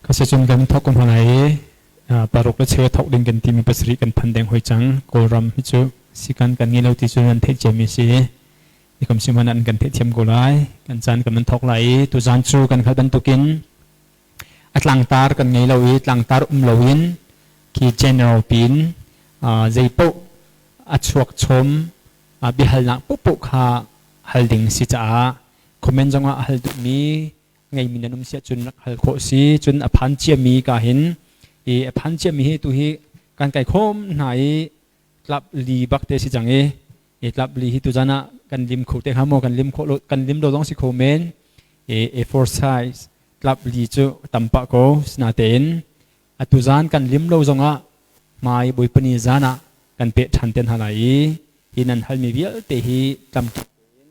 Khasecun kan thok ko hna lai i paruk le cheu thok ding kan timi pasarih kan phan deng hoi cang. Kawlram hi cu sikan kan ngei lo ti cu nan theih ciami si. Nikum si hmanh an kan theihthiam ko lai. Kan caan kan thok lai i tuzaan cu kan hngalh bantukin a tlangtar kan ngei lo i tlangtar um loin khi general pin zei paoh a chuak chom biahalnak paohpaoh kha hal ding si caah comment zongah a hal duhmi ngeimi nan um si ahcun rak hal khawh si. Cun a phan ciami ka hin i a phan ciami hi tu hi kan kai khawm hna i tlap li bak te si cang i i tlap li hi tuzan ah kan lim kho te hnga maw, kan lim khawh lo, kan lim lo zong si kho men. I A4 size tlap li cu tam pah ko. Sinatein atu zan kan lim lo zongah hmai Bawipa Ni zan ah kan peh ṭhan te hna lai i hi nan halmi vialte hi tlamtling tein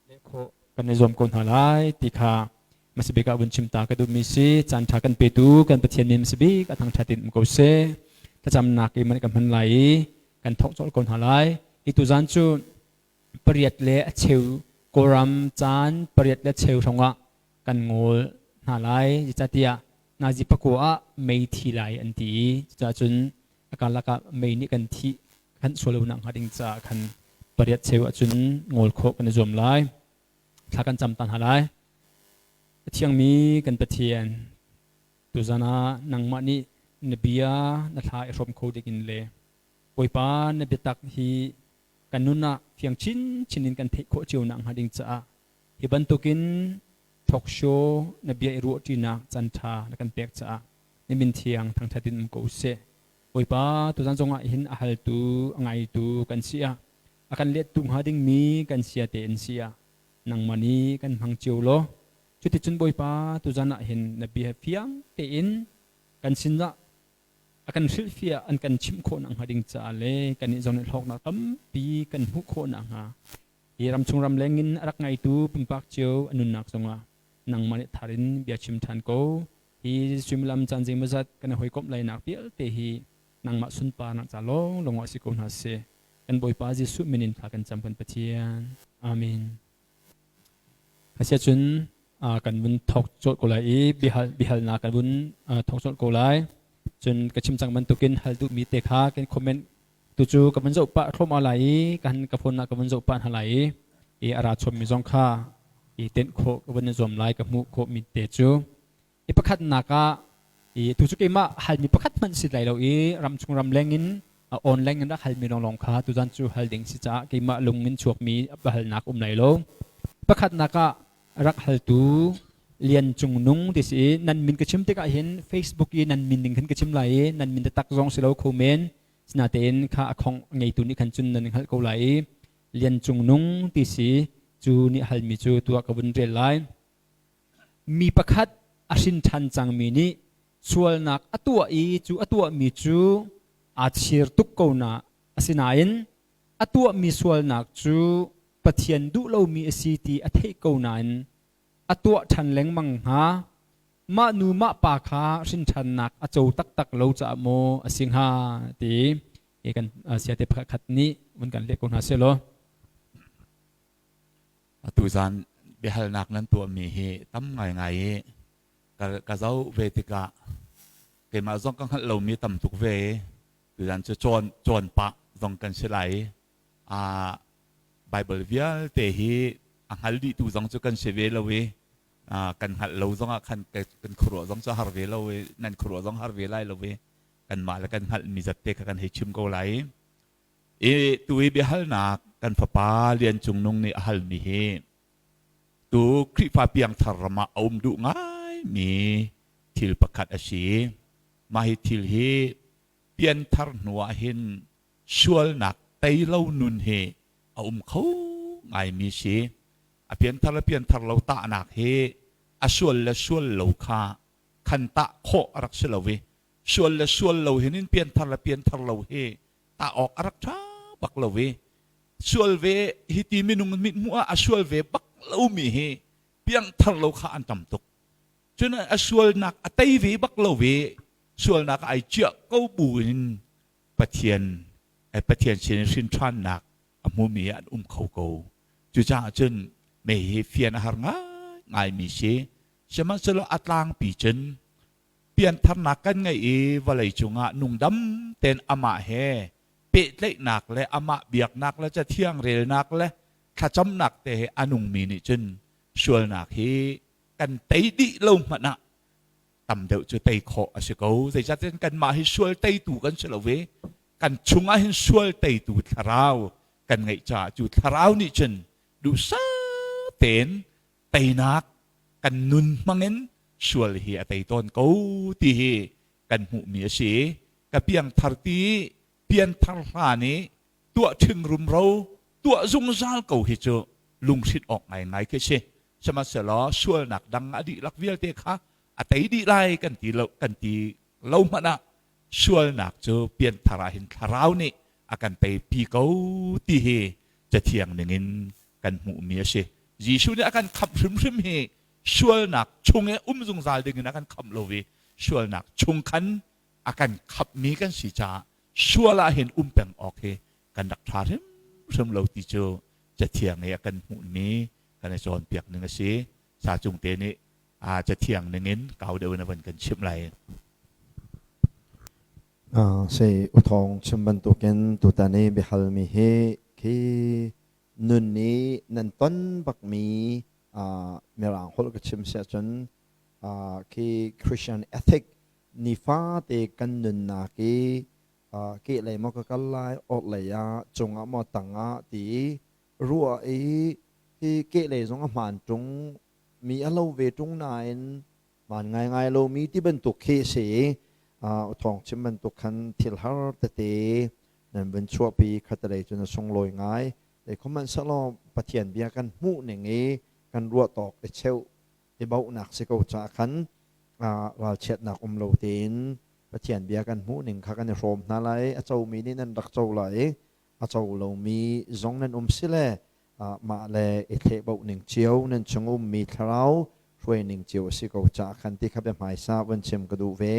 leh khawh kan i zuam ko hna lai ti kha hmasabik ah vun chim ta ka duhmi si. Caan ṭha kan petu kan Pathian min hmasabik a thangṭhat in um ko seh. Thlacamnak i man kan hman lai i kan thawk colh ko hna lai. Hi tuzan cu pariat le a cheu, Kawlram caan pariat le cheu hrawngah kan ngawl hna lai, zeicahtiah nazi pakua ah mei thi lai an ti i cucaah cun a karlak ah mei nih kan thih kan sual lo nak hnga ding caah khan pariat cheu ahcun ngawl khawh kan i zuam lai. Thla kan cam ta hna lai. A thiangmi kan Pathian, tuzan ah nangmah nih na bia na thla i hrawm kho dingin le Bawipa na biatak hi kan nun ah fiang chinchin in kan theih khawh cio nak hnga ding caah hi bantukin talk show na bia i ruahṭinak caan ṭha na kan pek caah na min thiang thangṭhat in um ko seh. Bawipa, tuzan zongah hin a haltu, a ngaitu kan si ah, a kan lettu hnga dingmi kan sia tein si ah, nangmah nih kan hmang cio law, cuticun Bawipa, tuzan ah hin na bia fiang tein kan sinah a kan hrilhfiah, an kan chimh khawh nakhnga ding caah le kannih zong nih hlawknak tampi kan hmuh khawh nakhnga hi ramchung ramleng in a rak ngaitu pumpak cio a nunnak zongah nangmah nih thar in bia chim ṭhan ko. Hi suimilam caan zeimawzat kan i hawikomh lainak vialte hi nangmah sunparnak ca lawnglawng ah si ko hna seh. Kan Bawipa Jesuh min in thla kan cam, kan Pathian. Amen. Asiahcun kan vun thawk colh ko lai i biahalnak kan vun thawk colh ko lai. Cun ka chim cang bantukin hal duhmi te kha kan comment tu cu ka vun zoh pah thluahmah lai i kan ka phone ah ka vun zoh pah hna lai i a ra chommi zong kha i tenh khawh ka vun i zuam lai, ka hmuh khawhmi te cu. I pakhatnak ah i tu cu keimah halmi pakhat hmanh si lai lo i ramchung ramleng in online in rak halmi lawnglawng kha tuzan cu hal ding si caah keimah lung in chuakmi halnak um lai lo. Pakhatnak ah rak haltu Lian Cung Nung ti si i nan min ka chim tikah hin Facebook i nan min ning khan ka chim lai i nan min taktak zong si lo kho men. Sinatein kha a khong ngeitu nih khan cun nan hngalh ko lai i Lian Cung Nung ti si cu nih halmi cu tuah ka vun rel lai. Mi pakhat a hrin ṭhan cangmi nih sualnak a tuah i cu a tuahmi cu aa chir tuk ko na asinain a tuahmi sualnak cu Pathian duh lomi a si ti a theih ko nain a tuah ṭhan lengmang hnga. Mah nu mah pa kha hrin ṭhannak a co taktak lo caah maw a si hnga ti hi kan siate pakhat nih vun kan leh ko hna seh law. Atu zan biahalnak nan tuahmi hi tam ngaingai i ka zoh ve tikah keimah zong ka hngalh lomi tam tuk ve i tuzan cu cawn cawn pah zong kan si lai i Bible vialte hi a hngal dihtu zong cu kan si ve lo i kan hngalh lo zongah khan kan khuaruah zong cu har ve lo i nan khuaruah zong har ve lai lo i kanmah le kan hngalhmi zat te kha kan hei chim ko lai. I tu i biahalnak kan fapa Lian Cung Nung nih a halmi hi tu Khrihfa piangthar ram ah a um duh ngaimi thil pakhat a si. Mah hi thil hi pianthar hnu ah hin sualnak tei lo nun hi a um kho ngaimi si. A pianthar le pianthar lo tahnak hi a sual le sual lo kha khan tah khawh a rak si lo i sual le sual lo hin in pianthar le pianthar lo hi tah awk a rak ṭha bak lo i sual ve hi ti minung mithmuh ah a sual ve bak lomi hi piangthar lo kha an tam tuk. Cun a sualnak a tei ve bak lo i sualnak ai ciah ko bu in Pathian Pathian sin hrin ṭhannak a hmumi an um kho ko. Cucaah cun mei hi fian a har ngaingaimi si. Sihmanhsehlaw a tlangpi cun. Piantharnak kan ngeih i vawlei cungah nungdam tein amah he pehtlaihnak le amah biaknak le cathiang relnak le thlacamnak te he a nungmi nih cun sualnak hi kan tei dih lo hmanh ah tam deuh cu tei khawh a si ko. Zeicahtiah kanmah hi sual teitu kan si lo ve. Kan chungah hin sual teitu thlarau kan ngeih caah cu thlarau nih cun duhsah tein teinak kan nun hmangin sual hi a tei tawn ko ti hi kan hmuhmi a si. Ka piangthar ti pianthar hlan i tuah ṭhing rumro tuah zungzal ko hi cu lunghrinh awk ngaingai khi si. Sihmanhsehlaw sualnak dang a dihlak vialte kha a tei dih lai kan ti lo kan ti lo hmanh ah sualnak cu pianthar ah hin thlarau nih a kan teipi ko ti hi cathiang ningin kan hmuhmi a si. Jesuh nih a kan khamh hrimhrim hi sualnak chung i um zungzal dingin a kan khamh lo i sualnak chung khan a kan khamhmi kan si caah sual ah hin um peng awk hi kan rak ṭha hrimhrim lo ti cu cathiang i a kan hmuhmi kan i cawnpiak ning a si. Sa Cung te nih cathiang ningin kau deuh in a van kan chimh lai. Sei uthawng chim bantukin tutan i biahalmi hi khi nun nih nan ton bakmi mirang holh ka chim siah cun khi Christian ethic nifate kan nunnak i kehlei maw ka kal lai orhlei ah cungah maw tangah ti ruah i hi kehlei zong a hmaan ṭung mi a lo ve ṭung nain hmaan ngaingai lomi ti bantuk khi a si i thawng chim bantuk khan thil har tete nan vun chuahpi khatalei cun a sunglawi ngai. Sihmanhsehlaw Pathian bia kan hmuh ning i kan ruah tawk i cheuh i bauhnak si ko caah khan ralchiatnak um lo tein Pathian bia kan hmuh ning kha kan i hrawm hna lai. A comi nih nan rak co lai i a co lomi zong nan um si le mah le i thlehboh ning cio nan chung ummi thlarau hruai ning cio a si ko caah khan ti kha bia hmaisa vun chim ka duh ve.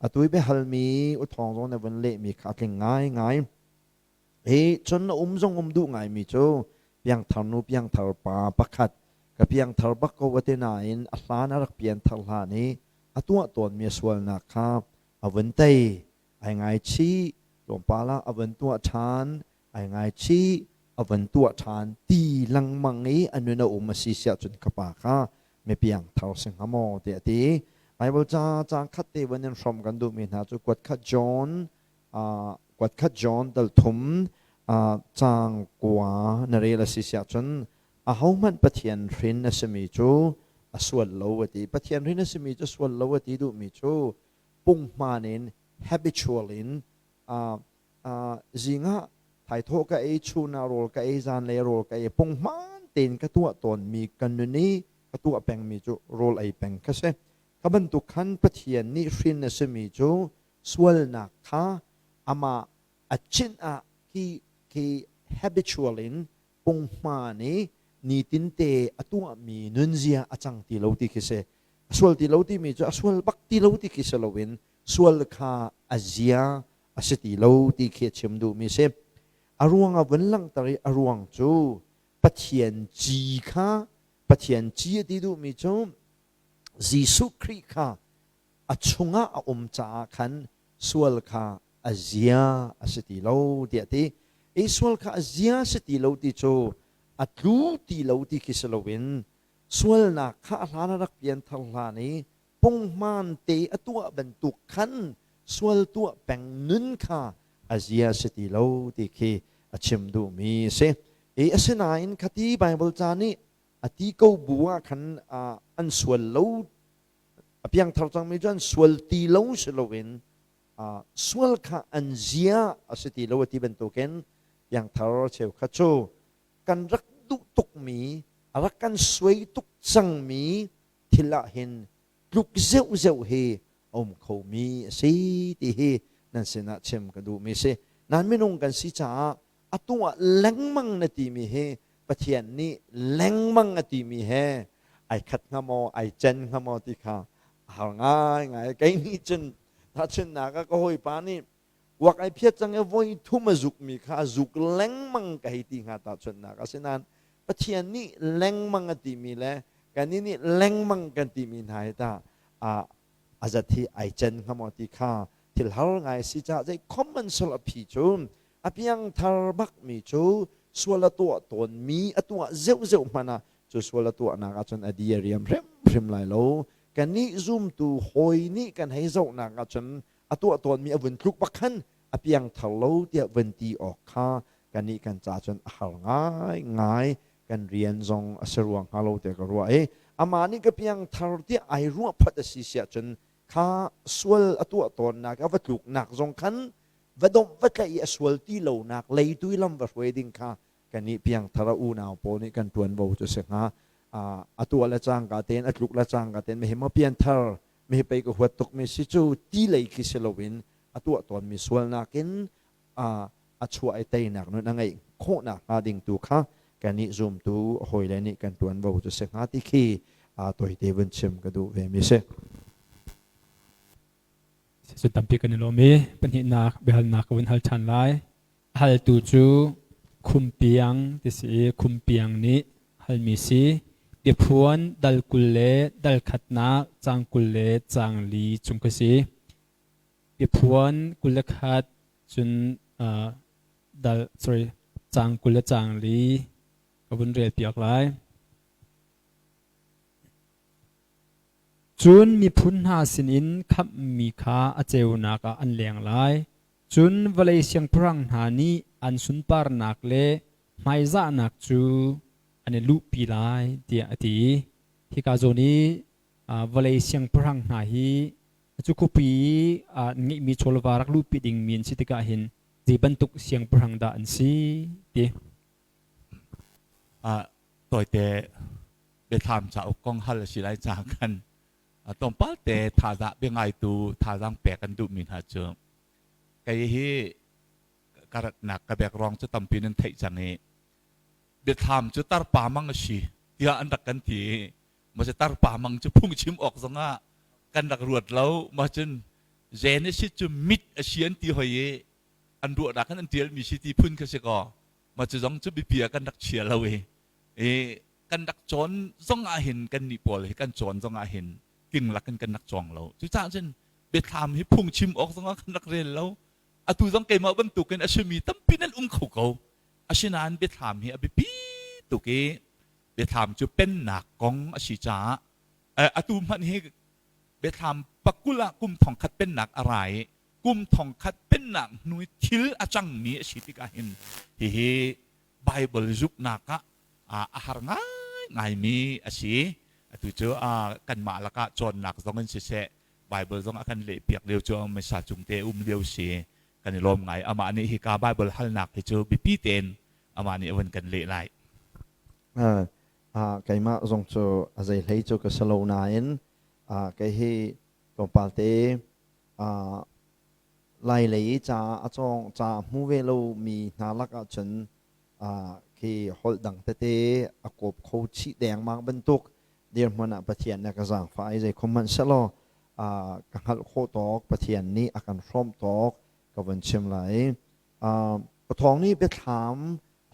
Atu i biahalmi u thawng zong na vun lehmi kha a tling ngaingai. Hi cun na um zong um duh ngaimi cu piangthar nu piangthar pa pakhat ka piangthar bak ko a ti nain a hlan a rak pianthar hlan i a tuah tawnmi a sualnak kha a vun tei ai ngaichih tlawmpal ah a vun tuah ṭhan ai ngaichih a vun tuah ṭhan ti lengmang i a nun a um a si siah cun ka pa kha mi piangthar si hnga maw tiah a ti. Bible ca caang khat te vun in hrawm kan duhmi hna cu kuat khat John kuat khat John dal thum caang kua na rel a si siah cun ahohmanh Pathian hrin a simi cu a sual lo a ti. Pathian hrin a simi cu sual lo a ti duhmi cu punghman in habitual in zing ah thaithawh ka ei, chun ah rawl ka ei, zanlei rawl ka ei, punghman tein ka tuah tawnmi ka nun i ka tuah pengmi cu rawl ei peng kha si. Ka bantuk khan Pathian nih hrin a simi cu sualnak kha amah a cinh ah khi khi habitual in punghman i nitinte a tuahmi nunzia a cang ti lo ti khi si. A sual ti lo timi cu a sual bak ti lo ti khi si loin sual kha a zia a si ti lo ti khi a chim duhmi si. A ruang a vun langhter i a ruang cu Pathian ci kha Pathian ci a ti duhmi cu Jesuh Khrih kha a chungah a um caah khan sual kha a zia a si ti lo tiah a ti. I sual kha a zia a si ti lo ti cu a tlu ti lo ti khi si loin sualnak kha a hlan a rak pianthar hlan i punghman te a tuah bantuk khan sual tuah peng nun kha a zia si ti lo ti khi a chim duhmi a si. I asinain khati Bible ca nih a ti ko bu ah khan an sual lo a piangthar cangmi cu an sual ti lo si loin sual kha an zia a si ti lo a ti bantukin piangthar cheukhat cu kan rak duh tukmi a rak kan suai tuk cangmi thil ah hin tluk zeuhzeuh hi a um khomi a si ti hi nan sinah chim ka duhmi si. Nan minung kan si caah atu ah lengmang na timi hi Pathian nih lengmang a timi he ai khat hnga maw ai cen hnga maw ti kha a har ngaingai. Kei nih cun tahchunhnak ah ka hawipa nih kuak ai phiat cang i voi thum a zukmi kha a zuk lengmang ka hei ti hnga tahchunhnak. Asinain Pathian nih lengmang a timi le kannih nih lengmang kan timi hna hi tah. a zat hi ai cen hnga maw ti kha thil har ngai si caah zei common sol a phi cu a piangthar bak mi cu sual a tuah tawn mi a tuah zeuh zeuh hmanh ah cu sual a tuahnak ahcun a di a riam hrimhrim lai lo. Kannih zumtu hawi nih kan hei zohnak ahcun a tuah tawnmi a vun tluk bak khan a piangthar lo tiah vun ti awk kha kannih kan ca cun a har ngai ngai, kan rian zong a si ruang hnga lo tiah ka ruah i amah nih ka piangthar tiah ai ruah phot a si siah cun kha sual a tuah tawnnak a va tluknak zong khan va domh va tlaih i a sual ti lonak lei tu i lam va hruai ding kha kannih piangthar a unau pawl nih kan ṭuanvo cu a si hnga. A tuah le cangka tein, a tluk le cangka tein mihi maw pianthar, mihi pei ka huat tukmi si cu ti lei khi si loin a tuah tawnmi sualnak in a chuah i teinak nun a ngeih khawhnak hnga ding tu kha kannih zumtu hawile nih kan ṭuanvo cu si hnga ti khi tawite vun chim ka duh ve mi si. Cu tampi kan i lawm i pahnihnak biahalnak ka vun hal ṭhan lai. Haltu cu Khumpiang ti si i Khumpiang nih halmi si. Biaphuan dal 20 le dal khatnak caang 20 le caang li chung ka si. Biaphuan 21 cun dal sorry caang 20 le caang li ka vun rel piak lai. Cun miphun hna sinin khamhmi kha a ceunak ah an leng lai. Cun vawlei siangpahrang hna nih an sunparnak le hmaizahnak cu an i luhpi lai, tiah a ti. Hika zawn i vawlei siangpahrang hna hi cu khuapi i ngeihmi chawlva rak luhpi dingmi an si tikah hin zei bantuk siangpahrang dah an si ti. Tawite biathlam cauk kong hal a si lai caah khan tlawmpal te thazaang biangaitu thazaang pek kan duhmi hna cu kei hi ka ratnak ka background cu tampi nan theih cang i biathlam cu tarpa mang a si tiah an rak kan ti i mase tarpa mang cu phungchim awk zongah kan rak ruat lo. Ma cun Genesis cu mit a si an ti hoi i an ruahnak kan an tialmi si ti phun kha si kaw ma cu zong cu biapi ah kan rak chia lo i kan rak cawn zong ah hin kan nih pawl hi kan cawn zong ah hin king lak in kan rak cawng lo. Cucaah cun biathlam hi phungchim awk zong ah kan rak rel lo. Atu zong keimah bantukin a simi tampi nan um kho ko. Asinain biathlam hi a biapi tuk i biathlam cu pennak kong a si caah atu hmanh hi biathlam pakul ah kum thongkhat pennak a ra i kum thongkhat pennak hnu i thil a cangmi a si tikah hin hihi Bible zuknak ah a har ngaingaimi a si. Atu cu kanmah lakah cawnnak zong in siseh, Bible zong a kan lehpiak lio cu Mesa cung te um lio si. Kan i lawm ngai. Amah nih hika Bible halnak hi cu biapi tein amah nih a vun kan leh lai. Keimah zong cu a zei hlei cu ka si lo nain kei hi tlawmpal te Lai lei i ca a cawng ca a hmu ve lomi hna lakah cun khi holh dang tete a kawp kho chih dengmang bantuk dirhmun ah Pathian nih a ka zaangfah i zei khom hmanh sehlaw ka hngalh khawh tawk, Pathian nih a kan hrawmh tawk ka vun chim lai. Pathawng nih biathlam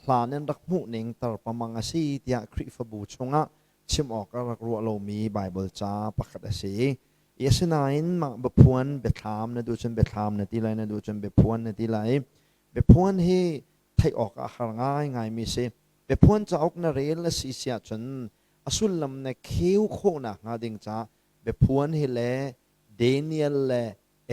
hlan in rak hmuh ning tarpamang a si tiah Khrihfabu chungah chim awk a rak ruah lomi Baibal ca pakhat a si. I asinain mah biaphuan biathlam na duh cun biathlam na ti lai, na duh cun biaphuan na ti lai. Biaphuan hi theih awk ah har ngaingaimi si. Biaphuan cauk na rel a si si ahcun a sullam na kheu khawhnak hnga ding caah biaphuan hi le Daniel le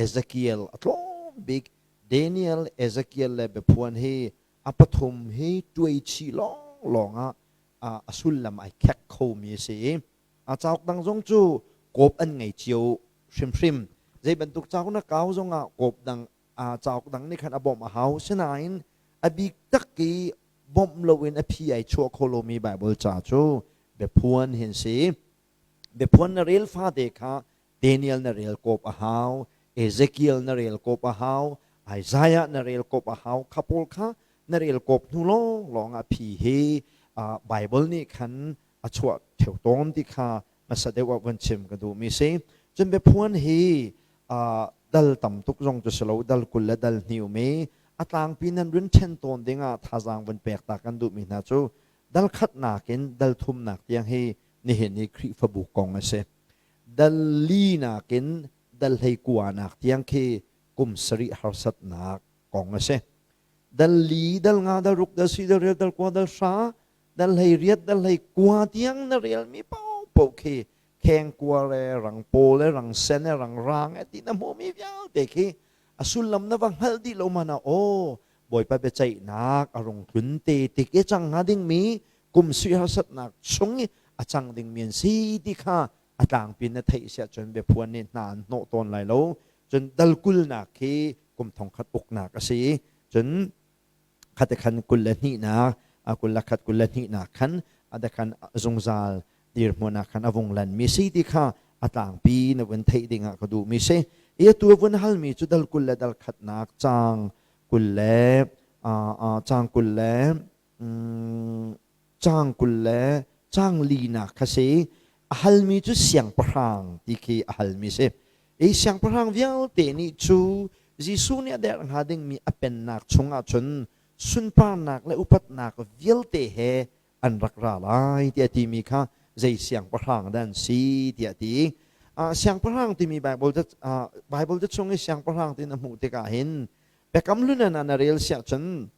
Ezekiel a tlawm bik Daniel, Ezekiel le biaphuan hi a pathum hi tuai chih lawnglawng ah a sullam ai khek khomi a si i a cauk dang zong cu kawp an ngei cio hrimhrim. Zei bantuk cauk na kau zongah kawp dang cauk dang nih khan a bawmh a hau. Sinain a bik tak i bawmh loin a phi ai chuah kho lomi Baibal ca cu biaphuan hin si. Biaphuan na rel fate kha Daniel na rel kawp a hau, Ezekiel na rel kawp a hau, Isaiah na rel kawp a hau. Kha pawl kha na rel kawp hnu lawng lawng ah phi hi Bible nih khan a chuah theu tawn ti kha hmasa deuh ah van chim ka duhmi si. Cun biaphuan hi dal tam tuk zong cu si lo, dal 20 le dal hnih um i a tlangpi nan run ṭhen tawn dingah thazaang van pek ta kan duhmi hna cu dal khatnak in dal thumnak tiang hi nihin hi Khrihfabu kong a si. Dal li nakin dal 19 nak tiang khi kum sarih harsatnak kong a si. Dal li, dal nga, dal ruk, dal si, dal riat, dal kua, dal hra, dal hlei riat, dal hlei kua tiang na relmi paohpaoh khi khengkua le rangpaw le rangsen le rangrang e ti na hmuhmi vialte khi a sullam na va hngalh dih lo man ah aw Bawipa biaceihnak a rung tlun te tik i cang hnga dingmi kum sui harsatnak chung i a cang dingmi an si ti kha a tlangpi na theih siah cun biaphuan nih hna an hnawh tawn lai lo. Cun dal kulnak khi kum thongkhat uknak a si i cun khate khan 22nak 21 22nak khan adakhan zungzal dirhmun ah khan a vung lanmi si ti kha a tlangpi na vun theih ding ah ka duhmi si. I atu vun halmi cu dal kul le dal khatnak caang kul le caang kul le caang kul le caang linak kha si. A halmi cu siangpahrang ti khi a halmi si. I siangpahrang vialte nih cu Jesuh nih a derh hnga dingmi a pennak chungah cun sunparnak le upatnak vialte he an rak ra lai tiah timi kha zei siangpahrang dah an si tiah ti. Siangpahrang timi Bible Bible te chung i siangpahrang tin a hmuh tikah hin Biakam Hlun ah na rel siah cun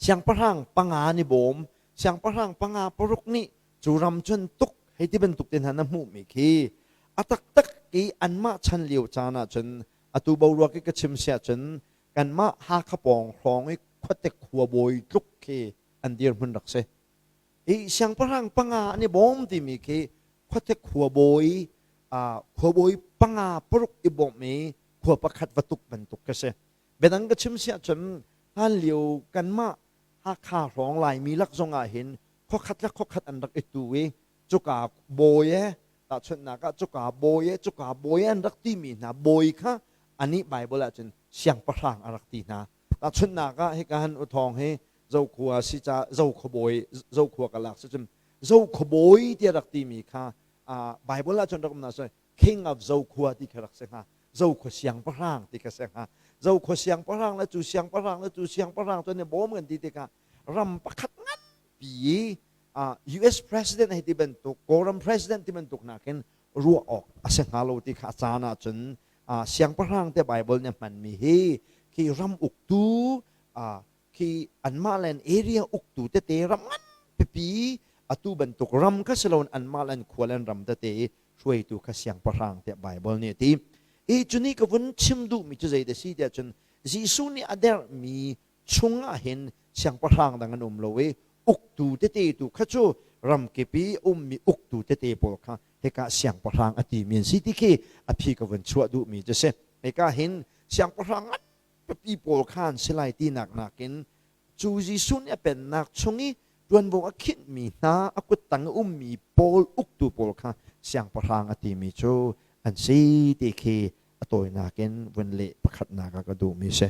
siangpahrang panga ni bawm, siangpahrang panga paruk nih cu ram cun tuk hei ti bantuk te hna na hmuhmi khi a taktak i anmah chan lio caan ah cun atu boruak i ka chim siah cun kanmah Hakha pawng hrawng i khuate khua bawi tluk khi an dirhmun rak si. I siangpahrang panga an i bawm timi khi khuate khuabawi khuabawi panga paruk i bawmh i khua pakhat va tuk bantuk ka si. Biadang ka chim siah cun hlan lio kanmah Hakha hrawng Laimi lak zong ah hin khuakhat le khuakhat an rak i tu i cuka bawi e tahchunhnak ah cuka bawi e cuka bawi an rak timi hna bawi kha anih Bible ah cun siangpahrang a rak ti hna. Tahchunhnak ah hika han uthawng hi Zokhua si ca Zokhuabawi Zokhua ka lak si cun Zokhuabawi tiah rak timi kha Bible ah cun rak um na King of Zokhua ti kha rak si hnga. Zokhua siangpahrang ti kha si hnga. Zokhua siangpahrang le cu siangpahrang le cu siangpahrang cu an i bawm kan ti tikah ram pakhat nganpi US president hei ti bantuk Kawlram president ti bantuk nakin ruah awk a si hnga lo ti kha a caan ah cun siangpahrang te Bible nih a hmanmi hi khi ram uktu khi anmah le an area uktu tete ram ngan pipi atu bantuk ram kha si loin anmah le an khua le an ram tete i hruaitu kha siangpahrang tiah Bible nih a ti. I cuni ka vun chim duhmi cu zei si tiah cun Jesuh nih a derhmi chungah hin siangpahrang dang an um lo i uktu tete tu kha cu ramkip i ummi uktu tete pawl kha hika siangpahrang a timi an si ti khi a phi ka vun chuah duhmi cu si. Hika hin siangpahrang ngan pipi pawl kha an si lai tinak nakin cu Jesuh nih a pennak chung i ṭuanvo a khinhmi hna a kuttang i ummi pawl uktu pawl kha siangpahrang a timi cu an si ti khi a tawinak in vun leh pakhatnak ah ka duhmi si.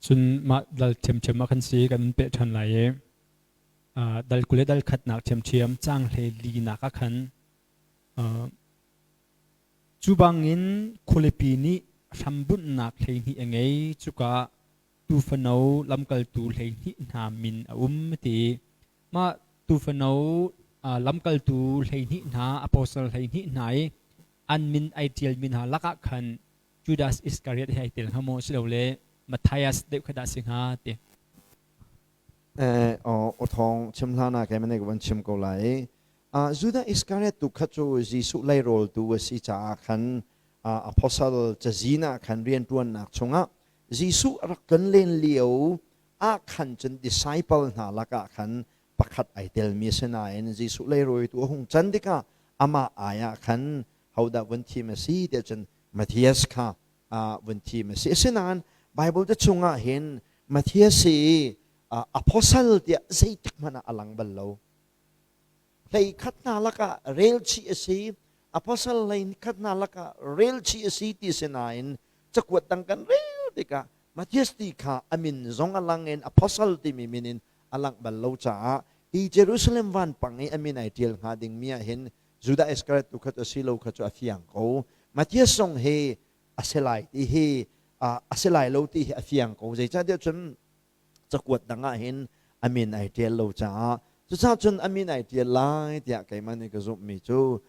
Cun mah dal ṭhiamṭhiam ah khan si kan peh ṭhan lai i dal 20 le dal khatnak ṭhiamṭhiam caang hlei linak ah khan Cu bangin khualipi nih hrambunhnak 12 a ngei, cuka ah tuufano lamkaltu 12 hna min a um a ti. Mah tuufano lamkaltu 12 hna, apostle 12 hna i an min ai ṭialmi hna lakah khan Judas Iskariot hi ai tel hnga maw silole Matthias deuh kha dah a si hnga ti. Aw thawng chim hlan ah kei van chim ko lai. Judah Iskariot tu kha cu Jesuh leiroltu a si caah khan apostle cazin ah khan rianṭuannak chungah Jesuh a rak tlon len lio ah khan cun disciple hna lakah khan pakhat ai telmi a si nain Jesuh leirawitu a hung can tikah amah ai ah khan hodah vun thim a si tiah cun Matthias kha vun thim a si. Asinain Bible te chungah hin Matthias hi apostle tiah zeitik hmanh ah a lang bal lo. Hlei khat hna lakah rel chih a si, apostle hlei khat hna lakah rel chih a si ti si nain cakuat dang kan rel tikah Matthias ti kha a min zong a lang in apostle timi min in a langh bal lo caah hi Jerusalem vanpang i a min ai ṭial hnga dingmi ah hin Judah Iskariot tu kha cu a si lo kha cu a fiang ko. Matthias zong hi a si lai ti hi a si lai lo ti hi a fiang ko. Zeicahtiah cun cakuat dang ah hin a min ai ṭial lo caah. Cucaah cun a min ai ṭial lai tiah keimah nih ka zumhmi cu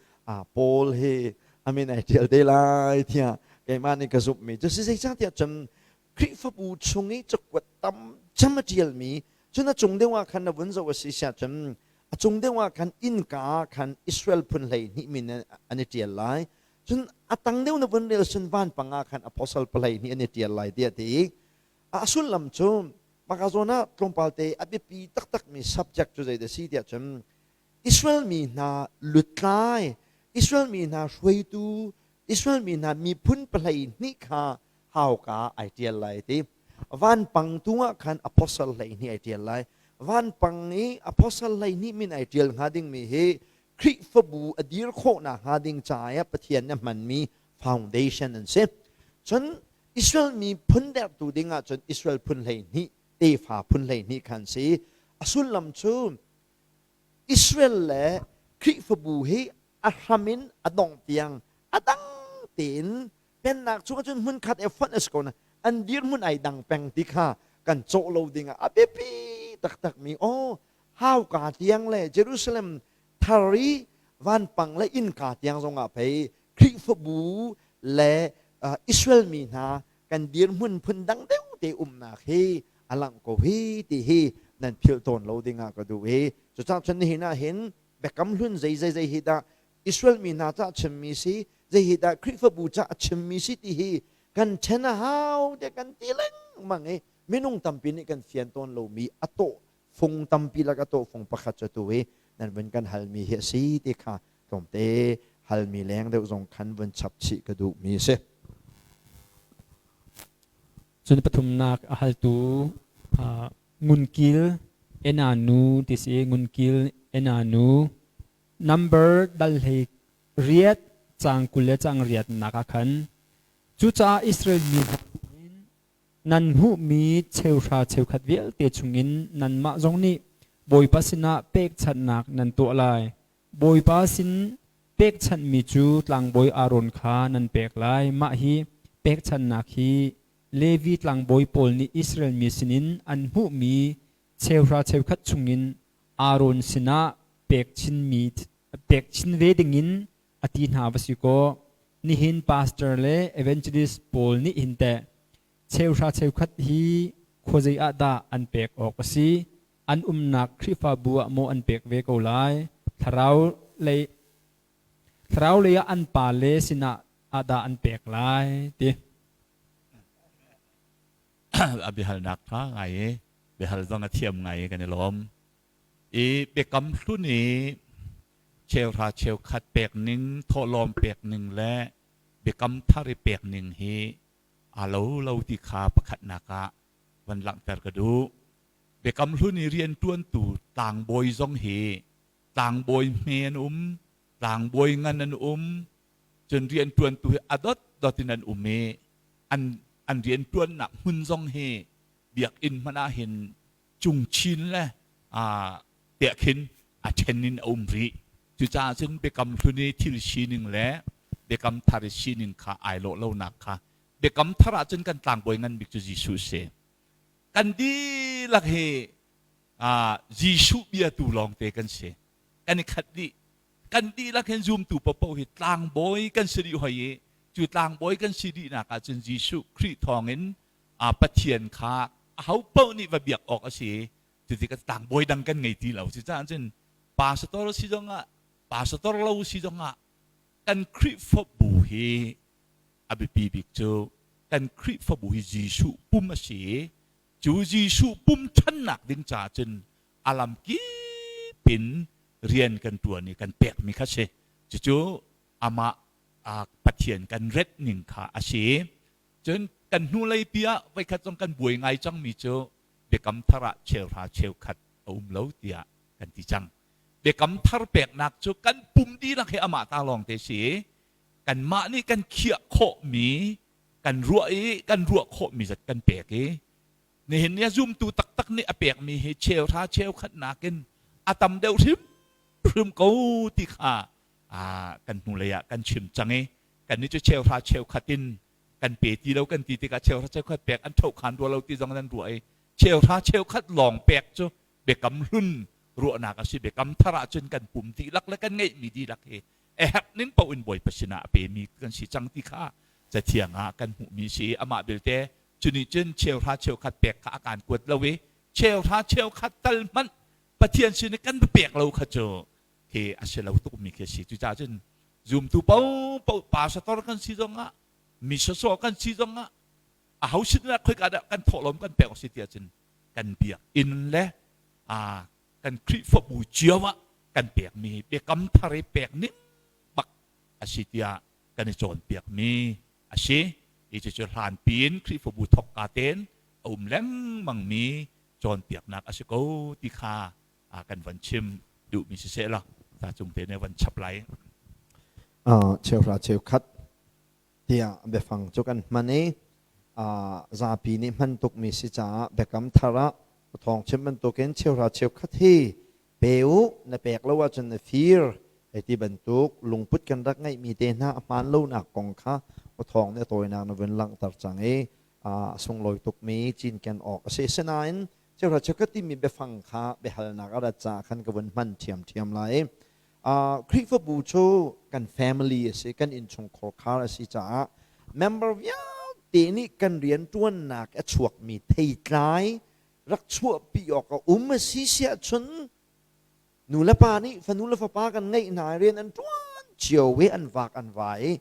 Paul hi a min ai ṭial te lai tiah keimah nih ka zumhmi cu si. Zeicahtiah cun Khrihfabu chung i cakuat tam cem a ṭialmi cun a cung deuh ah khan na vun zoh a si siah cun a cung deuh ah khan innka ah khan Israel phun 12 min an i ṭial lai. Cun a tang deuh na vun rel cun vanpang ah khan apostle pahleihnih an i ṭial lai tiah a ti. A sullam cu maka zawn ah tlawmpal te a biapi taktakmi subject cu zei dah si tiah cun Israel mi hna lutlai, Israel mi hna hruaitu, Israel mi hna miphun 12 kha hauka ai ṭial lai ti. Vanpang tu ah khan apostle 12 ai ṭial lai. Vanpang i apostle 12 min ai ṭial hnga dingmi hi Khrihfabu a dir khawhnak hnga ding caah Pathian nih a hmanmi foundation an si. Cun Israel mi phun dertu ding ahcun Israel phun 12 tefa phun 12 khan si. A sullam cu Israel le Khrihfabu hi a hram in a dongh tiang a dang tein pennak chung ahcun hmunkhat e fonh a si ko na an dirhmun ai dang peng ti kha kan cawh lo ding ah a biapi taktakmi aw hauka tiang le Jerusalem thar i vanpang le innka tiang zongah pei Khrihfabu le Israel mi hna kan dirhmun phun dang deuh te umnak hi a langh ko hi ti hi nan philh tawn lo dingah ka duh i cucaah cun nihin ah hin biakam hlun zei zei zei hi dah Israel mi hna ca chimmi si zei hi dah Khrihfabu ca a chimmi si ti hi kan ṭhen a hau tiah kan ti lengmang i minung tampi nih kan fian tawn lomi a tawh fung tampi lak a tawhfung pakhat cu tu hi nan vun kan halmi hi a si ti kha tlawmte halmi leng deuh zong khan vun chap chih ka duhmi a si. Cun pathumnak a haltu Ngunkil Enanu ti si Ngunkil Enanu number dal hlei riat cang 20 le cang riat nak ah khan cucaah Israel mi hna Nan hmuhmi cheuhra cheukhat vialte chungin nanmah zong nih Bawipa sinah pekchanhnak nan tuah lai. Bawipa sin pekchanhmi cu tlangbawi Aaron kha nan pek lai. Mah hi pekchanhnak hi Levi tlangbawi pawl nih Israel mi sinin an hmuhmi cheuhra cheukhat chungin Aaron sinah pek chin ve dingin a ti hna va si kaw nihin pastor le evangelist pawl nih hin teh cheuhra cheukhat hi khuazei ah dah an pek awk a si? An umnak Khrihfabu ah maw an pek ve ko lai? Thlarau lei thlarau lei ah an pa le sinah ah dah an pek lai ti? A biahalnak tha ngai i biahal zong a thiam ngai i kan i lawm. I biakam hlun i cheuhra cheukhat pek ning, thawhlawm pek ning le biakam thar i pek ning hi aa lo lo ti kha pakhatnak ah van langhter ka duh. Biakam hlun i rianṭuantu tlangbawi zong hi tlangbawi hme an um, tlangbawi ngan an um, cun rianṭuantu hi a dotdot in an um i an an rianṭuannak hmun zong hi biakinn hmanh ah hin cungchin le tiah khin a ṭhen in a um rih. Cucaah cun biakam hlun i thil sining le biakam thar i sining kha ai lawh lonak kha biakam thar ah cun kan tlangbawi ngan bik cu Jesuh si. Kan dihlak hi Jesuh biatu lawngte kan si. Kan i khat dih. Kan dihlak hin zumtu paohpaoh hi tlangbawi kan si dih hoi i cu tlangbawi kan si dihnak ah cun Jesuh Khrih thawngin Pathian kha aho paoh nih va biak awk a si. Cuti kan tlangbawi dang kan ngei ti lo. Cucaah cun pastor si zongah pastor lo si zongah kan Khrihfabu hi a biapi bik cu kan Khrihfabu hi Jesuh pum a si i cu Jesuh pum ṭhannak ding caah cun a lam kip in rian kan ṭuan i kan pekmi kha si. Cucu amah Pathian kan ret ning kha a si. Cun kan hnulei pi ah voikhat zong kan buai ngai cangmi cu biakam thar ah cheuhra cheukhat a um lo tiah kan ti cang. Biakam thar peknak cu kan pum dihlak hi amah ta lawng te si i kanmah nih kan khiah khawhmi kan ruah i kan ruah khawhmi zat kan pek i nihin ni a zumtu taktak nih a pekmi hi cheuhra cheukhat nakin a tam deuh hrimhrim ko ti kha kan hnulei ah kan chim cang i kannih cu cheuhra cheukhat in kan pe ti lo kan ti tikah cheuhra cheukhat pek an ṭhohkhan rua lo ti zong nan ruah i cheuhra cheukhat lawng pek cu biakam hlun Ruahnak a si. Biakam thar ahcun kan pum dihlak le kan ngeihmi dihlak hi a herh ning paoh in Bawipa sinah a pemi kan si cang ti kha Cathiang ah kan hmuhmi si. Amah belte cu nih cun cheuhra cheukhat pek kha a kaan kuat lo i cheuhra cheukhat tal hmanh Pathian sin i kan va pek lo kha cu khi a si lo tukmi khi a si. Cucaah cun zumtu paohpaoh pastor kan si zongah mi sawsawh kan si zongah aho sin ah khoika dah kan thawhlawm kan pek si tiah cun kan biakinn le kan Khrihfabu cio ah kan pekmi biakam thar i pek ning bak a si tiah kan i cawnpiakmi a si. Hi cucu hlan piin Khrihfabu thawkka tein a um lengmangmi cawnpiaknak a si ko ti kha kan van chim duhmi siseh law ta cung te ne van chap lai. Cheuhra cheukhat tiah biafang cu kan hman i zapi nih hman tukmi si caah biakam thar ah thawng chim bantukin cheuhra cheukhat hi pe u, na pek lo ahcun na fir hei ti bantuk lungput kan rak ngeihmi te hna a hmaan lonak kong kha thawng nih a tawinak na vun langhter cang i a sunglawi tukmi cinken awk a si. Sinain cheuhra cheukhat timi biafang kha biahalnak a rat caah khan ka vun hman ṭhiamṭhiam lai. Khrihfabu cu kan family a si, kan innchungkhar khar a si caah member vialte nih kan rianṭuannak a chuakmi theitlai rak chuahpi awk a um a si siah cun nu le pa nih fanu le fapa kan ngeih hna i rian an ṭuan cio i an vak an vai i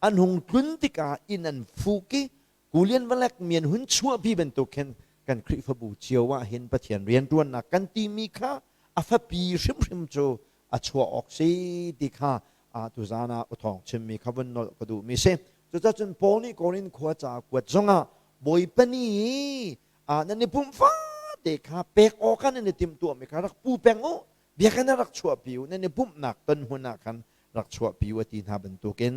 an hung tlun tikah inn an fuk i Kulian valek mian hun chuahpi bantuk khin kan Khrihfabu cio ah hin Pathian rianṭuannak kan timi kha a fapi hrimhrim cu a chuah awk si ti kha tuzaan ah uthawng chimmi kha vun nolh ka duhmi si. Cucacun Paul nih Korin khua ca kuat zongah Bawipa nih nan i pumh fate kha pek awk ah nan i timhtuahmi kha rak pu peng u, biakinn ah rak chuahpi u, nan i pumhnak ton hmun ah khan rak chuahpi u a ti hna bantukin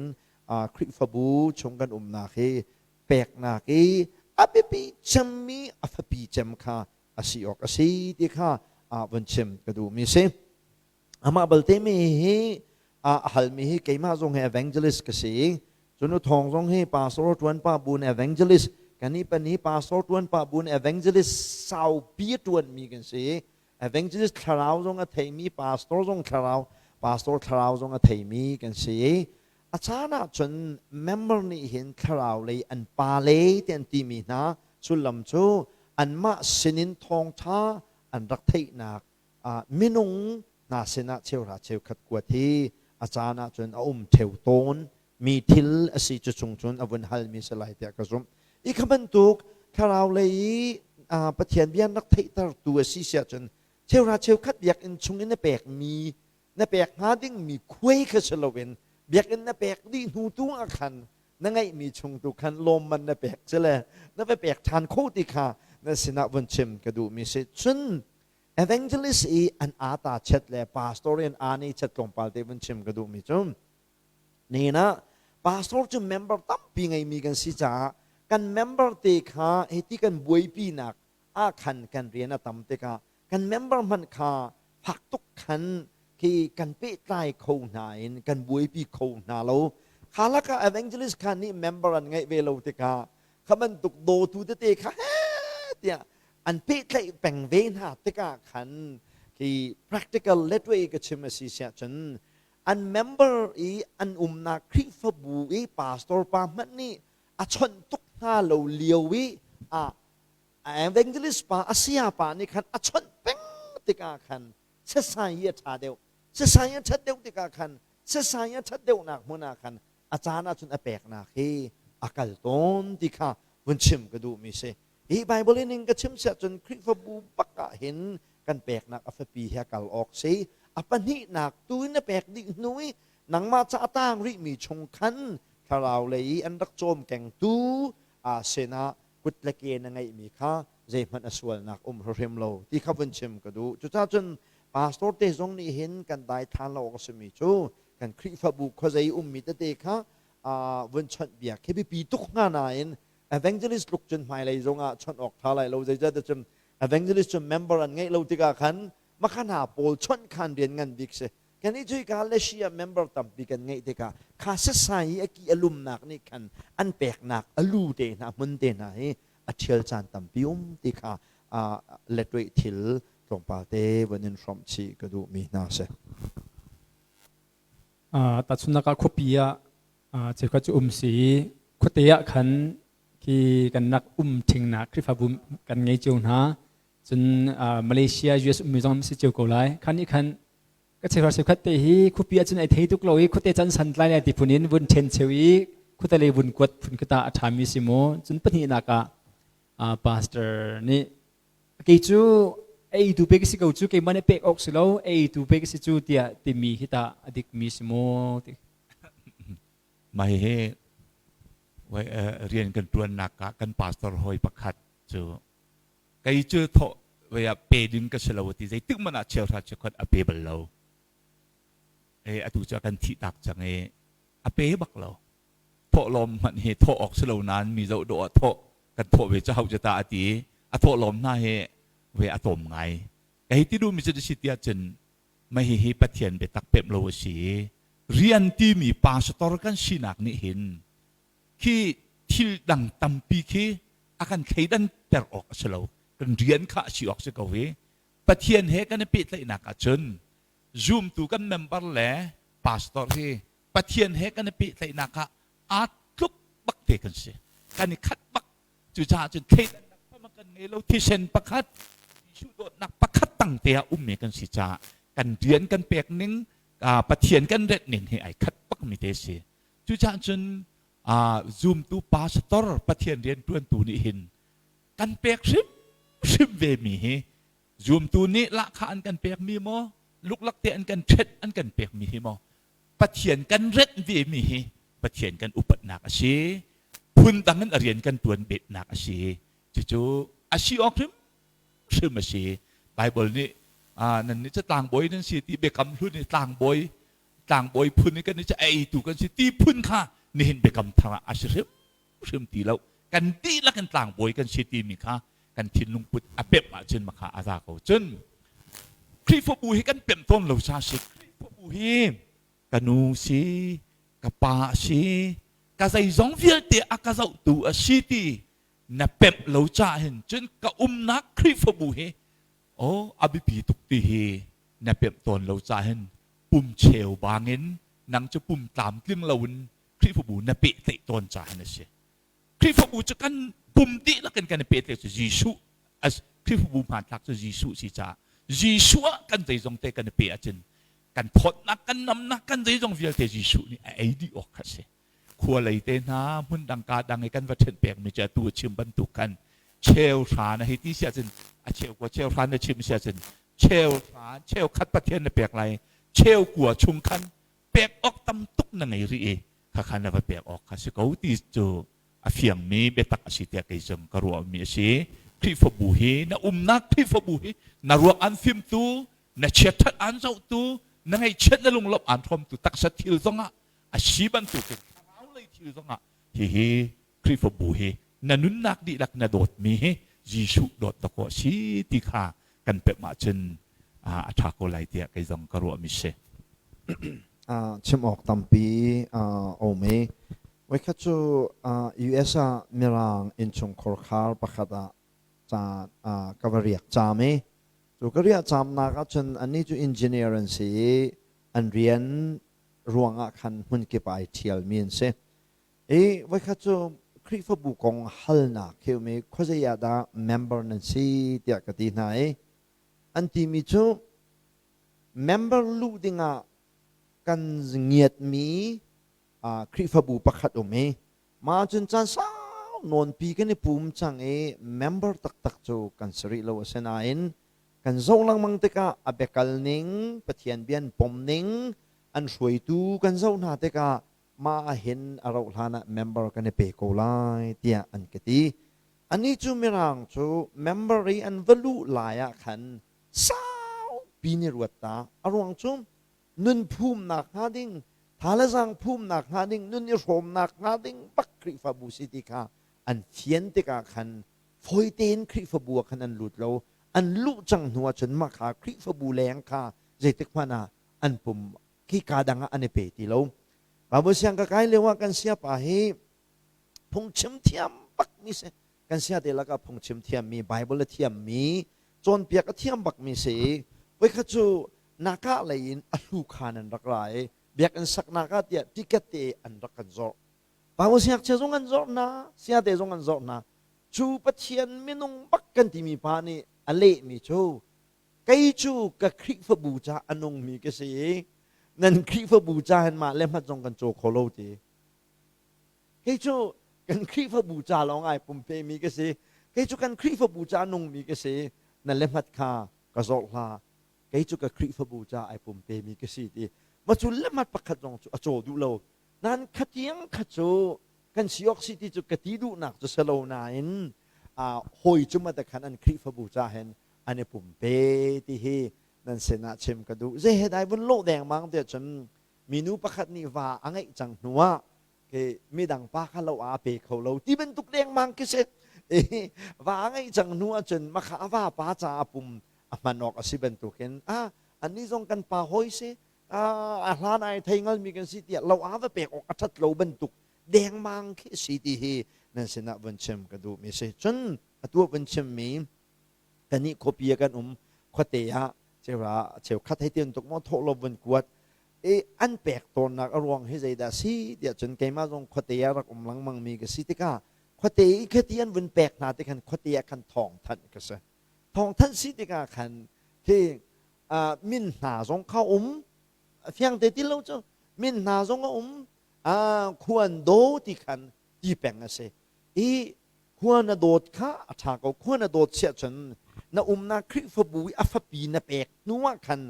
Khrihfabu chung kan umnak hi peknak i a biapi cemmi a fapi cem kha a si awk a si ti kha vun chim ka duhmi si. Amah balte mi hi a halmi hi keimah zong hi evangelist ka si. Cun u thawng zong hi pastor tuan pa bun evangelist kan i pan hi pastor tuan pa bun evangelist saupi tuan mi kan si. Evangelist thlarau zong a theimi pastor zong thlarau pastor thlarau zong a theimi kan si. A caan ahcun member nih hin thlarau lei an pa le ti an timi hna sullam cu anmah sinin thawngṭha an rak theihnak minung hna sinah cheuhra cheukhat kuat hi a caan ahcun a um ṭheo tawn mi thil a si cu chung cun a vun halmi si lai tiah ka zumh. I kha bantuk thlarau lei i Pathian bia rak theihtertu a si siah cun cheuhra cheukhat biakinn chung in na pekmi na pek hnga dingmi khuai kha si loin biakinn na pek dih hnu tu ah khan na ngeihmi chung tu khan lawmman na pek si le na va pek ṭhan kho ti kha na sinah vun chim ka duhmi si. Cun evangelist i an ata chet le pastor in ani chet tlawmpal te vun chim ka duhmi cu Nihin ah pastor cu member tampi ngeimi kan si caah kan member te kha hiti kan buaipinak ah khan kan rian a tam tikah kan member hmanh kha fak tuk khan khi kan pehtlai kho hna in kan buaipi kho hna lo. Kha lakah evangelist kha nih member an ngeih ve lo tikah kha bantuk dawtu tete kha he tiah an pehtlaih peng ve hna tikah khan khi practical letway ka chim a si siah cun an member i an umnak Khrihfabu i pastor pa hmanh nih a chawnh tuk hna lo lio i a evangelist pa a saya pa nih khan a chawnh peng tikah khan sasai hi a ṭha deuh sasai a ṭhat deuh tikah khan sasai a ṭhat deuhnak hmun ah khan a caan ahcun a peknak hi a kal tawn ti kha vun chim ka duhmi si. Hi Bible in ka chim siah cun Khrihfabu bak ah hin kan peknak a fapi he kal awk si. A pahnihnak tu in na pek dih hnu i nangmah ca a tang rihmi chung khan thlarau lei i an rak cawm kengtu a sinah kut le ke na ngeihmi kha zeihmanh a sualnak um hrim lo ti kha vun chim ka duh. Cucaah cun pastor te zong nih hin kan daithlan lo awk a simi cu kan Khrihfabu khuazei ummi tete kha vun chawnh biak khi biapi tuk hnga nain evangelist tluk cun hmailei zongah chawnh awk ṭha lai lo. Zeicahtiah cun evangelist cu member an ngeih lo tikah khan makha hna pawl chawnh khan rian ngan bik si. Kan i cuika Lesia member tampi kan ngeih tikah kha sasai i a ki a lumnak nih khan an peknak a lu te hna hmun te hna hi a ṭhial caan tampi um ti kha letwei thil. tlawmpal te van in hrawmh chih ka duhmi hna si. Tahchunhnak ah khuapi ah cheukhat cu um si i khuate ah khan khi kan rak um ṭhingnak Khrihfabu kan ngei cio hna. Cun Malaysia, US ummi zong si cio ko lai. Khan nih khan ka cheukhat cheukhat te hi khuapi ah cun ai thei tuk lo i khuate can santlai lai ti phun in vun ṭhen cheu i khuate lei vun kuat phun khi ta a ṭhami si maw? Cun pahnihnak ah pastor nih kei cu ei tu pek si ko cu keimah nih pek awk si lo ei tu pek si cu tiah timi hi tah a dikmi si maw ti. Mah hihi rian kan ṭuannak ah kan pastor hawi pakhat cu kei cu thawh vei ah pe ding ka si lo ti zeitik hmanh ah cheuhra cheukhat a pe bal lo. E atu cu a kan thih tak cang i a pe bak lo. Thawhlawm hmanh hi thawh awk si lo nain mi zoh dawh ah thawh kan thawh ve cu hau cu ta a ti i a thawhlawm hna hi ve a tlawm ngai. Ka hei ti duhmi cu si tiah cun mah hihi Pathian biatak pemh lo a si i rian timi pastor kan sinak nih hin khi thil dang tampi khi a kan thleidan ter awk a si lo. Kan rian kha a si awk si ko i Pathian he kan i pehtlaihnak ahcun zumtu kan member le pastor hi Pathian he kan i pehtlaihnak ah aa tluk bak te kan si. Kan i khat bak. Cucaah cun thleidannak hmanh kan ngei lo. Thisen pakhat, Jesuh dawtnak pakhat tang te ah ummi kan si caah kan rian kan pek ning, Pathian kan ret ning hi ai khat bak mi te si. Cucaah cun zumtu pastor Pathian rian ṭuantu nih hin kan pek hrimhrim ve mi hi zumtu nih lahkhah an kan pekmi maw luklak te an kan ṭhet an kan pekmi hi maw Pathian kan renh vemi hi Pathian kan upatnak a si. Phundang in a rian kan ṭuan betnak a si. Cucu a si awk hrimhrim a si. Bible nih nan nih cu tlangbawi nan si ti biakam hlun i tlangbawi tlangbawi phun i kan nih cu a eitu kan si ti phun kha nihin biakam thar ah a si hrimhrim ti lo. Kan dihlak in tlangbawi kan si timi kha kan thinlung put a pemh ahcun makha a za ko. Cun Khrihfabu hi kan pemh tawn lo sa si. Khrihfabu hi ka nu si, ka pa si, ka zeizong vialte a ka zohtu a si ti na pemh lo ca hin cun ka umnak Khrihfabu hi oh a biapi tuk ti hi na pemh tawn lo ca hin pum cheu bangin nang cu pum tlamtling loin Khrihfabu na pehtlaih tawn ca hin a si. Khrihfabu cu kan pum dihlak in kan i pehtlaih cu Jesuh Khrihfabu hmanthlak cu Jesuh si caah Jesuh ah kan zeizong te kan i pe ahcun kan thawtnak kan namnak kan zeizong vialte Jesuh nih a ei dih awk kha si. Khua lei te hna hmun dang ka dang i kan va ṭhen pekmi cu atu a chim bantuk khan cheu hra na hei ti si ahcun a cheu kua cheu hra na chim si ahcun cheu hra cheu khat Pathian na pek lai cheu kua chung khan pek awk tam tuk na ngei rih i khakha na va pek awk kha si ko ti cu a fiangmi biatak a si tiah kei zong ka ruahmi a si. Khrihfabu hi na umnak Khrihfabu hi na ruak an fimtu, na chiatṭhat an zohtu, na ngaihchiat na lunglawmh aan hrawmtu taksa thil zongah a si bantukin thlarau lei thil zongah hihi Khrihfabu hi na nunnak dihlak na dawtmi hi Jesuh dawt dawkaw a si ti kha kan pemh ahcun a ṭha ko lai tiah kei zong ka ruahmi si. Chim awk tampi a um i voikhat cu US ah Mirang innchungkhar khar pakhat ah ca ka va riak caam i cu ka riah caamnak ahcun annih cu engineer an si i an rian ruangah khan hmunkip ah ai ṭhialmi an si. I voikhat cu Khrihfabu kong halnak khi um i khuazei ah dah member nan si tiah ka ti hna i an timi cu member luh dingah kan ngiatmi Khrihfabu pakhat um i mah cun caan sau nawnpi kan i pum cang i member taktak cu kan si rih lo asinain kan zoh lengmang tikah a biakal ning Pathian bia an pom ning an hruaitu kan zoh hna tikah mah ahhin a rauh hlan ah member kan i pe ko lai tiah an ka ti. Anih cu Mirang cu member i an va luh lai ah khan saupi ni ruat ta. A ruang cu nun phumnak hnga ding, tha le zaang phumnak hnga ding, nun i hrawmnak hnga ding bak Khrihfabu si ti kha an fian tikah khan fawi tein Khrihfabu ah khan an lut lo. An luh cang hnu ahcun mah kha Khrihfabu leng kha zeitik hmanh ah an pum khika dang ah an i pe ti lo. Bible siang ka kai lio ah kan siapa hi phungchim thiam bak mi si. Kan sia te lakah phungchim thiammi, Bible a thiammi, Cawnpiak a thiam bakmi si i voikhat cu Naka lei in a hlu khan an rak ra i biakinn saknak ah tiah ticket te an rak kan zawrh. Paul siangchia zong an zawrh hna, siate zong an zawrh hna. Cu Pathian minung bak kan timi pa nih a lehmi cu kei cu ka Khrihfabu ca a nungmi ka si i nan Khrihfabu ca hin mah le hmat zong kan caw kho lo ti. Kei cu kan Khrihfabu ca lawng ai pumpemi ka si. Kei cu kan Khrihfabu ca a nungmi ka si. Na le hmat kha ka zawrh hlah. Kei cu ka Khrihfabu ca ai pumpemi ka si ti. Ma cu le hmat pakhat zong cu a caw duh lo. Nan khatiang kha cu kan si awk si ti cu ka ti duhnak cu si lo nain hawi cu ma khan an Khrihfabu ca hin an i pumpe ti hi nan sinah chim ka duh. Zei he dai vun lawh dengmang tiah cun minu pakhat nih va a ngeih cang hnuah ke midang pa kha lo a pe kho lo ti bantuk lengmang khi si. Va a ngeih cang hnu ahcun makha a va pa ca a pum a hman awk a si bantukin a annih zong kan pa hawi si, a hlan ai thei ngalmi kan si tiah lo a va pek awk a ṭhat lo bantuk dengmang khi si ti hi nan sinah vun chim ka duhmi si. Cun atu vun chimmi kannih khuapi ah kan um, khuate ah cheura cheukhat hei tian tuk maw thawh lo vun kuat i an pek tawnnak a ruang hi zeidah si tiah cun keimah zong khuate ah rak um lengmang mi ka si tikah khuate i khati an vun pek hna ti khan khuate ah khan thawng thanh ka si. Thawng thanh si tikah khan khi min hna zong kha um fiang te ti lo cu min hna zong a um, khuan do ti khan ti peng a si i khua na dawt kha a ṭha ko. Khua na dawt siah cun na umnak Khrihfabu i a fapi na pek hnu ah khan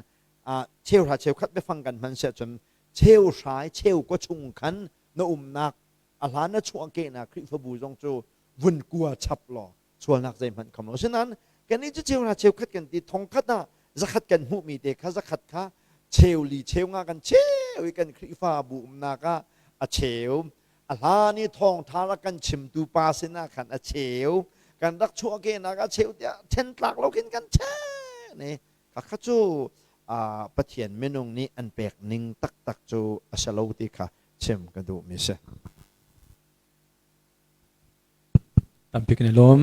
cheuhra cheukhat biafang kan hman siah cun cheuhra i cheu kua chung khan na umnak a hlan na chuahkehnak Khrihfabu zong cu vun kua chap law sualnak zeihmanh kham lo. Asinain kannih cu cheuhra cheukhat kan ti, thongkhat ah zakhat kan hmuhmi te kha zakhat kha cheu li cheu nga kan cheu i kan Khrihfabu umnak ah a cheu, a hlan i thawngṭha rak kan chimtu pa sinah khan a cheu, kan rak chuahkehnak a cheu tiah ṭhen tlak lo khin kan ṭhen i khakha cu Pathian minung nih an pek ning taktak cu a si lo ti kha chim ka duhmi si. Tampi kan i lawm.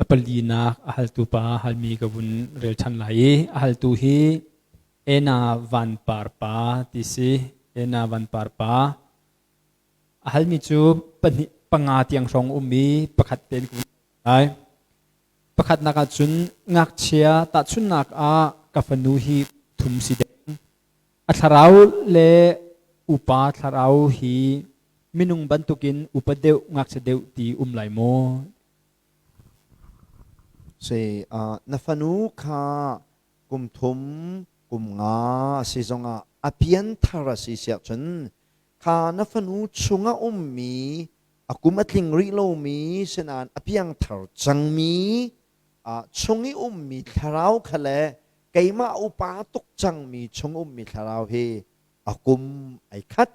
A palinak a haltu pa halmi ka vun rel ṭhan lai i a haltu hi Ena Vanpar pa ti si. Ena Vanpar pa. A halmi cu pahnih panga tiang hrawng um i pakhat tein ka vun lai. Pakhatnak ah cun ngakchia tahchunhnak ah ka fanu hi thum si deng. A thlarau le upa thlarau hi minung bantukin upa deuh ngakchia deuh ti um lai maw? Si, na fanu kha kum thum, kum nga a si zongah a pianthar a si siah cun kha na fanu chungah ummi a kum a tling rih lomi sinain a piangthar cangmi chung i ummi thlarau kha le keimah upa tuk cangmi chung ummi thlarau hi a kum ai khat,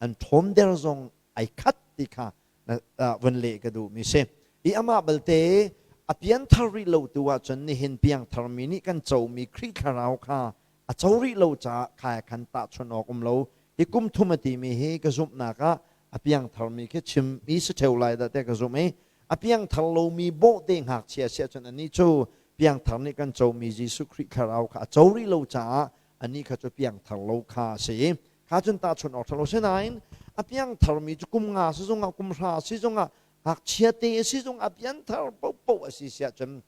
an ṭhawmder zong ai khat ti kha vun leh ka duhmi si. I amah balte a pianthar rih lo tu ahcun nihin piangtharmi nih kan comi Khrih thlarau kha a co rih lo caah khai khan tahchunh awk um lo. Hi kum thum a timi hi ka zumhnak ah a piangtharmi khi chim i si ṭheo lai dah tiah ka zumh i a piangthar lomi bawhte ngakchia si ahcun anih cu piangthar nih kan comi Jesuh Khrih thlarau kha a co rih lo caah anih kha cu piangthar lo kha a si i kha cun tahchunh awk ṭha lo. Sinain a piangtharmi cu kum nga si zongah kum hra si zongah ngakchia te a si zongah piangthar paohpaoh a si si ahcun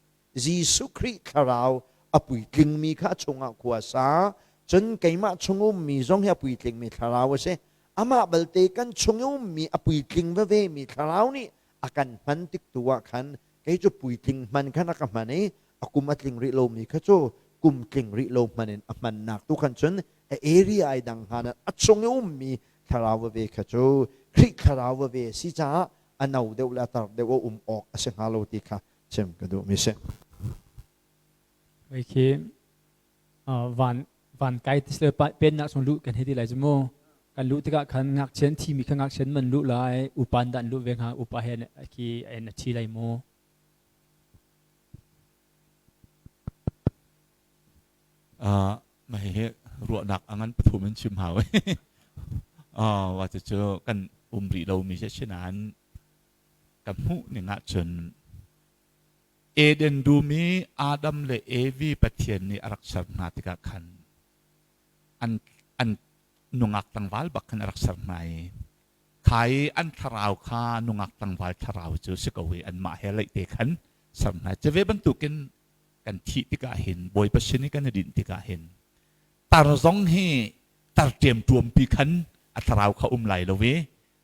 Jesuh Khrih thlarau a puitlingmi kha a chungah khua sa. Cun keimah chung ummi zong hi a puitlingmi thlarau a si. Amah balte kan chung i ummi a puitling veve mi thlarau nih a kan hman tik tu ah khan kei cu puitling hman khan a ka hman i a kum a tling rih lomi kha cu kum tling rih lo hman in a hmannak tu khan cun a area ai dang hnga a chung i ummi thlarau veve kha cu Khrih thlarau veve a si caah a no deuh le a tar deuh a um awk a si hnga lo ti kha chim ka duhmi si. Hei khi van van kai ti sile pennak chung luh kan hei ti lai cu mu. Kan luh tikah khan ngakchian thimi kha ngakchian man luh lai, upa an dan luh ve hnga, upa he khi en a thi lai mu. Mah hihi ruahnak a ngan pathum in chim hau. Wa cu kan um rih lomi si nain ka hmuh ning ahcun Eden dum i Adam le Evi Pathian nih a rak ser hna tikah khan an nungak tlangval bak khan a rak ser hna i kha i an thlarau kha nungak tlangval thlarau cu si ko i anmah he leih te khan ser hna. Cu ve bantukin kan thih tikah hin Bawipa sin i kan i dinh tikah hin tar zong hi tar ṭiamṭuampi khan a thlarau kha um lai lo i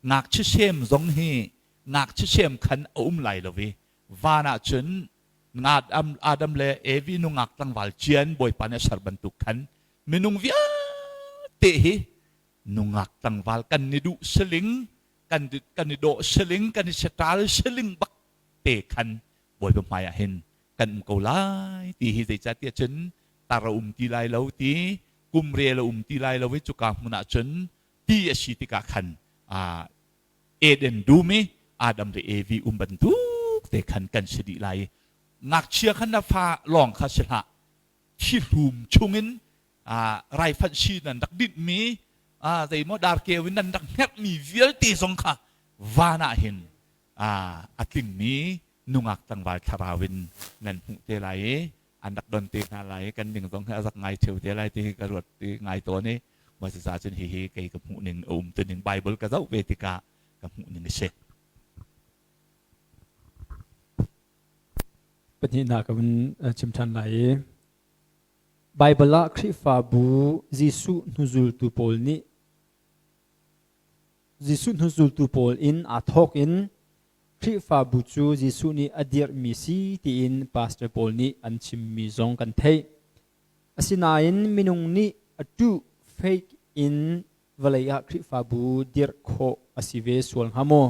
ngakchia sem zong hi ngakchia sem khan a um lai lo i van ah cun Adam le Evi nungak tlangval cian Bawipa nih a ser bantuk khan minung vialte hi nungak tlangval kan ni duh siling kan kan i dawh siling kan i saṭal siling bak te khan Bawipa hmai ah hin kan um ko lai ti hi zeicahtiah cun tar a um ti lai lo ti kum rel a um ti lai lo i cuka hmun ah cun ti a si tikah khan Eden dum i Adam le Evi um bantuk te khan kan si dih lai i ngakchia khan na fa lawng kha si hlah thihlum chungin raifanh si nan rak dinhmi zeimaw darkeu in nan rak hngerhmi vialte zong kha van ah hin a tlingmi nungak tlangval thlarau in nan hmuh te lai i an rak don te hna lai i kan ning zong hi a zak ngai ṭheo te lai ti hi ka ruat ngai tawn i mah cun hihi kei ka hmuh ning a um tuning Bible ka zoh ve tikah ka hmuh ning a si. Pahnihnak ka vun chim ṭhan lai i Baibal ah Khrihfabu Jesuh hnuzultu pawl nih Jesuh hnuzultu pawl in aa thawk in Khrihfabu cu Jesuh nih a dirhmi si tiin pastor pawl nih an chimmi zong kan theih. Asinain minung nih a ṭuh fake in vawlei ah Khrihfabu dirh khawh a si ve sual hnga maw?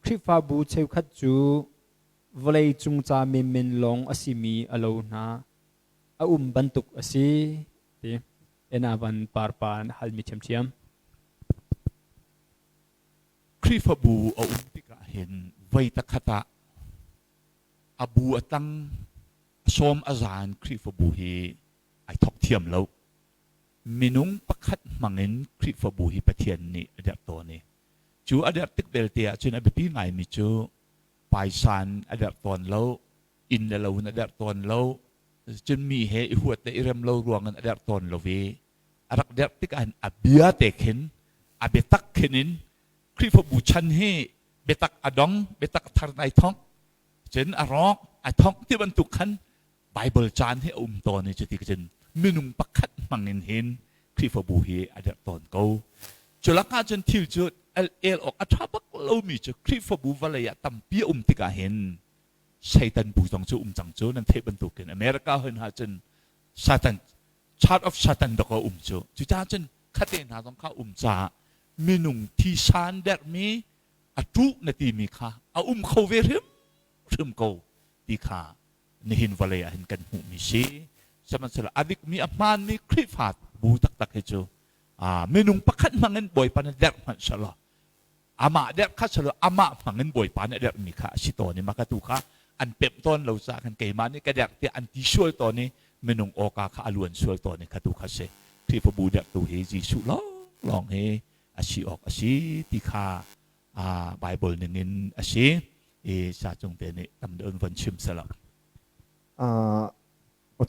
Khrihfabu cheukhat cu vawlei cung ca menmen lawng a simi a lo hna. A um bantuk a si ti Enavan parpa an halmi ṭhiamṭhiam. Khrihfabu a um tikah hin voi takhat ah a bu a tang a sawm a zaan Khrihfabu hi ai thawk thiam lo. Minung pakhat hmangin Khrihfabu hi Pathian nih a derh tawn i cu a derh tik belte ahcun a biapi ngaimi cu paisa in a derh tawn lo, inn le lo in a derh tawn lo, cun mi he i huat le i rem lo ruangin a derh tawn lo i a rak derh tikah hin a bia te khin a biatak khin in Khrihfabu chan hi biatak a dong, biatak a thar in ai thong, cun a rawk, ai thong ti bantuk khan Bible caan hi a um tawn i cuti cun minung pakhat hmang in hin Khrihfabu hi a derh tawn ko. Cu lakah cun thil cu el el awk a ṭha bak lomi cu Khrihfabu vawlei ah tampi a um tikah hin Satan bu zong cu um cang cu nan theih bantukin America hoi hna cun Satan Church of Satan dok a um cu. Cucaah cun khate hna zong kha um caah minung thisan derhmi a ṭuh na timi kha a um kho ve hrimhrim ko ti kha nihin vawlei ah hin kan hmuhmi si. Sihmanhsehlaw a dikmi a hmaanmi Khrihfa bu taktak hi cu minung pakhat hmang in Bawipa nih derh hmanh selaw amah derh kha selaw amah hmang in Bawipa nih a derhmi kha a si tawn i maka tu kha an pemh tawn lo caah khan keimah nih ka derh tiah an ti sual tawn i minung awka kha a luan sual tawn i kha tu kha si Khrihfabu derhtu hi Jesuh lawnglawng hi a si awk a si ti kha Bible ningin a si i sa cung te nih tam deuh in von chim selaw.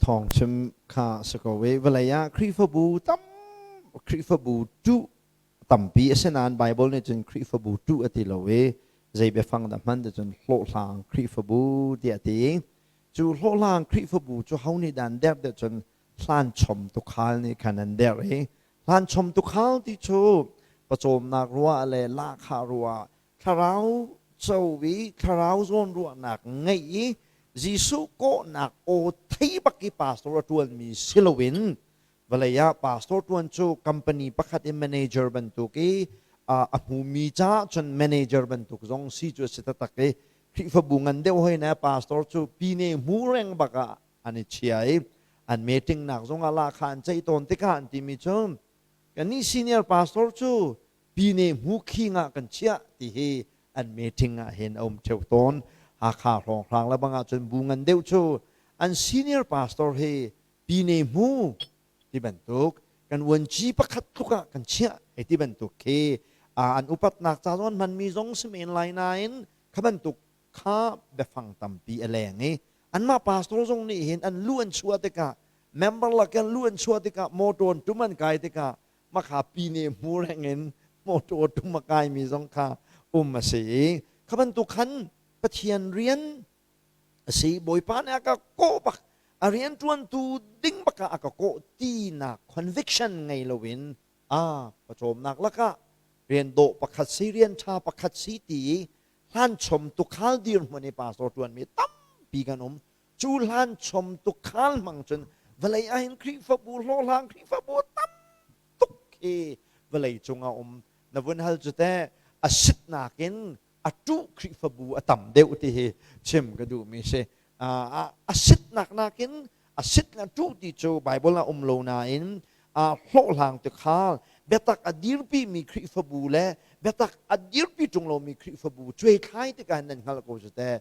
Thawng chim kha si ko i vawlei ah Khrihfabu tam Khrihfabu ṭuh tampi a si nain Bible nih cun Khrihfabu ṭuh a ti lo i zei biafang dah hman ti cun hlawhhlang Khrihfabu tiah a ti. Cu hlawhhlang Khrihfabu cu ho nih dah an derh tiah cun hlanchom tuukhal nih khan an derh i hlanchom tuukhal ti cu pawcawmnak ruah le lahkhah ruah thlarau co i thlarau zawnruahnak ngeih i Jesuh kawhnak aw thei bak i pastor a ṭuanmi si loin vawlei ah pastor ṭuan cu company pakhat i manager bantuk i a hmumi caah cun manager bantuk zong si cu a si taktak i Khrihfabu ngan deuh hoi na pastor cu pine hmu reng bak ah an i chia i an meeting nak zong ah lahkhah an ceih tawn tikah an timi cu kannih senior pastor cu pine hmu khing ah kan chiah ti hi an meeting ah hin a um theu tawn. Hakha hrawnghrang le bang ahcun bu ngan deuh cu an senior pastor hi pine hmu ti bantuk kan uanci pakhat tluk ah kan chiah hei ti bantuk khi an upatnak ca zong an hmanmi zong si men lai nain kha bantuk kha biafang tampi a leng i. Anmah pastor zong nih hin an lu an chuah tikah member lak an lu an chuah tikah motor an tum an kai tikah makha pine hmu reng in motor tum a kaimi zong kha um a si i kha bantuk khan Pathian rian a si. Bawipa nih a ka kawh bak, a rian ṭuantu ding bak ah a ka kawh tinak conviction ngei loin a pawcawmnak lakah rian dawh pakhat si, rian ṭha pakhat si ti i hlanchom tukhal dirhmun i pastor ṭuanmi tampi kan um. Cu hlanchom tukhal hmang cun vawlei ah hin Khrihfabu hlawhhlang Khrihfabu tam tuk khi vawlei cung ah um. Na vun hal cu teh a sitnak in a ṭuh Khrihfabu a tam deuh ti hi chim ka duhmi si. A sitnak nakin a sit le ṭuh ti cu Baibal ah um lo nain hlawhhlang tikhal biatak a dirpimi Khrihfabu le biatak a dirpi ṭung lomi Khrihfabu cuaithlai tikah nan hngalh ko cu teh.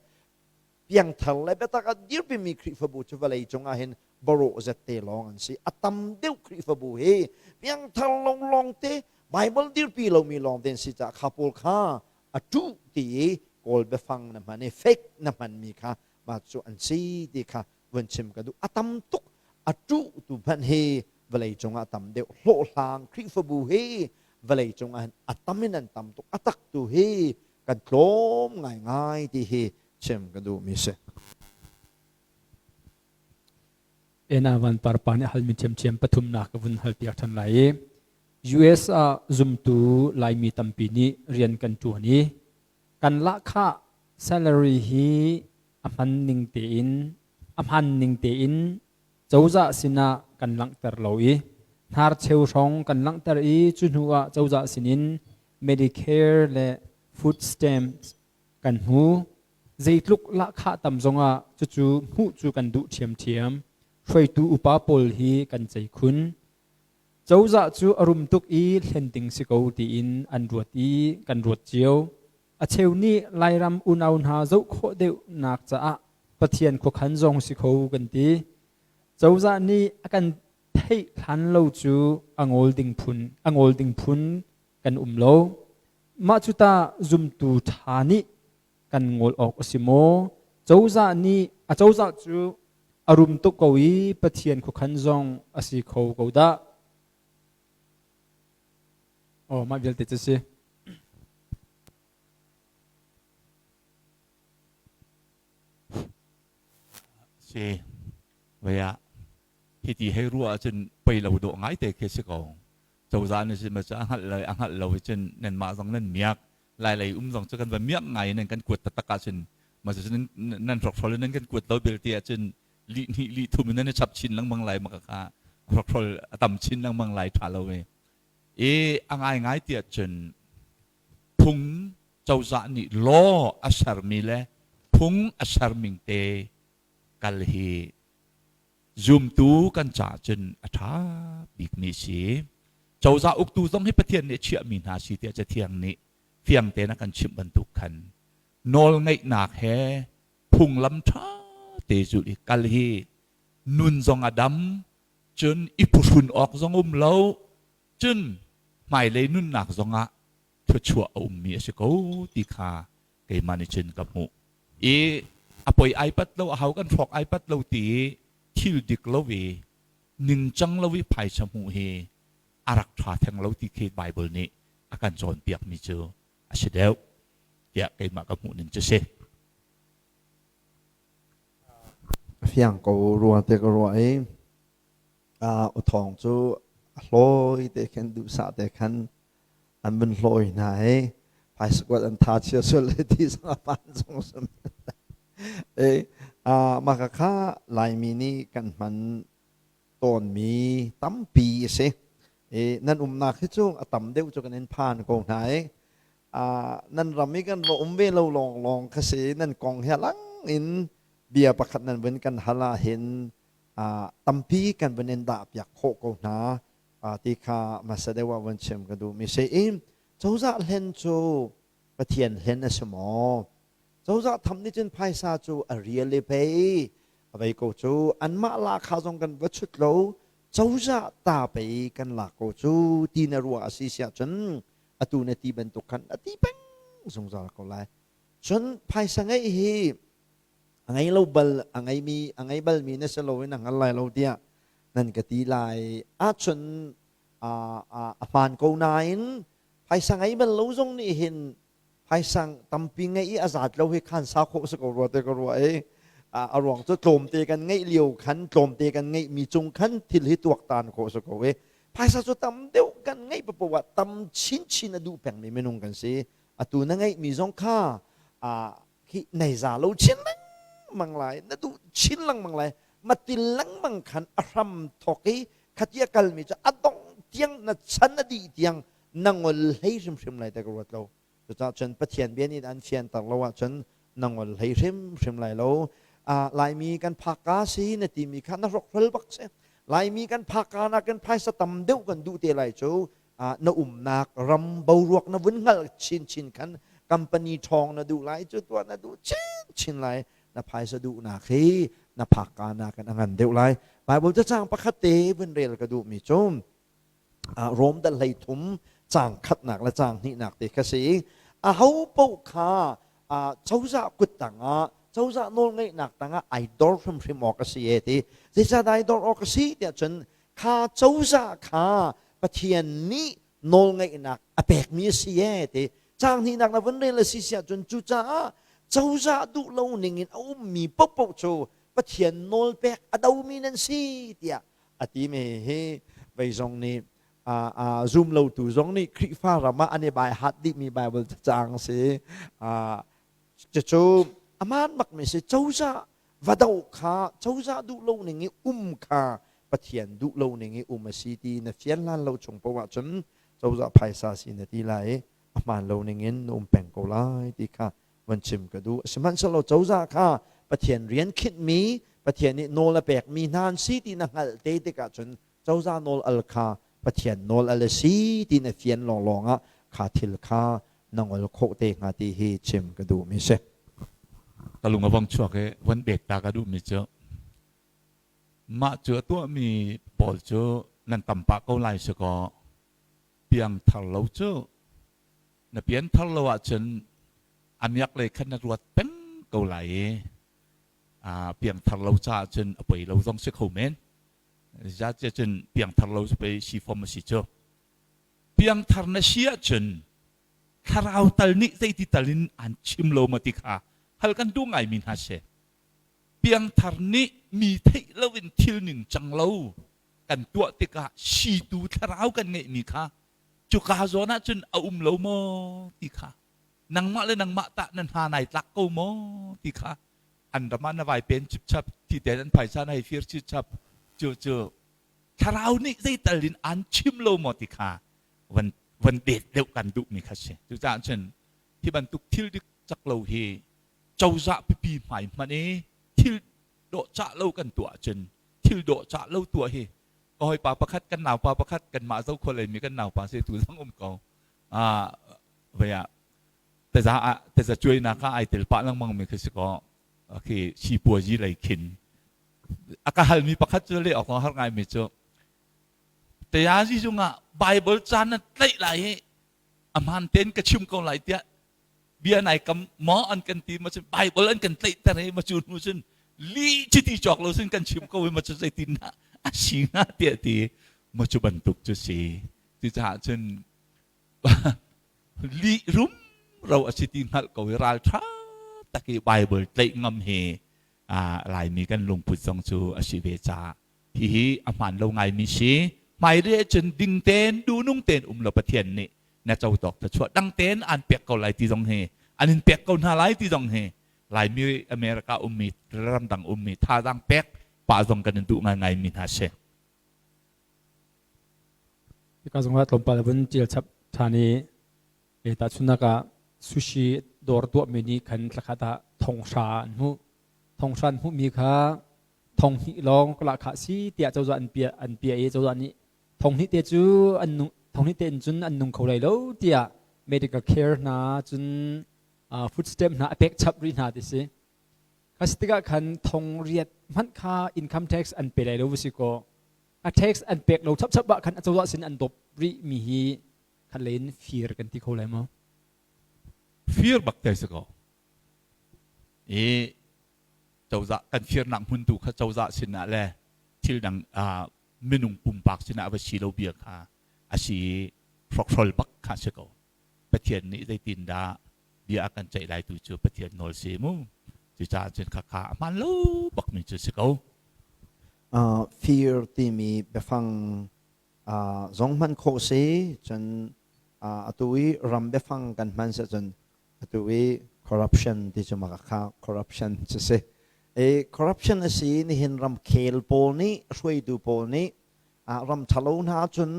Piangthar le biatak a dirpimi Khrihfabu cu vawlei cungah hin barawh zette lawng an si. A tam deuh Khrihfabu hi piangthar lo lawng te, Bible dirpi lomi lawng te an si caah kha pawl kha a ṭuh ti i Kawl biafang na hman i fake na hmanmi kha mah cu an si ti kha vun chim ka duh. A tam tuk a ṭuh tu hmanh hi vawlei cungah a tam deuh. Hlawhhlang Khrihfabu hi vawlei cungah hin a tam in an tam tuk. A tak tu hi kan tlawm ngaingai ti hi chim ka duhmi si. Ena van parpa nih halmi ṭhiamṭhiam pathumnak ka vun halpiak ṭhan lai i US ah zumtu Laimi tampi nih rian kan ṭuan i kan lahkhah salary hi a hman ning tein a hman ning tein cozah sinah kan langhter lo i hnarcheu hrawng kan langhter i cu hnu ah cozah sinin Medicare le food stamps kan hmu. Zeitluk lahkhah tam zongah cucu hmuh cu kan duh ṭhiamṭhiam. Hruaitu upa pawl hi kan cei khun. Cozah cu a rum tuk i hlen ding si ko tiin an ruat i kan ruat cio. A cheu nih Lairam unau hna zoh khawh deuhnak caah Pathian khuakhan zong si kho kan ti. Cozah nih a kan theih hlan lo cu a ngawl ding phun, a ngawl ding phun kan um lo. Mah cu tah zumtu ṭha nih kan ngawl awk a si maw? Cozah nih a cozah cu a rum tuk ko i Pathian khuakhan zong a si kho ko dah. Oh, mah vialte cu si. Si. Vaya hiti hei ruah ahcun pei lo dawh ngai te khi si ko. Cozah nih cun a hngalh lo a hngalh lo cun nanmah zong nan miak Lailei um zong cu kan va miak ngai nan kan kuat taktak ahcun mah cu nan hrokhrol in nan kan kuat lo belte ahcun lih hnih lih thum in nan i chap chin lengmang lai maka kha hrokhrol a tam chin lengmang lai ṭha lo e i a ngaingai ti ahcun phung cozah nih law a sermi le phung a serming te kal hi Zumtu kan caah cun a ṭha bikmi si. Cozah uktu zong hi Pathian nih a chiahmi hna si tiah Cathiang nih fiang tein a kan chimh bantuk khan nawlngeihnak he phunglam ṭha te zulh i kal hi nun zong a dam, cun i phuhrun awk zong um lo, cun hmailei nunnak zongah thluachuah a ummi a si ko ti kha keimah nih cun ka hmuh i a poi ai pat lo a hau kan hrawk ai pat lo ti i thil dik lo i ningcang lo i phaisa hmuh hi a rak ṭha theng lo ti khi Bible nih a kan cawnpiak mi cu a si deuh tiah keimah ka hmuh ning cu si. Fiang ko rua te ka ruah i u thawng cu a hlawi te khan duhsah te khan an vun hlawi hna i phaisa kuat an tha chia sual le ti zong a pan zong sum e mah ka kha Laimi nih kan hman tawnmi tampi a si i nan umnak hi cu a tam deuh cu kan in phan ko hna i nan ram i kan va um ve lo lawng lawng kha si nan kong he lang in bia pakhat nan vun kan hal ah hin tampi kan vun in dah piak khawh ko hna ti kha hmasa deuh ah vun chim ka duhmi si i cozah hlen cu Pathian hlen a si maw? Cozah tham nih cun phaisa cu a rial i pei a vei ko cu anmah lahkhah zong kan va chut lo cozah ta pei kan lak ko cu ti na ruah a si siah cun atu na ti bantuk khan a ti peng zungzal ko lai. Cun phaisa ngeih hi A ngei lo bal a ngeimi a ngei balmi na si lo in a hngal lai lo tiah nan ka ti lai ahcun a hmaan ko nain phaisa ngei bal lo zong nih hin phaisa tampi ngeih i a zat lo hi khan sa khawh si ko rua te ka ruah i a ruang cu tlawmte kan ngeih lio khan tlawmte kan ngeih mi cung khan thil hi tuaktan khawh si ko i phaisa cu tam deuh kan ngeih paoh ah tam chinchin a duh pengmi minung kan si. Atu na ngeihmi zong kha khi nei za lo chin lengmang lai, na duh chin lengmang lai, matil lengmang khan a hram thawk i khatia kalmi cu a dong tiang na chan a dih tiang na ngol hlei hrimhrim lai te ka ruat lo. Cucaah cun Pathian bia nih an fianter lo ahcun na ngol hlei hrimhrim lai lo. Laimi kan phakka si na timi kha na hrokhrol bak si. Laimi kan phakka nakin phaisa tam deuh kan duh te lai cu na umnak ram boruak na vun hngalh chinchin khan company ṭhawng na duh lai cu, tuah na duh chinchin lai. Na phaisa duhnak hi na phakka nakin a ngan deuh lai. Bible cacang pakhat te vun rel ka duhmi cu Rom dal 13 caang khatnak le caang hnihnak te kha si. Aho paoh kha cozah kut tangah, cozah nawlngeihnak tangah ai dor hrimhrim awk a si e ti. Zeicahdah ai dor awk a si tiah cun kha cozah kha Pathian nih nawlngeihnak a pekmi a si e ti. Caang hnihnak na vun rel a si siah cun, cucaah cozah duh lo ning in a ummi paohpaoh cu Pathian nawlpek a domi nan si tiah a timi hi vei zong nih zum lotu zong nih Khrihfa ram ah an i bai hat dihmi Bible caang si. Cucu aman bakmi si. Cozah va do kha, cozah duh lo ning i um kha Pathian duh lo ning i um a si ti na fian hlan lo chung poah cun cozah phaisa si na ti lai i a hmaan lo ning in na um peng ko lai ti kha van chim ka duh. Sihmanhsehlaw cozah kha Pathian rian khinhmi, Pathian nih nawl a pekmi hna an si ti na hngalh te tikah cun cozah nawl al kha Pathian nawl al a si ti na fian lawnglawng ah kha thil kha na ngol khawh te hnga ti hi chim ka duhmi si. Ka lung a vong chuak i von bet ta ka duhmi cu mah cu a tuahmi pawl cu nan tam pah ko lai si kaw piangthar lo cu na pianthar lo ahcun a miak lei khan na ruat peng ko lai i piangthar lo caah cun a poi lo zong si kho men. Zeicahtiah cun piangthar lo cu pei sifom a si cu. Piangthar na si ahcun thlarau tal nih zeiti tal in aan chim lo ma ti kha hal kan duh ngaimi hna si. Piangthar nih mi theih loin thil ningcang lo kan tuah tikah situ thlarau kan ngeihmi kha cuka zawn ah cun a um lo maw ti kha, nangmah le nangmah tah na hna nai tlak ko maw ti kha. An ram ah na vai pen chipchap ti ten an phaisa na hei fir chipchap cu cu thlarau nih zeital in an chim lo maw ti kha van van det deuh kan duh mi kha si. Cucaah cun hi bantuk thil dik cak lo hi cozah pipi hmai hmanh i thil dawhcah lo kan tuah ahcun, thil dawhcah lo tuah hi ka hawipa pakhat, kan naupa pakhat, kanmah Zokhua leimi kan naupa si tu zong um ko, vei ah taza ah taza cuainak ah ai tel pah lengmang mi khi si kaw khi sipuazi lei khin a ka halmi pakhat cu leh awk har ngai mi cu, tayazi zungah Bible caan na tlaih lai i a hmaan tein ka chim ko lai tiah bia nai kam maw an kan ti ma cun Bible an kan tlaihter i ma cu hnu cun li chiti cawk lo cun kan chim ko i ma cu zeitin dah a si hnga tiah ti ma cu bantuk cu si. Cucaah cun lih rumro a si ti hngalh ko i ralṭha tak i Bible tlaih ngam hi Laimi kan lungput zong cu a si ve caah hihi a hmaan lo ngaimi si. Hmailei cun ding tein duhnung tein um lo Pathian nih na co tawk thluachuah dang tein aan pek ko lai ti zong hi, an in pek ko hna lai ti zong hi Laimi America ummi, ramdang ummi thazaang pek pah zong kan in duh ngaingai mi hna si. Hika zongah tlawmpal vun tial chap ṭhan i tahchunhnak ah sushi dawr tuahmi nih khan thlakhat ah thonghra an hmuh. Thonghra an hmuhmi kha 2000 lawng ka lahkhah si tiah cozah an piah an piah i cozah nih 2000 te cu an nung 2000 te in cun an nung kho lai lo tiah medical care hna cun food stamp hna a pek chap rih hna ti si. Kha si tikah khan 8000 hmanh kha income tax an pe lai lo va si kaw a tax an pek lo chapchap ah khan a cozah sin an dawp rih mi hi khat lei in fir kan ti kho lai maw? Fir bak te si ko i. Cozah kan firnak hmun tu kha cozah sinah le thil dang minung pumpak sinah a va si lo bia kha a si i hrokhrol bak kha si ko. Pathian nih zeitindah bia a kan ceih lai tu cu Pathian nawl si mu. Cucaah cun khakha a hmaan lo bakmi cu si ko. Fir timi biafang zong hman khawh si cun atu i ram biafang kan hman si cun atu i corruption ti cu maka kha corruption cu si. E corruption a si nihin ramkhel pawl nih hruaitu pawl nih ram ṭhalo hna cun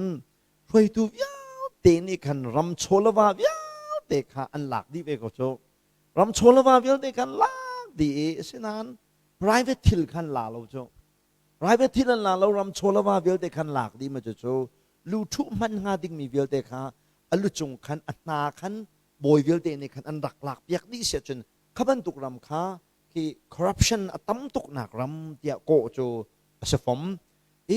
hruaitu vialte nih khan ram chawlava vialte kha an lak dih ve ko cu. Ram chawlava vialte khan lak dih i asinain private thil khan la lo cu. Private thil an la lo ram chawlava vialte khan lak dih ma cu lu ṭhuh hman hnga dingmi vialte kha a lu cung khan a hna khan bawi vialte nih khan an rak lak piak dih si ahcun kha bantuk ram kha khi corruption a tam tuknak ram tiah kawh cu a si fom.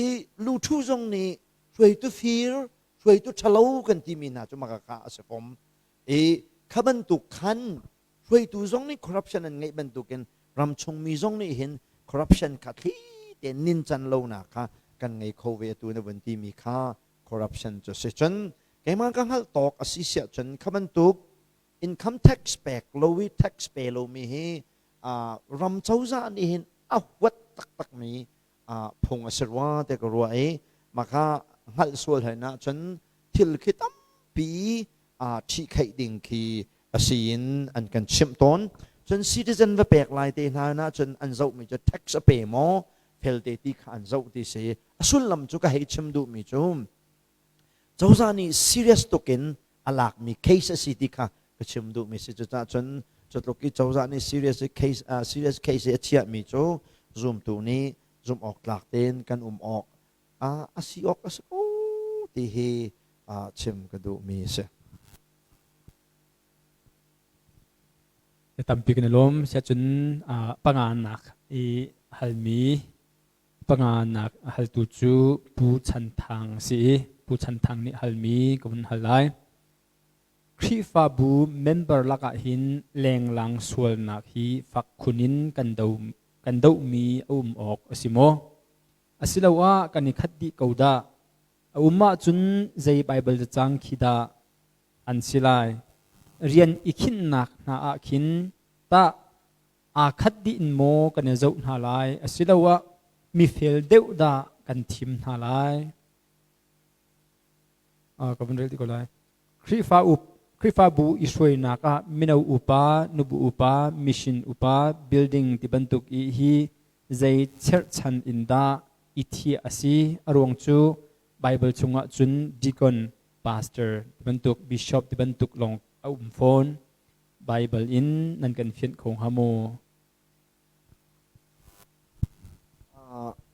I luthu zong nih hruaitu fir hruaitu ṭhalo kan timi hna cu maka kha a si fom. I kha bantuk khan hruaitu zong nih corruption an ngeih bantukin ramchungmi zong nih hin corruption kha thli tein nincan lonak kha kan ngei kho ve atu na vun timi kha corruption cu si. Cun keimah ka hngalh tawk a si siah cun kha bantuk income tax pek lo i tax pe lomi hi ram cozah nih hin a huat taktakmi phung a si rua te ka ruah i maka hngalh sual hen ahcun thil khi tampi ṭhihkhaih ding khi a si in an kan chimh tawn. Cun citizen va pek lai te hna na cun an zohmi cu tax a pe maw felte ti kha an zoh ti si. A sullam cu ka hei chim duhmi cu cozah nih serious tuk in a lakmi case a si ti kha ka chim duhmi si. Cucaah cun cutluk i cozah nih serious case serious case i a chiahmi cu zumtu nih zumh awk tlak tein kan um awk a si awk a si ko ti hi chim ka duhmi a si. Tampi kan i lawm. Siahcun panganak i halmi panganak a haltu cu Pu Chan Thang a si i Pu Chan Thang nih halmi ka vun hal lai. Khrihfabu member lakah hin lenglang sualnak hi fak khun in kan do kan dohmi a um awk a si maw? Asiloah kan i khat dih ko dah? A um ahcun zei Baibal cacang khi dah an si lai? Rian i khinhnak hna ah khin tah aa khat dih in maw kan i zoh hna lai asiloah mifel deuh dah kan thim hna lai? Ka vun rel ti ko lai. Khrihfa Khrihfabu i hruainak ah mino upa, nubu upa, mission upa, building ti bantuk i hi zei cherhchan in dah i thiah a si? A ruang cu Bible chungah cun deacon, pastor ti bantuk, bishop ti bantuk lawng a um fawn. Bible in nan kan fianh kho hnga maw?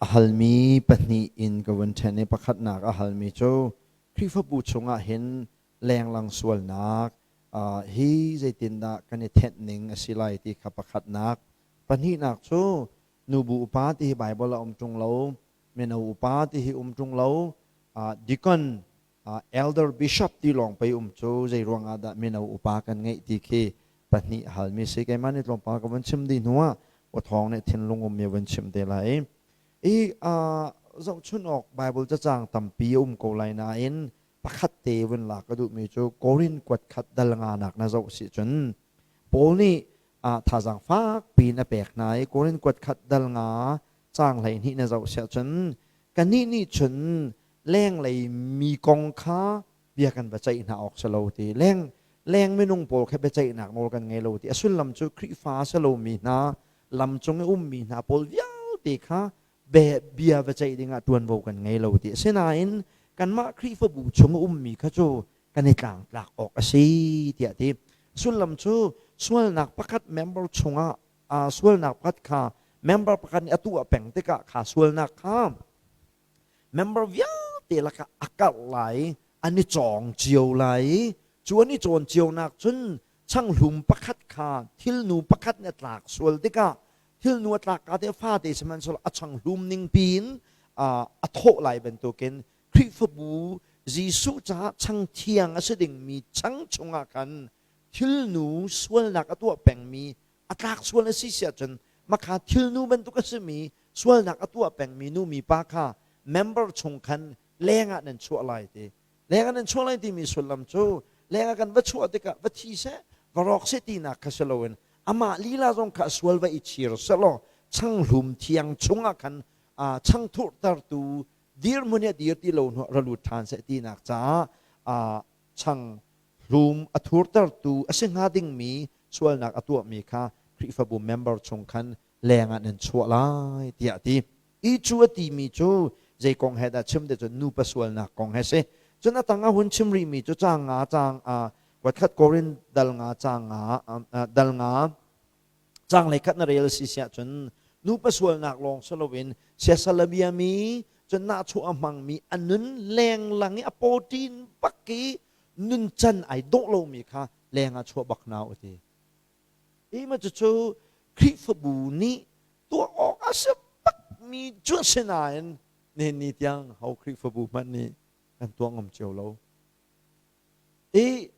A halmi pahnih in ka vun ṭhen i pakhatnak a halmi cu Khrihfabu chungah hin lenglang sualnak hi zeitindah kan i thenh ning a si lai ti kha pakhatnak. Pahnihnak cu nubu upa ti hi Baibal a um ṭung lo, mino upa ti hi um ṭung lo, deacon elder bishop ti lawng pei um cu zei ruangah dah mino upa kan ngeih ti khi pahnih halmi si. Keimah nih tlawmpal ka vun chim dih hnuah aw nih thinlung ummi vun chim te lai. I zohchun awk Bible cacang tampi a um ko lai nain pakhat te vun lak ka duhmi cu Korin kuat khat dal nga nak na zoh si cun Paul nih thazaang fak piin a pek hna i Korin kuat khat dal nga caang 12 na zoh siah cun kannih nih cun lenglei mi kong kha bia kan va ceih hna awk si lo ti, leng leng minung pawl kha biaceihnak nawl kan ngei lo ti. A sullam cu Khrihfa si lomi hna, lam cung i ummi hna pawl vialte kha bia va ceih dingah ṭuanvo kan ngei lo ti. Asinain kanmah Khrihfabu chung i ummi kha cu kan i tlangtlak awk a si tiah ti. Sullam cu sualnak pakhat member chungah sualnak pakhat kha member pakhat nih a tuah peng tikah kha sualnak kha member vialte lakah a karh lai, an i cawng cio lai i cu an i cawn cionak cun changhlum pakhat kha thilnu pakhat nih a tlak sual tikah thilnu a tlak ka te fate sihmanhsehlaw a changhlum ning piin a thawh lai bantukin Khrihfabu Jesuh caah chang thiang a si dingmi chang chungah khan thilnu sualnak a tuah pengmi a tlak sual a si siah cun. Makha thilnu bantuk a simi sualnak a tuah pengmi nu mi pa kha member chung khan lengah nan chuah lai ti. Lengah nan chuah lai timi sullam cu lengah kan va chuah tikah va thi seh, va rawk seh tinak kha si loin amah lila zong kha sual va i chir selaw changhlum thiang chungah khan changthurtertu dirhmun hi a dir ti lo hnu ra lut ṭhan seh tinak caah chang hlum a thurtertu a si hnga dingmi sualnak a tuahmi kha Khrihfabu member chung khan leng ah nan chuah lai tiah a ti. I cu a timi cu zei kong he dah chim te cun nupa sualnak kong he si. Cun a tang ah hun chim rihmi cu caang nga caang kuatkhat Korin dal nga caang nga dal nga caang lei khat na rel si siah cun nupa sualnak lawng si loin siasal a biami cun nahchuah a hmangmi a nun lenglang i a pawṭin bak i nuncan ai dawh lomi kha leng ah chuah bak hna u ti. Hi ma cucu Khrihfabu nih tuah awk a si bakmi cu a si nain nihin ni tiang ho Khrihfabu hmanh nih kan tuah ngam cio lo. I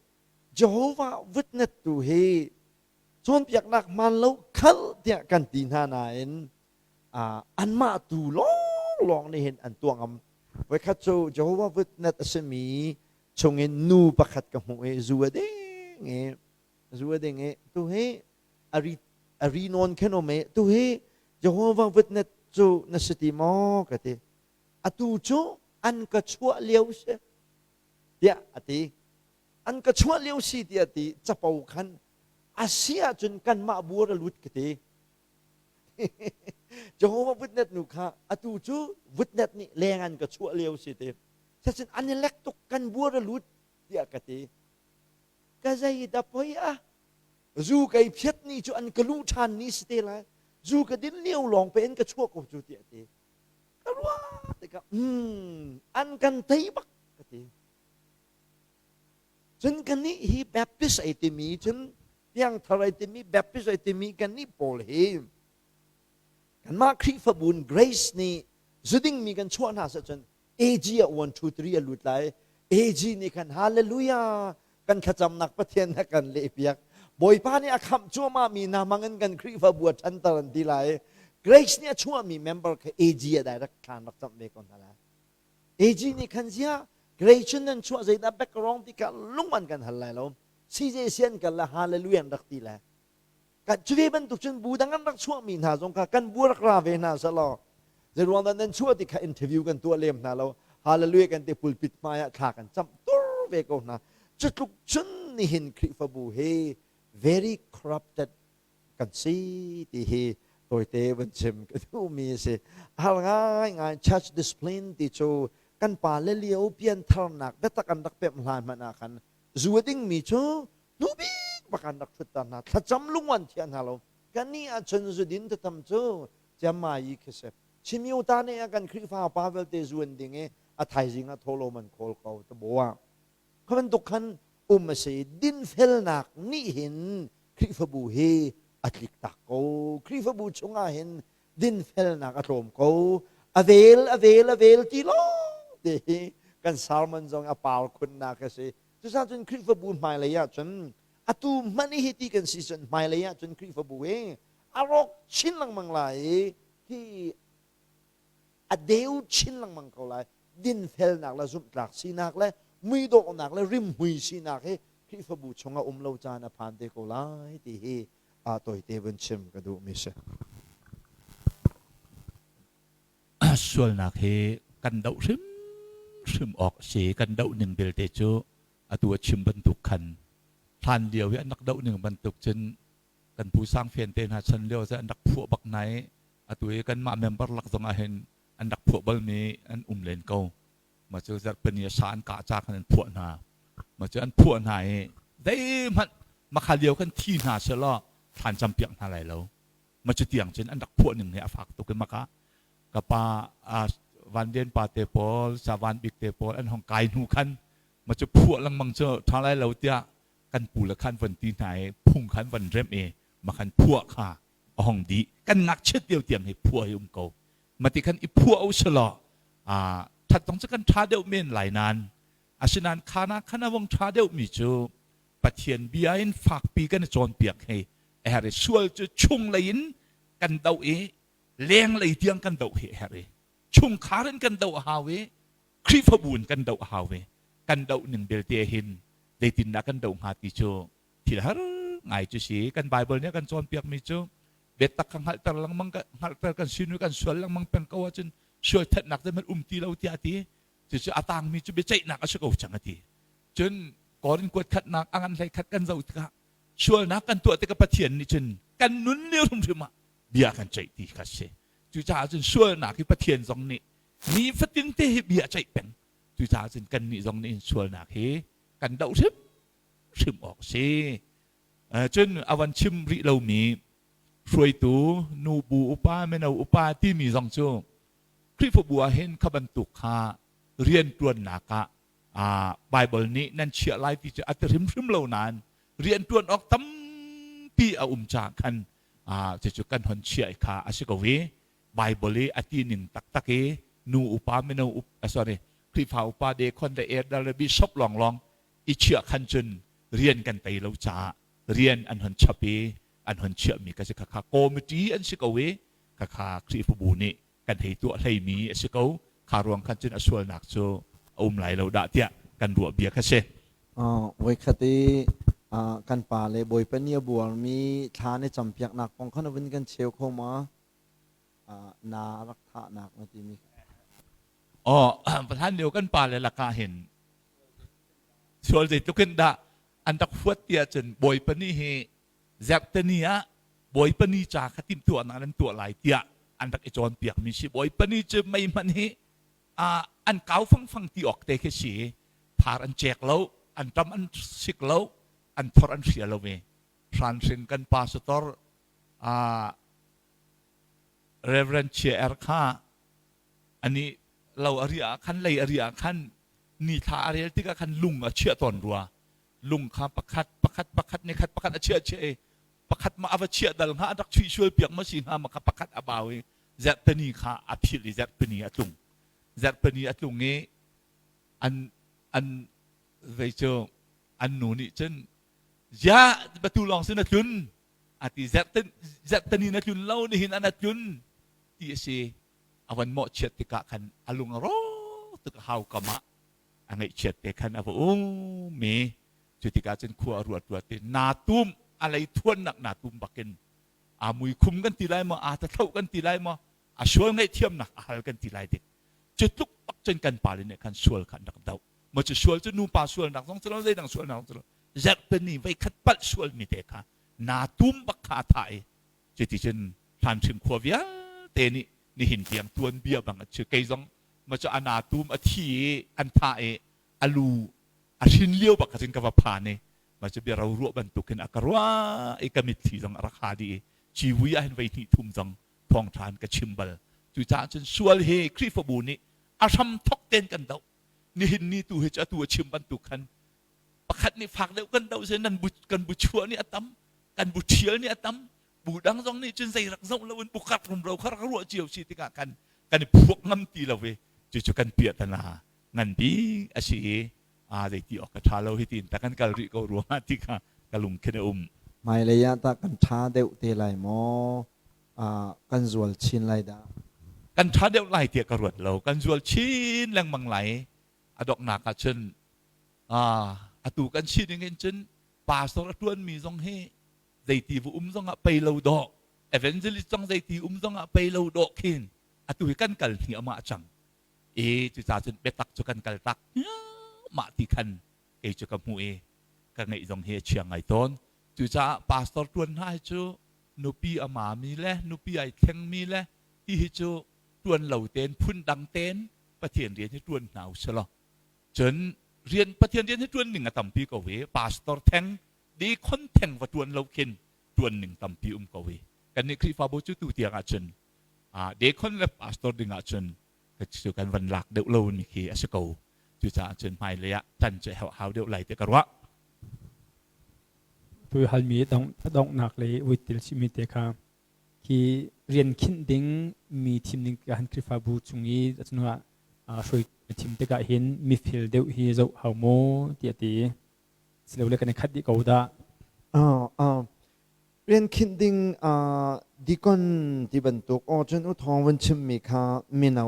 Jehovah Witness tu hi cawnpiaknak hmaan lo khal tiah kan ti hna nain anmah tu lawnglawng nih hin an tuah ngam. Voikhat cu Jehovah Witness a simi chungin nu pakhat ka hmuh i zu a ding i zu a ding i tu hi a ri a ri nawn khan um i tu hi Jehovah Witness cu na si ti maw ka ti. Atu cu an ka chuah lio si tiah a ti. An ka chuah lio si tiah a ti. Capo khan a si ahcun kanmah buar a lut ka ti. Jehovah Witness nu kha atu cu Witness nih leng an ka chuah lio si ti. Sachin an i lek tuk kan buar a lut tiah ka ti. Ka zei dah poi a zu kai phiat ni cu an ka luh ṭhan ni si te lai. Zu ka din lio lawng pe in ka chuah ko cu tiah ti. Ka ruah tikah an kan tei bak ka ti. Cun kannih hi Baptist ai timi cun piangthar ai timi Baptist ai timi kannih pawl hi kanmah Khrihfabu in Grace nih zuding mi kan chuah hna seh cun AG ah 1 2 3 a lut lai. AG nih khan hallelujah kan thlacamnak Pathian na kan lehpiak. Bawipa nih a khamh cuahmah mi hna hmang in kan Khrihfabu a ṭhanter an ti lai. Grace nih a chuahmi member kha AG ah direct thlan rak camh ve ko hna lai. AG nih khan ziah Grace nan chuah zeidah background ti kha lung an kan hal lai lo. CJC an kal le hallelujah an rak ti lai. Kan cu ve bantuk cun bu dang an rak chuahmi hna zong kha kan bu rak ra ve hna selaw zeiruang dah nan chuah ti kha interview kan tuah lem hna lo. Hallelujah kan ti pulpit hmai ah thla kan camh tur ve ko hna. Cu tluk cun nihin Khrihfabu hi very corrupted kan si ti hi tawite van chim ka duhmi a si. Har ngaingai church discipline ti cu kan pa le lio piantharnak biatak an rak pemh hlan hmanh ah khan zu a dingmi cu hnubik bak an rak ṭhutter hna thlacam lunguan thiah hna lo kannih ahcun zudin tatam cu ciammai khi si Chimio ta nih kan Khrihfa pa vialte zu an ding i a thaizing ah thawhlawm an khawl ko tabo ah Kha bantuk khan um a si. Dinfelnak nih hin Khrihfabu hi a tliktak ko. Khrihfabu chungah hin dinfelnak a tlawm ko. A vel, a vel, a vel ti lawng te hi kan sermon zong a par khunnak a si. Cucaah cun Khrihfabu hmailei ah cun atu hmanh hi ti kan si cun hmailei ah cun Khrihfabu hi a rawk chin lengmang lai i hi a deu chin lengmang ko lai. Dinfelnak le zumhtlak sinak le muidawhnak le rimhmui sinak hi Khrihfabu chungah um lo caan a phan te ko lai ti hi a tawite vun chim ka duhmi si. Sualnak hi kan doh hrimhrim awk a si. Kan doh ning belte cu atu a chim bantuk khan hlan lio i an rak doh ning bantuk cun kan pu Sang Fen te hna chan lio cu an rak phuah bak hna i atu i kanmah member lak zong ah hin an rak phuah balmi an um len ko. Mah cu zarhpini a sa an kah ca khan an phuah hna. Mah cu an phuah hna i zeihmanh makha lio khan thi hna selaw thlan campiak hna lai lo. Mah cu tiang cun an rak phuah ning hi a fak tuk i maka ka pa Van Lian pa te pawl, Sa Van Bik te pawl an hong kai hnu khan mah cu phuah lengmang cu ṭha lai lo tiah kan pu le khan van ti hna i phung khan van remh i mah khan phuah kha a hong dih. Kan ngakchiat lio tiang hi phuah hi um ko. Mati khan i phuah u selaw ṭhat zong cu kan ṭha deuh men lai nain asinain khana khan a vong ṭha deuhmi cu Pathian bia in fakpi kan i cawnpiak hi a herh i sual cu chunglei in Kan doh i lenglei tiang kan doh hi a herh i chungkhar in kan doh a hau i Khrihfabu in kan doh a hau i kan doh ning belte hin zeitindah kan doh hnga ti cu thil har ngai cu si. Kan Bible nih a kan cawnpiakmi cu biatak kha hngalhter lengmang hngalhter kan sinu kan sual lengmang peng ko ahcun sual thatnak zeihmanh um ti lo tiah a ti. Cucu a tangmi cu biaceihnak a si ko cang a ti. Cun Korin kuat khatnak a ngan hlei khat kan zoh tikah sualnak kan tuah tikah Pathian nih cun kan nun lio hrimhrim ah bia kan ceih ti kha si. Cucaah cun sualnak hi Pathian zong nih nifatin te hi bia a ceih peng. Cucaah cun kannih zong nih sualnak hi kan doh hrim hrim awk a si. Cun a van chim rih lomi hruaitu nubu upa mino upa timi zong cu Khrihfabu ah hin kha bantuk kha rianṭuannak ah Baibal nih nan chiah lai ti cu a ti hrimhrim lo nain rianṭuan awk tampi a um caah khan cucu kan hon chiah kha a si ko i Baibal i a ti ning taktak i nu upa mino up sorry Khrihfa upa dekhon le elder le bishop lawnglawng i chiah khan cun rian kan tei lo caah rian an hon chap i an hon chiahmi ka si. Khakha committee an si ko i khakha Khrihfabu nih kan hei tuah hleimi a si ko. Kha ruang khan cun a sualnak cu a um lai lo dah tiah kan ruah bia kha si. Voikhat i kan pa le Bawipa nih a buarmi thla na campiaknak kong kha na vun kan cheu kho ma? Na rak thahnak na timi. Oh, hlan lio kan pa le lakah hin sual zeitluk in dah an rak huat ti ahcun Bawipa nih hi Zerhteni ah Bawipa ni ca kha timhtuahnak nan tuah lai tiah an rak i cawnpiakmi si. Bawipa ni cu mei hmanh hi an kau fangfang ti awk te khi si. Phar an cek lo, an ṭam an sik lo, an thor an hria lo i hranhring kan pastor Reverend Chia Er kha ani lo a riah ah khan lei a riah ah khan ni thla a rel tikah khan lung a chiah tawn rua. Lung kha pakhat pakhat pakhat ni khat pakhat a chiah chiah i pakhat ma a va chiah dal hnga, a rak chuih sual piak ma si hnga ma kha pakhat a bau i zarhpini kha a philh i zarhpini a tlung. Zarhpini a tlung i an an zei cu an nu nih cun ziah batu lawng sin a tlun a ti. Zarhteni na tlun lo, nihin an a tlun ti a si. A van mawhchiat tikah khan a lung a rawk tuk. A hau kam ah a ngaihchiat te khan a va um i cu tikah cun khua a ruat ruat i naa tum a lei thuannak naa tum bakin aa mui khum kan ti lai maw, aa tathlo kan ti lai maw, a sual ngaihthiamnak a hal kan ti lai dik. Cu tluk bak cun kan pale nih khan sual kha an rak doh. Maw cu sual cu nupa sualnak zong si lo, zeidang sualnak zong si lo, zarhpini voikhat palh sualmi te kha naa tum bak kha a thah i cuticun hlanhrim khua vialte nih nihin tiang tuanbia bang a chim. Kei zong ma cu a naa tum a thi i an thah i a lu a hrin lio bak kha cun ka va phan i ma cu bia ro ruah bantukin a ka ruah i ka mitthli zong a rak ha dih i civui ah hin voi hnih thum zong thawngṭha in ka chim bal. Cucaah cun sual hi Khrihfabu nih a hram thok tein kan doh. Nihin ni tu hi cu atu a chim bantuk khan pakhat nih fak deuh kan doh nan bu kan bu chuah nih a tam, kan bu ṭhial nih a tam. Bu dang zong nih cun zei rak zoh loin bu kar rumro kha rak ruah cio si tikah khan kan i phuak ngam ti lo i cucu kan piahtana ngan bik a si i a zei ti awk ka ṭha lo hi tiin ta kan kal rih ko ruangah ti kha ka lung khin a um. Hmailei ah tah kan ṭha deuh te lai maw? Kan zual chin lai dah? Kan ṭha deuh lai tiah ka ruat lo. Kan zual chin lengmang lai. A donghnak ah cun atu kan sining in cun pastor a ṭuanmi zong hi zeiti va um zong ah pei lo dawh, evangelist zong zeiti um zong ah pei lo dawh khin atu hi kan kal hni amah cang i cucaah cun biatak cu kan kal tak mah ti khan kei cu ka hmuh i ka ngeih zong hi a chia ngai tawn. Cucaah pastor ṭuan hna hi cu nupi a mami le nupi ai thlengmi le ti hi cu ṭuan lo tein phun dang tein Pathian rian hi ṭuan hna u sih law cun rian Pathian rian hi ṭuan ning a tampi ko i pastor theng dekhon theng va ṭuan lo khin ṭuan ning tampi um ko i kannih Khrihfabu cu tu tiang ahcun dekhon le pastor ding ahcun cu kan van lak deuh lo mi khi a si ko. Cucaah cun hmailei ah tan cu hau deuh lai ti ka ruah. Tu halmi donghnak le uitil simi te kha hi rian khinh ding mi thim ding tikah hin Khrihfabu chung i cunah hruai thim tikah hin mifel deuh hi zoh hau maw tiah ti silole kan i khat dih ko dah? Rian khinh ding deacon ti bantuk aw cun u thawng vun chimmi kha mino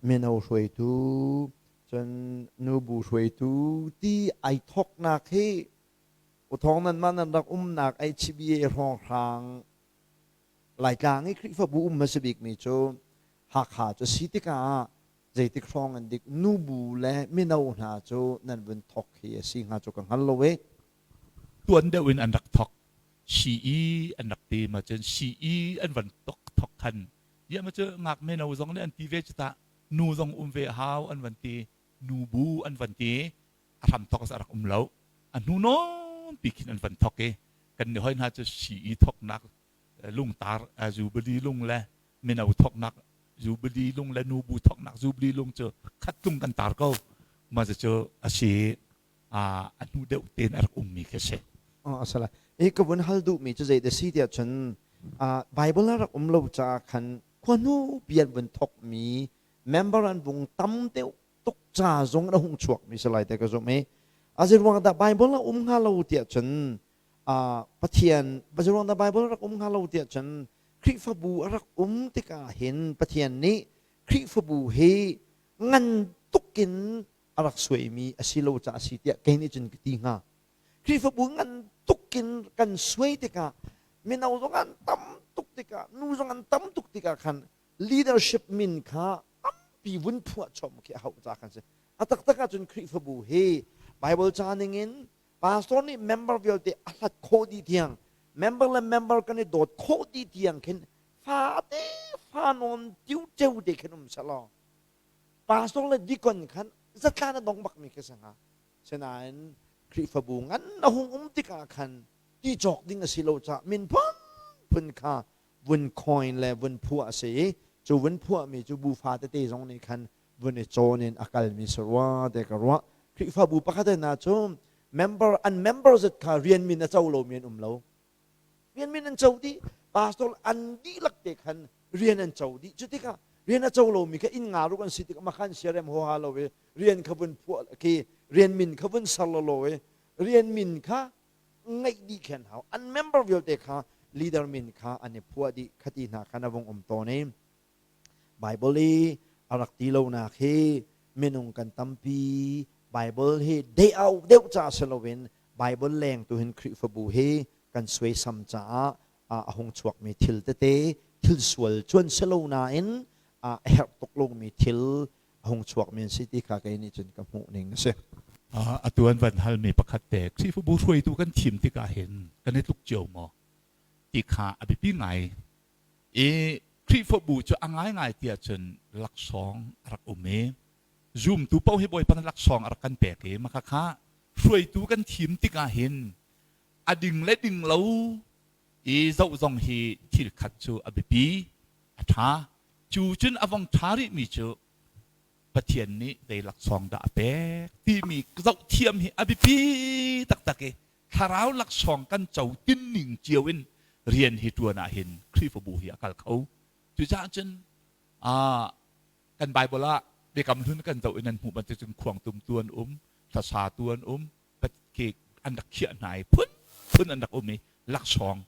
mino hruaitu cun nubu hruaitu ti ai thawknak hi u thawng nan mah nan rak umnak HBA hrawnghrang Laitlang i Khrihfabu um hmasa bikmi cu Hakha cu si tikah zeitik hrawng an dik nubu le mino hna cu nan vun thawk hi a si hnga cu ka hngal lo e. Tuan deuh in an rak thawk. CE an rak ti ma cun CE an van tok thawk khan ya ma cu ngak mino zong nih an ti ve cu ta nu zong um ve hau an van ti nubu an van ti a hram thawk a rak um lo a hnu nawn pi khin an van thawk i kan ni hoi hna cu CE thawknak lungtar Jubilee lung le mino thawknak Jubilee lung le nubu thawknak Jubilee lung cu khat tlung kan tar ko ma cu a si a hnu deuh tein a rak ummi khi a si. A si lai. I ka vun hal duhmi cu zei si tiah cun Bible a rak um lo caah khan khua hnu pi an vun thawkmi member an vung tam deuh tuk ca zong a hung chuakmi si lai te ka zumh i a ruang dah Bible a um hnga lo tiah cun Pathian ruang dah Bible a rak um hnga lo tiah cun Khrihfabu a rak um tikah hin Pathian nih Khrihfabu hi ngan tukin a rak suaimi a si lo caah a si tiah kei nih cun ka ti hnga. Khrihfabu ngan tukin kan suai tikah mino zong an tam tuk tikah nu zong an tam tuk tikah khan leadership min kha tampi vun phuah chom khi a hauh ca kan si. A taktak ahcun Khrihfabu hi Bible ca ningin pastor nih member vialte a hlat khawh dih tiang member le member kan i dawt khawh dih tiang khin fate fa nawn tiu teu te khin um selaw pastor le deacon khan zatlan a dong bakmi khi si hnga. Sinain Khrihfabu ngan a hung um tikah khan ti cawk ding a si lo caah min phunphun kha vun coin le vun phuah a si i cu vun phuahmi cu bu fa tete zong nih khan vun i cawn in a kalmi si rua te ka ruah. Khrihfabu pakhat hna cu member an member zat kha rian min a co lomi an um lo. Rian min an co dih. Pastor an dihlak te khan rian an co dih. Cu tikah rian a co lomi kha inn nga ruk an si tikah makhan siarem huaha lo i rian kha vun phuah khi rian min kha vun ser lo i rian min kha ngeih dih khen hau. An member vialte kha leader min kha an i phuah dih khati hna khan a vung um tawn i Bible i a rak ti lonak hi minung kan tampi Bible hi deu deuh ca si loin Bible leng tu hin Khrihfabu hi kan suaisam caah a hung chuakmi thil tete thil sual cuan si lo nain a herh tuk lomi thil a hung chuakmi an si ti kha kei nih cun ka hmuh ning a si. Atu an van halmi pakhat te Khrihfabu hruaitu kan thim tikah hin kan i tluk cio maw ti kha a biapi ngai I Khrihfabu cu a ngaingai ti ahcun laksawng a rak um i zumtu paoh hi Bawipa nih laksawng a rak kan pek i maka kha hruaitu kan thim tikah hin a ding le ding lo i zoh zong hi thil khat cu a biapi a ṭha. Cu cun a vong ṭha rihmi cu Pathian nih zei laksawng dah a pek timi zoh thiam hi a biapi taktak i thlarau laksawng kan co tinning cio in rian hi ṭuan ah hin Khrihfabu hi a kal kho. Cucaah cun kan Bible ah Biakam Hlun kan zoh in an hmuh bantuk cun khuangtum tu an um, hlasa tu an um, an rak khiah hna i phun phun an rak um i laksawng.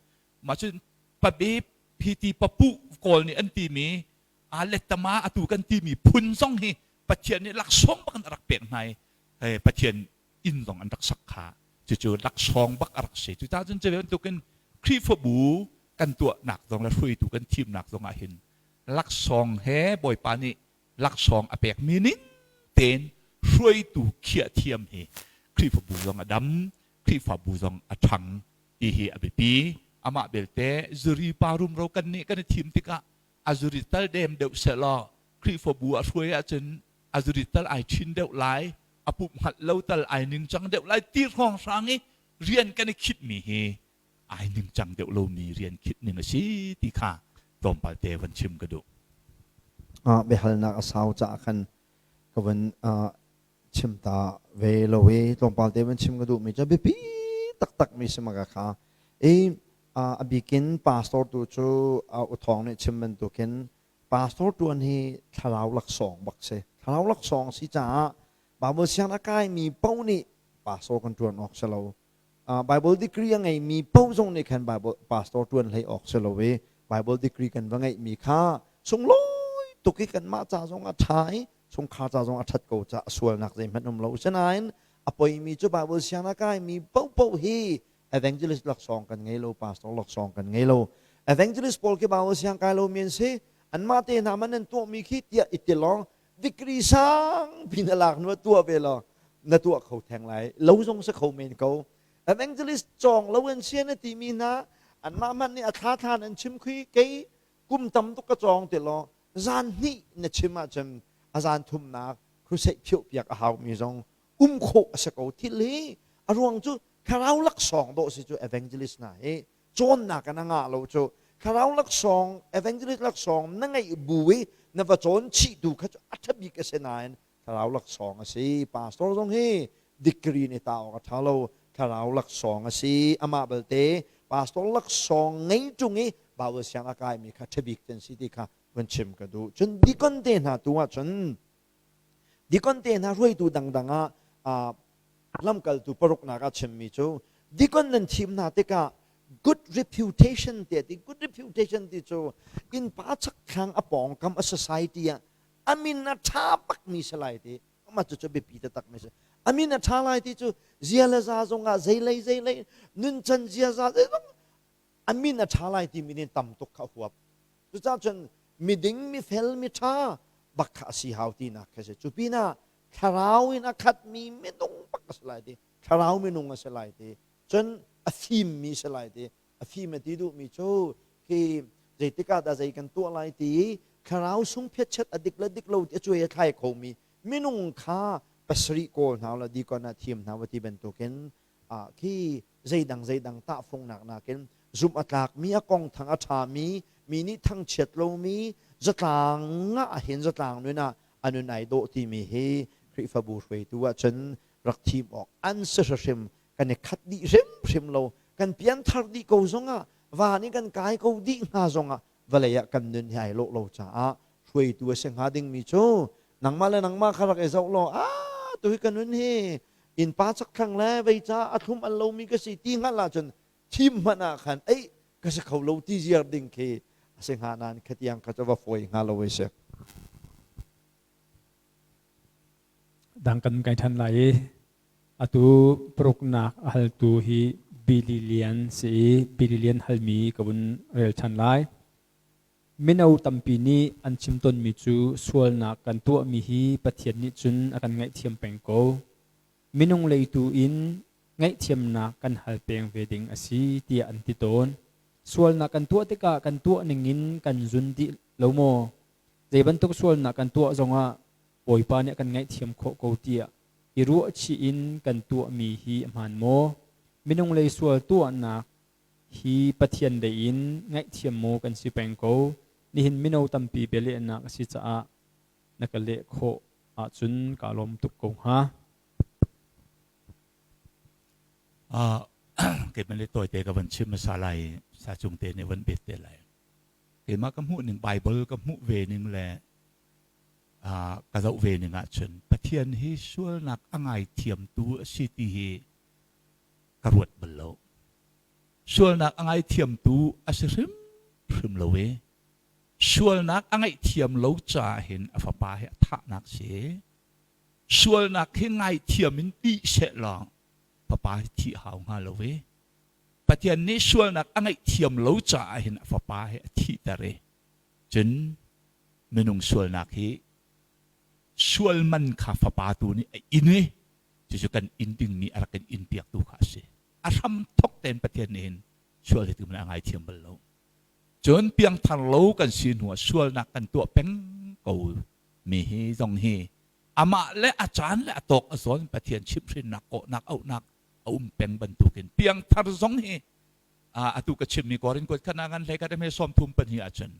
Mah cun pabep hi ti papuh kawl nih an timi a lettama atu kan timi phun zong hi Pathian nih laksawng bak in a rak pek hna i Pathian inn zong an rak sak kha cucu laksawng bak a rak si. Cucaah cun cu bantukin Khrihfabu kan tuahnak zong le hruaitu kan thimnak zong ah hin laksawng he Bawipa nih laksawng a pekmi ning tein hruaitu khiah thiam hi Khrihfabu zong a dam, Khrihfabu zong a ṭhang ti hi a biapi. Amah belte zuri pa rumro kan nih kan i thim tikah a zuri tal dem deuh sehlaw Khrihfabu a hruai ahcun a zuri tal ai ṭhin deuh lai, a pumh hngalh lo tal ai ningcang deuh lai ti hrawnghrang i rian kan i khitmi hi ai ningcang deuh lomi rian khit ning a si ti kha tlawmpal te van chim ka duh. Biahalnak a sau caah khan ka van chim ta ve lo i tlawmpal te van chim ka duhmi cu biapi taktak mi si maka kha i a bikin pastor tu cu u thawng nih chim bantukin Pastor ṭuan hi thlarau laksawng bak si. Thlarau laksawng si caah Bible siang a kaimi paoh nih pastor kan ṭuan awk si lo. Bible degree a ngeimi paoh zong nih khan Bible pastor ṭuan hlei awk si lo i Bible degree kan va ngeihmi kha sunglawi tuk i kanmah ca zong a ṭha i chungkhar ca zong a ṭhat ko ca sualnak zeihmanh um lo. Asinain a poimi cu Bible siang a kaimi paohpaoh hi evangelist laksawng kan ngei lo, pastor laksawng kan ngei lo. Evangelist pawl khi Bible siang kai lomi an si. Anmah te hna man an tuahmi khi tiah i ti lawng degree sang pi na lak nu tuah ve law na tuah kho theng lai lo zong si kho men ko. Evangelist cawng lo an si na timi hna anmah hmanh nih a thla thlan an chim khi kei kum tam tuk ka cawng ti law zan hnih na chim ahcun a zan thumnak crusade phiuh piak a haumi zong um khawh a si ko. Thil hi a ruang cu thlarau laksawng dawh si cu evangelist hna hi cawnnak in a ngah lo cu. Thlarau laksawng, evangelist laksawng na ngeih bu i na va cawn chih tu kha cu a ṭha bik a si nain thlarau laksawng a si. Pastor zong hi degree nih ta awk a ṭha lo, thlarau laksawng a si. Amah belte pastor laksawng ngei ṭung i Bible siang a kaimi kha ṭha bik an si ti kha vun chim ka duh. Cun deacon te hna tu ah cun deacon te hna hruaitu dangdang ah lamkaltu paruknak ah chimmi cu deacon nan thim hna tikah good reputation te ti. Good reputation ti cu innpa chakthlang a pawngkam a society ah a min a ṭha bakmi si lai ti. Amah cu cu biapi taktak mi si. A min a ṭha lai ti cu zia le za zongah zeilei zeilei nuncan ziaza zeizong a min a ṭha lai timi nih tam tuk kha a huap. Cucaah cun miding, mifel, miṭha bak kha a si hau tinak kha si. Cu pinah thlarau in a khatmi minung bak a si lai ti, thlarau minung a si lai ti, cun a fimmi si lai ti. A fim a ti duhmi cu khi zeitik ah dah zei kan tuah lai ti, thlarau sung phiatchet a dik le dik lo ti a cuai a thlai khomi minung kha pasarih kawl hna la dikon ah thim hna va ti bantukin khi zeidang zeidang tahfungnak nakin zumh a tlakmi, a kong thang a ṭhami, mi nih thangchiat lomi, zatlang ah hin zatlang nun ah a nun ai dawh timi hi Khrihfabu hruaitu ahcun rak thim awk an si hrim. Kan i khat dih hrimhrim lo. Kan pianthar dih ko zongah, van i kan kai ko dih hnga zongah, vawlei ah kan nun hi ai lawh lo caah hruaitu a si hnga dingmi cu nangmah le nangmah kha rak i zoh law, a tu hi ka nun hi innpa chakthlang le vei ca a thlum al lomi ka si ti hngalh ahcun thim hmanh ah khan ei ka si kho lo ti ziar ding khi a si hnga. Nain khatiang kha cu va fawi hnga lo ei si. Dang kan kai ṭhan lai i atu paruknak a haltu hi Billy Lian si i Billy Lian halmi ka vun rel ṭhan lai. Mino tampi nih an chim tawnmi cu sualnak kan tuahmi hi Pathian nih cun a kan ngaihthiam peng ko. Minung lei tu in ngaihthiamnak kan hal peng ve ding a si tiah an ti tawn. Sualnak kan tuah tikah kan tuah ningin kan zun dih lo maw? Zei bantuk sualnak kan tuah zongah Bawipa nih a kan ngaihthiam khawh ko tiah i ruahchih in kan tuahmi hi a hmaan maw? Minung lei sual tuahnak hi Pathian lei in ngaihthiam maw kan si peng ko? Nihin mino tampi bialehnak a si caah na ka leh khawh ahcun kaa lawm tuk ko hnga. Keimah le tawite ka van chim hmasa lai, sa cung te nih van bet te lai. Keimah ka hmuh ning, Bible ka hmuh ve ning le ka zoh ve ning ahcun Pathian hi sualnak a ngaithiamtu a si ti hi ka ruat bal lo. Sualnak a ngaithiamtu a si hrimhrim lo i sualnak a ngaihthiam lo caah hin a fapa hi a thahnak si. Sualnak hi ngaithiam in ti seh law fapa hi thih hau hnga lo i Pathian nih sualnak a ngaihthiam lo caah hin a fapa hi a thihter i cun minung sualnak hi sual man kha fapa tu nih a in i cucu kan in dingmi a rak kan in piaktu kha a si. A hram thok tein Pathian nih hin sual hi tu a ngaithiam bal lo. Cun piangthar lo kan si hnu ah sualnak kan tuah peng ko mi hi zong hi amah le a caan le a tawk a zawn Pathian chimhhrinnak, kawhnak, auhnak a um peng bantukin piangthar zong hi atu ka chimmi Korin kuat khan ngan hlei khat me 32 ahcun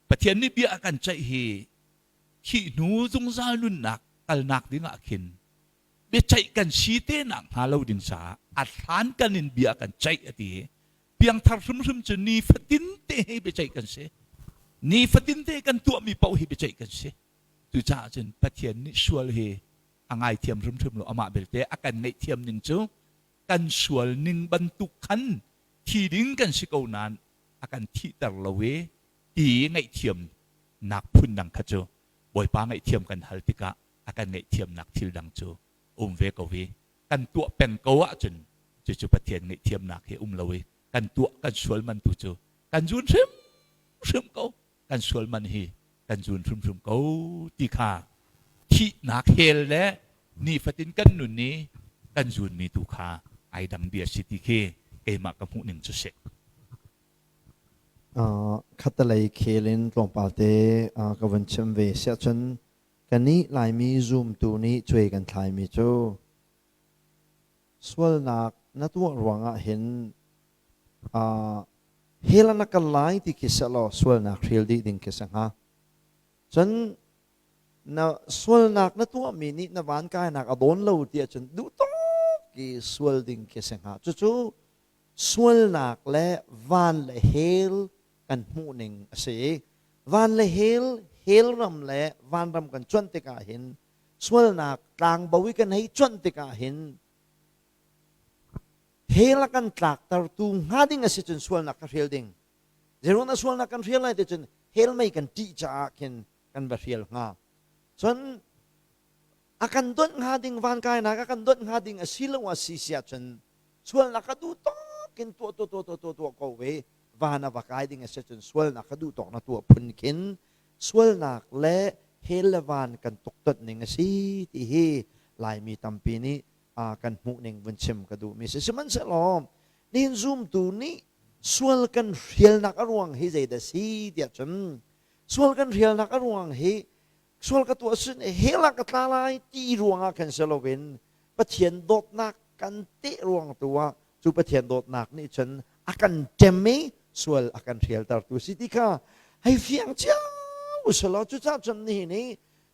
Pathian nih bia a kan ceih hi thih hnu zungzal nunnak kalnak ding ah khin biaceih kan si te nak hnga lo ding caah a hlan kan in bia kan ceih a ti. Piangthar hrimhrim cu nifatin te hi biaceih kan si, nifatin te kan tuahmi paoh hi biaceih kan si. Cucaah cun Pathian nih sual hi a ngaithiam hrimhrim lo. Amah belte a kan ngaihthiam ning cu. Kan sual ning bantuk khan thi ding kan si ko nain a kan thihter lo i ti ngaihthiamnak phun dang kha cu Bawipa ngaihthiam kan hal tikah a kan ngaihthiamnak thil dang cu um ve ko i kan tuah peng ko ahcun cucu Pathian ngaihthiamnak hi um lo i kan tuah kan sual man tu cu kan zun hrimhrim ko. Kan sual man hi kan zun hrimhrim ko ti kha thihnak hell le nifatin kan nun i kan zunmi tu kha ai dang bia si ti khi keimah ka hmuh ning cu si. Khattalei khel in tlawmpal te ka vun chim ve siahcun kannih Laimi zumtu nih cuai kan thlaimi cu sualnak na tuah ruangah hin hell ah na kal lai ti khi sehlaw sualnak hrial dih ding khi si hnga. Cun na sualnak na tuahmi nih na van kainak a dawn lo ti ahcun duh tawk i sual ding khi si hnga. Cucu sualnak le van le hell kan hmuh ning a si i van le hell, hell ram le vanram kan cuanh tikah hin sualnak tlangbo i kan hei cuanh tikah hin hell a kan tlaktertu hnga ding a si cun sualnak kha hrial ding. Zeiruang dah sualnak kan hrial lai ti cun hell mei kan ṭih caah khin kan va hrial hnga. Cun a kan donh hnga ding van kainak a kan donh hnga ding a si lo a si si ahcun sualnak ka duh tawk in tuah tuah tuah tuah tuah tuah ko ve van a va kai ding a si cun sualnak ka duh tawk na tuah phun khin sualnak le hell le van kan tuktonh ning a si ti hi Laimi tampi nih kan hmuh ning vun chim ka duhmi si. Sihmanhsehlaw nihin zumtu nih sual kan hrialnak a ruang hi zeidah si tiah cun sual kan hrialnak a ruang hi sual ka tuah sin hell ah ka tla lai ti ruangah khan si loin Pathian dawtnak kan teh ruang tu ah cu Pathian dawtnak nih cun a kan ṭem i sual a kan hrialtertu si ti kha hei fiang cio usalaw. Cucaah cun nihin i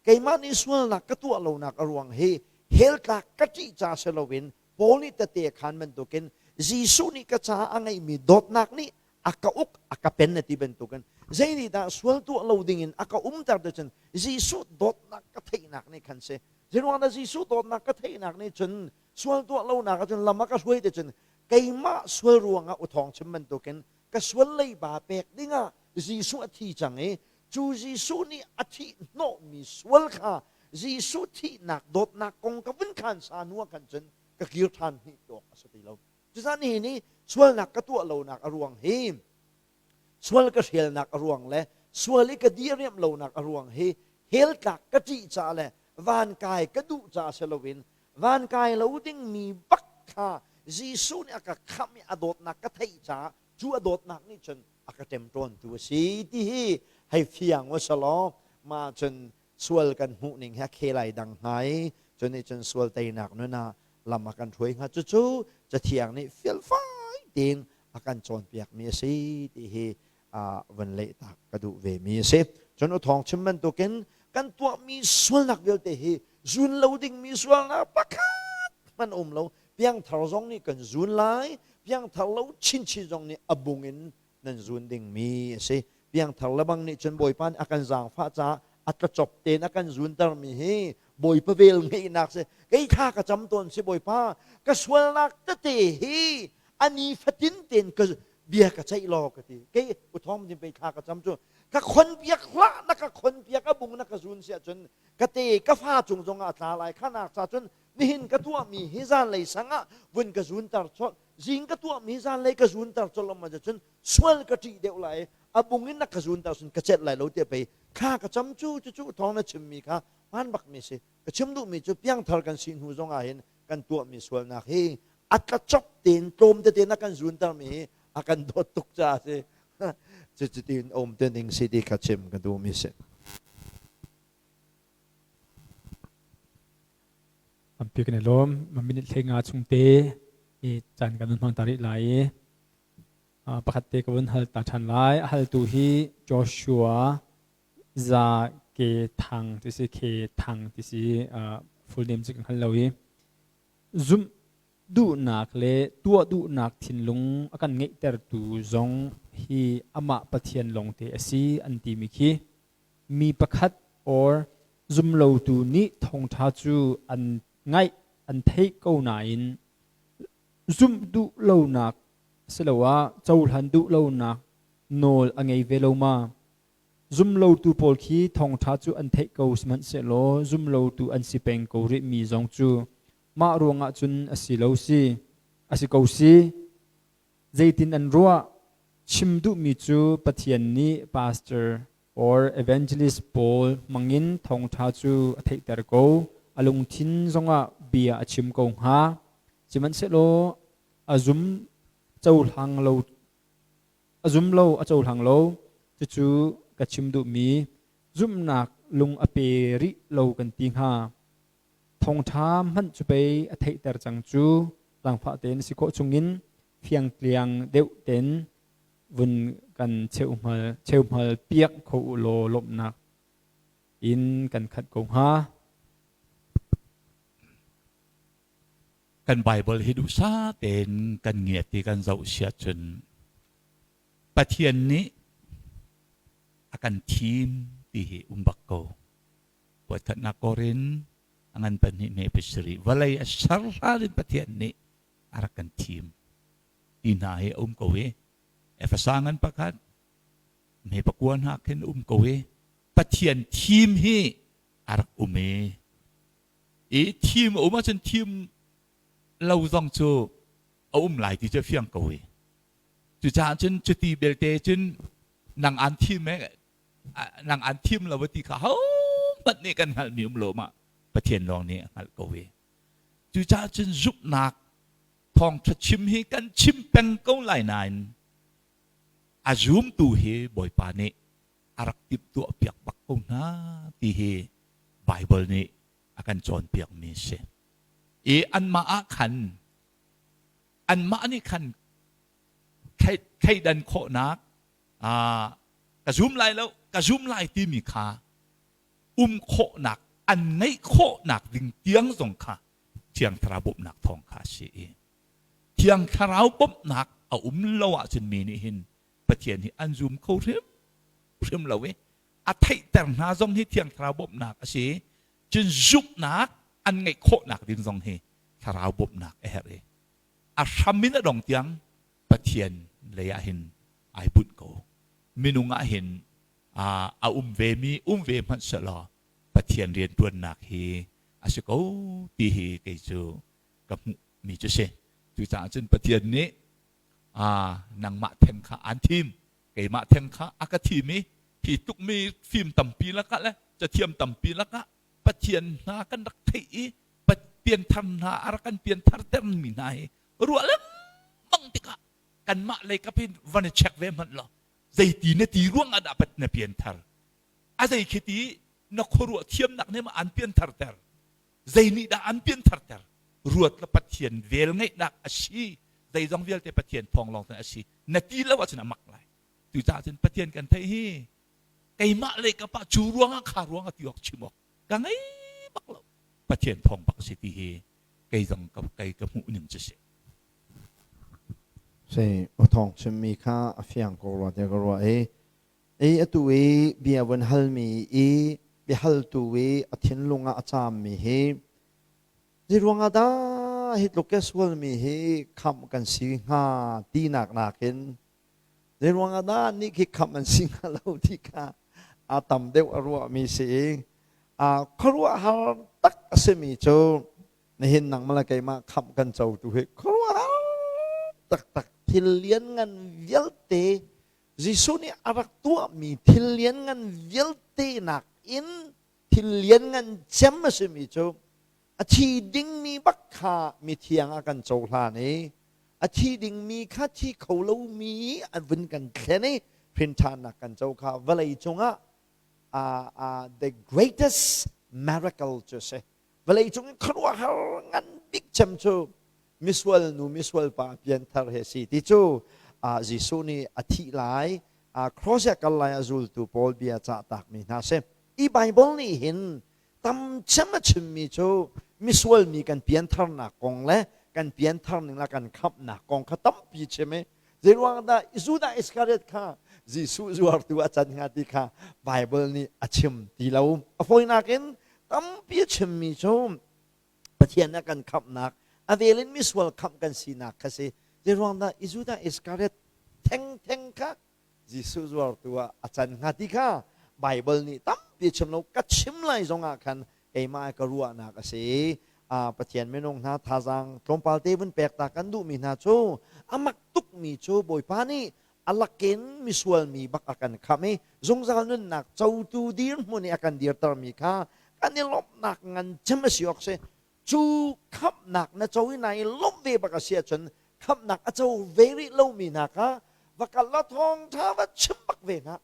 keimah nih sualnak ka tuah lonak a ruang hi hell tlak ka ṭih ca si loin Paul nih tete a khaan bantukin Jesuh nih ka caah a ngeihmi dawtnak nih a ka uk a ka pen a ti bantukin zei nih dah sual tuah lo dingin a ka umter ti cun Jesuh dawtnak ka theihnak nih khan si. Zeiruang dah Jesuh dawtnak ka theihnak nih cun sual tuah lonak ahcun lam a ka hruai ti cun keimah sual ruangah u thawng chim bantukin ka sual leiba pek dingah Jesuh a thi cang i cu Jesuh nih a thih hnawhmi sual kha Jesuh thihnak dawtnak kong ka vun khan sa hnu ah khan cun ka kir ṭhan hnih awk a si ti lo. Cucaah nihin hi sualnak ka tuah lonak a ruang hi sual ka hrialnak a ruang le sual i ka diriamh lonak a ruang hi hell tlak ka ṭih caah le van kai ka duh caah si loin van kai lo dingmi bak kha Jesuh nih a ka khamh i a dawtnak ka theih caah cu a dawtnak nih cun a ka ṭemṭawntu a si ti hi hei fiang u selaw mah cun sual kan hmuh ning he khe lai dang hnga i cu nih cun sual teinak nun ah lam a kan hruai hnga. Cucu Cathiang nih felfai tein a kan cawnpiakmi a si ti hi vun lehtak ka duh ve mi a si. Cun u thawng chim bantukin kan tuahmi sualnak vialte hi zun lo dingmi sualnak pakhat hmanh um lo. Piangthar zong nih kan zun lai, piangthar lo chinchin zong nih a bung in nan zun dingmi a si. Piangthar lebang nih cun Bawipa nih a kan zaangfah caah a tlacop tein a kan zuntermi hi Bawipa vel ngeihnak si. Kei thla ka cam tawn si, Bawipa, ka sualnak tete hi a ni fatin tein ka bia ka ceih law ka ti. Kei uthawng din pei thla ka cam cu ka khon piak hlah na ka khon piak a bung na ka zun si ahcun ka te ka fa cung zong ah a tla lai khanak ca cun nihin ka tuahmi hi zanlei sang ah vun ka zunter colh, zing ka tuahmi zanlei ka zunter colh lo ma cun sual ka ṭih deuh lai, a bung in na ka zunter cun ka celh lai lo tiah pei thla ka cam cu. Cucu thawng na chimmi kha hmaan bakmi si. Ka chim duhmi cu piangthar kan si hnu zong ah hin kan tuahmi sualnak hi a tlacop tein tlawm tete na kan zuntermi hi a kan dawt tuk caah si. Cuti um te ning si ti kha chim ka duhmi si. Tampi kan i lawm. Minute hlei nga chung te i caan kan hmang ta rih lai i pakhat te ka vun hal ta ṭhan lai. A haltu hi Joshua Za Ke Thang ti si, Ke Thang ti si, full name cu kan hngal lo i zumh duhnak le tuah duhnak thinlung a kan ngeihtertu zong hi amah Pathian lawngte a si an timi khi mi pakhat or zumlotu nih thawngṭha cu an ngaih an theih ko nain. Zumh duh lonak asiloah cohlan duh lonak nawl a ngei ve lo ma? Zumlotu pawl khi thawngṭha cu an theih ko sihmanhsehlaw zumlotu an si peng ko rihmi zong cu mah ruangah cun a si lo si, a si ko si. Zeitin an ruah? Chim duhmi cu Pathian nih pastor or evangelist pawl hmangin thawngṭha cu a theihter ko. A lungthin zongah bia a chim ko hnga. Sihmanhsehlaw a zum cohlang lo a zum lo a cohlang lo. Cucu ka chim duhmi zumhnak lung a pe rih lo kan ti hnga. Thawngṭha hmanh cu pei a theihter cang cu zaangfah tein si khawh chungin fiangtliang deuh tein vun kan cheuhmal piak kho u law lawmhnak in kan khat ko hnga. Kan Bible hi duhsah tein kan ngiat i kan zoh si ahcun Pathian nih a kan thim ti hi um bak ko. Voikhatnak Korin a ngan pahnih hme pasarih vawlei a ser hlan in Pathian nih a rak kan thim ti hna hi a um ko i Efesa ngan pakhat hme pakua hna khin um ko i Pathian thim hi a rak um i i thim a um ahcun thim lo zong cu a um lai ti cu a fiang ko i cucaah cun cuti belte cun nang an thim e nang an thim lo ti kha hohmanh nih kan hngalhmi um lo ma Pathian lawng nih a hngalh ko i cucaah cun zumhnak thawngṭha chim hi kan chim peng ko lai nain a zumtu hi Bawipa nih a rak timhtuah piak bak ko hna ti hi Bible nih a kan cawnpiakmi a si. I anmah ah khan anmah nih khan thleidan khawhnak ka zum lai lo ka zum lai timi kha um khawhnak an ngeih khawhnak ding tiang zong kha Thiang Thlarau bawmhnak thawng kha a si i Thiang Thlarau bawmhnak a um lo ahcun mi nih hin Pathian hi an zum kho hrim hrim lo i a theihter hna zong hi Thiang Thlarau bawmhnak a si cun zumhnak an ngeih khawhnak ding zong hi Thlarau bawmhnak a herh i a hram in a dong tiang Pathian lei ah hin ai bunh ko. Minung ah hin a um ve mi um ve hmanh sehlaw Pathian rianṭuannak hi a si ko ti hi kei cu ka hmuh mi cu si. Cucaah cun Pathian nih nangmah theng kha aan thim, keimah theng kha a ka thim i hi tluk mi fim tampi lakah le cathiam tampi lakah Pathian hna kan rak theih i pianthar hna a rak kan pianthar termi hna hi ruah lengmang tikah kanmah lei kap hin van i check ve hmanh law zeiti na ti ruang ah dah na pianthar a zei khi ti na khuaruah thiamnak nih ma an pianthar ter zei nih dah an pianthar ter ruat la Pathian vel ngeihnak a si zeizong vialte Pathian thawng lawng a si na ti lo ahcun a mak lai tucaah cun Pathian kan theih hi keimah lei kap ah cu ruangah kha ruangah ti awk chim awk ka ngei bak lo Pathian thawng bak a si ti hi kei zong ka kei ka hmuh ning cu si Si thawng chimmi kha a fiang ko rua tiah ka ruah i i atu i bia vun halmi i biahaltu i a thinlung ah a caammi hi zei ruangah dah hi tluk ke sualmi hi khamh kan si hnga tinak nakin zei ruangah dah nih khi khamh an si hnga lo ti kha a tam deuh a ruahmi si i khuaruahhar tak a simi cu nihin nangmah le keimah khamh kan cotu hi khuaruahhar taktak thil lianngan vialte Jesuh nih a rak tuahmi thil lianngan vialte nakin thil lianngan cem a simi cu a thi dingmi bak kha mithiang a kan cohlan i a thi dingmi kha thi kho lomi an vun kan thlen i hrinṭhannak kan co kha vawlei cungah the greatest miracle cu a si. Vawlei cung i khuaruahhar ngan bik cem cu misual nu misual pa pianthar he si ti cu Jesuh nih a thih lai cross ah kal lai a zultu pawl bia cah takmi hna si. I Bible nih hin tam cem a chimmi cu misual mi kan piantharnak kong le kan pianthar ning le kan khamhnak kong kha tampi chim i zeiruang dah Judah Iskariot kha Jesuh zuartu a can hnga ti kha Bible nih a chim ti lo. A fawinak in tampi a chimmi cu Pathian a kan khamhnak. A vel in misual khamh kan sinak kha si. Zeiruang dah i Judah Iskariot thengtheng kha Jesuh zuartu ah a can hnga ti kha Baibal nih tampi a chim lo. Ka chim lai zongah khan keimah ka ruahnak a si. Pathian minung hna thazaang tlawmpal te vun pek ta kan duhmi hna cu a mak tukmi cu Bawipa nih a lakin misual mi bak a kan khamh i zungzal nunnak cotu dirhmun i a kan dirtermi kha kan i lawmhnak ngan cem a si awk si. Cu khamhnak na co i na i lawmh ve bak a si ahcun khamhnak a co ve rih lomi hna kha va kal law thawngṭha va chim bak ve hna.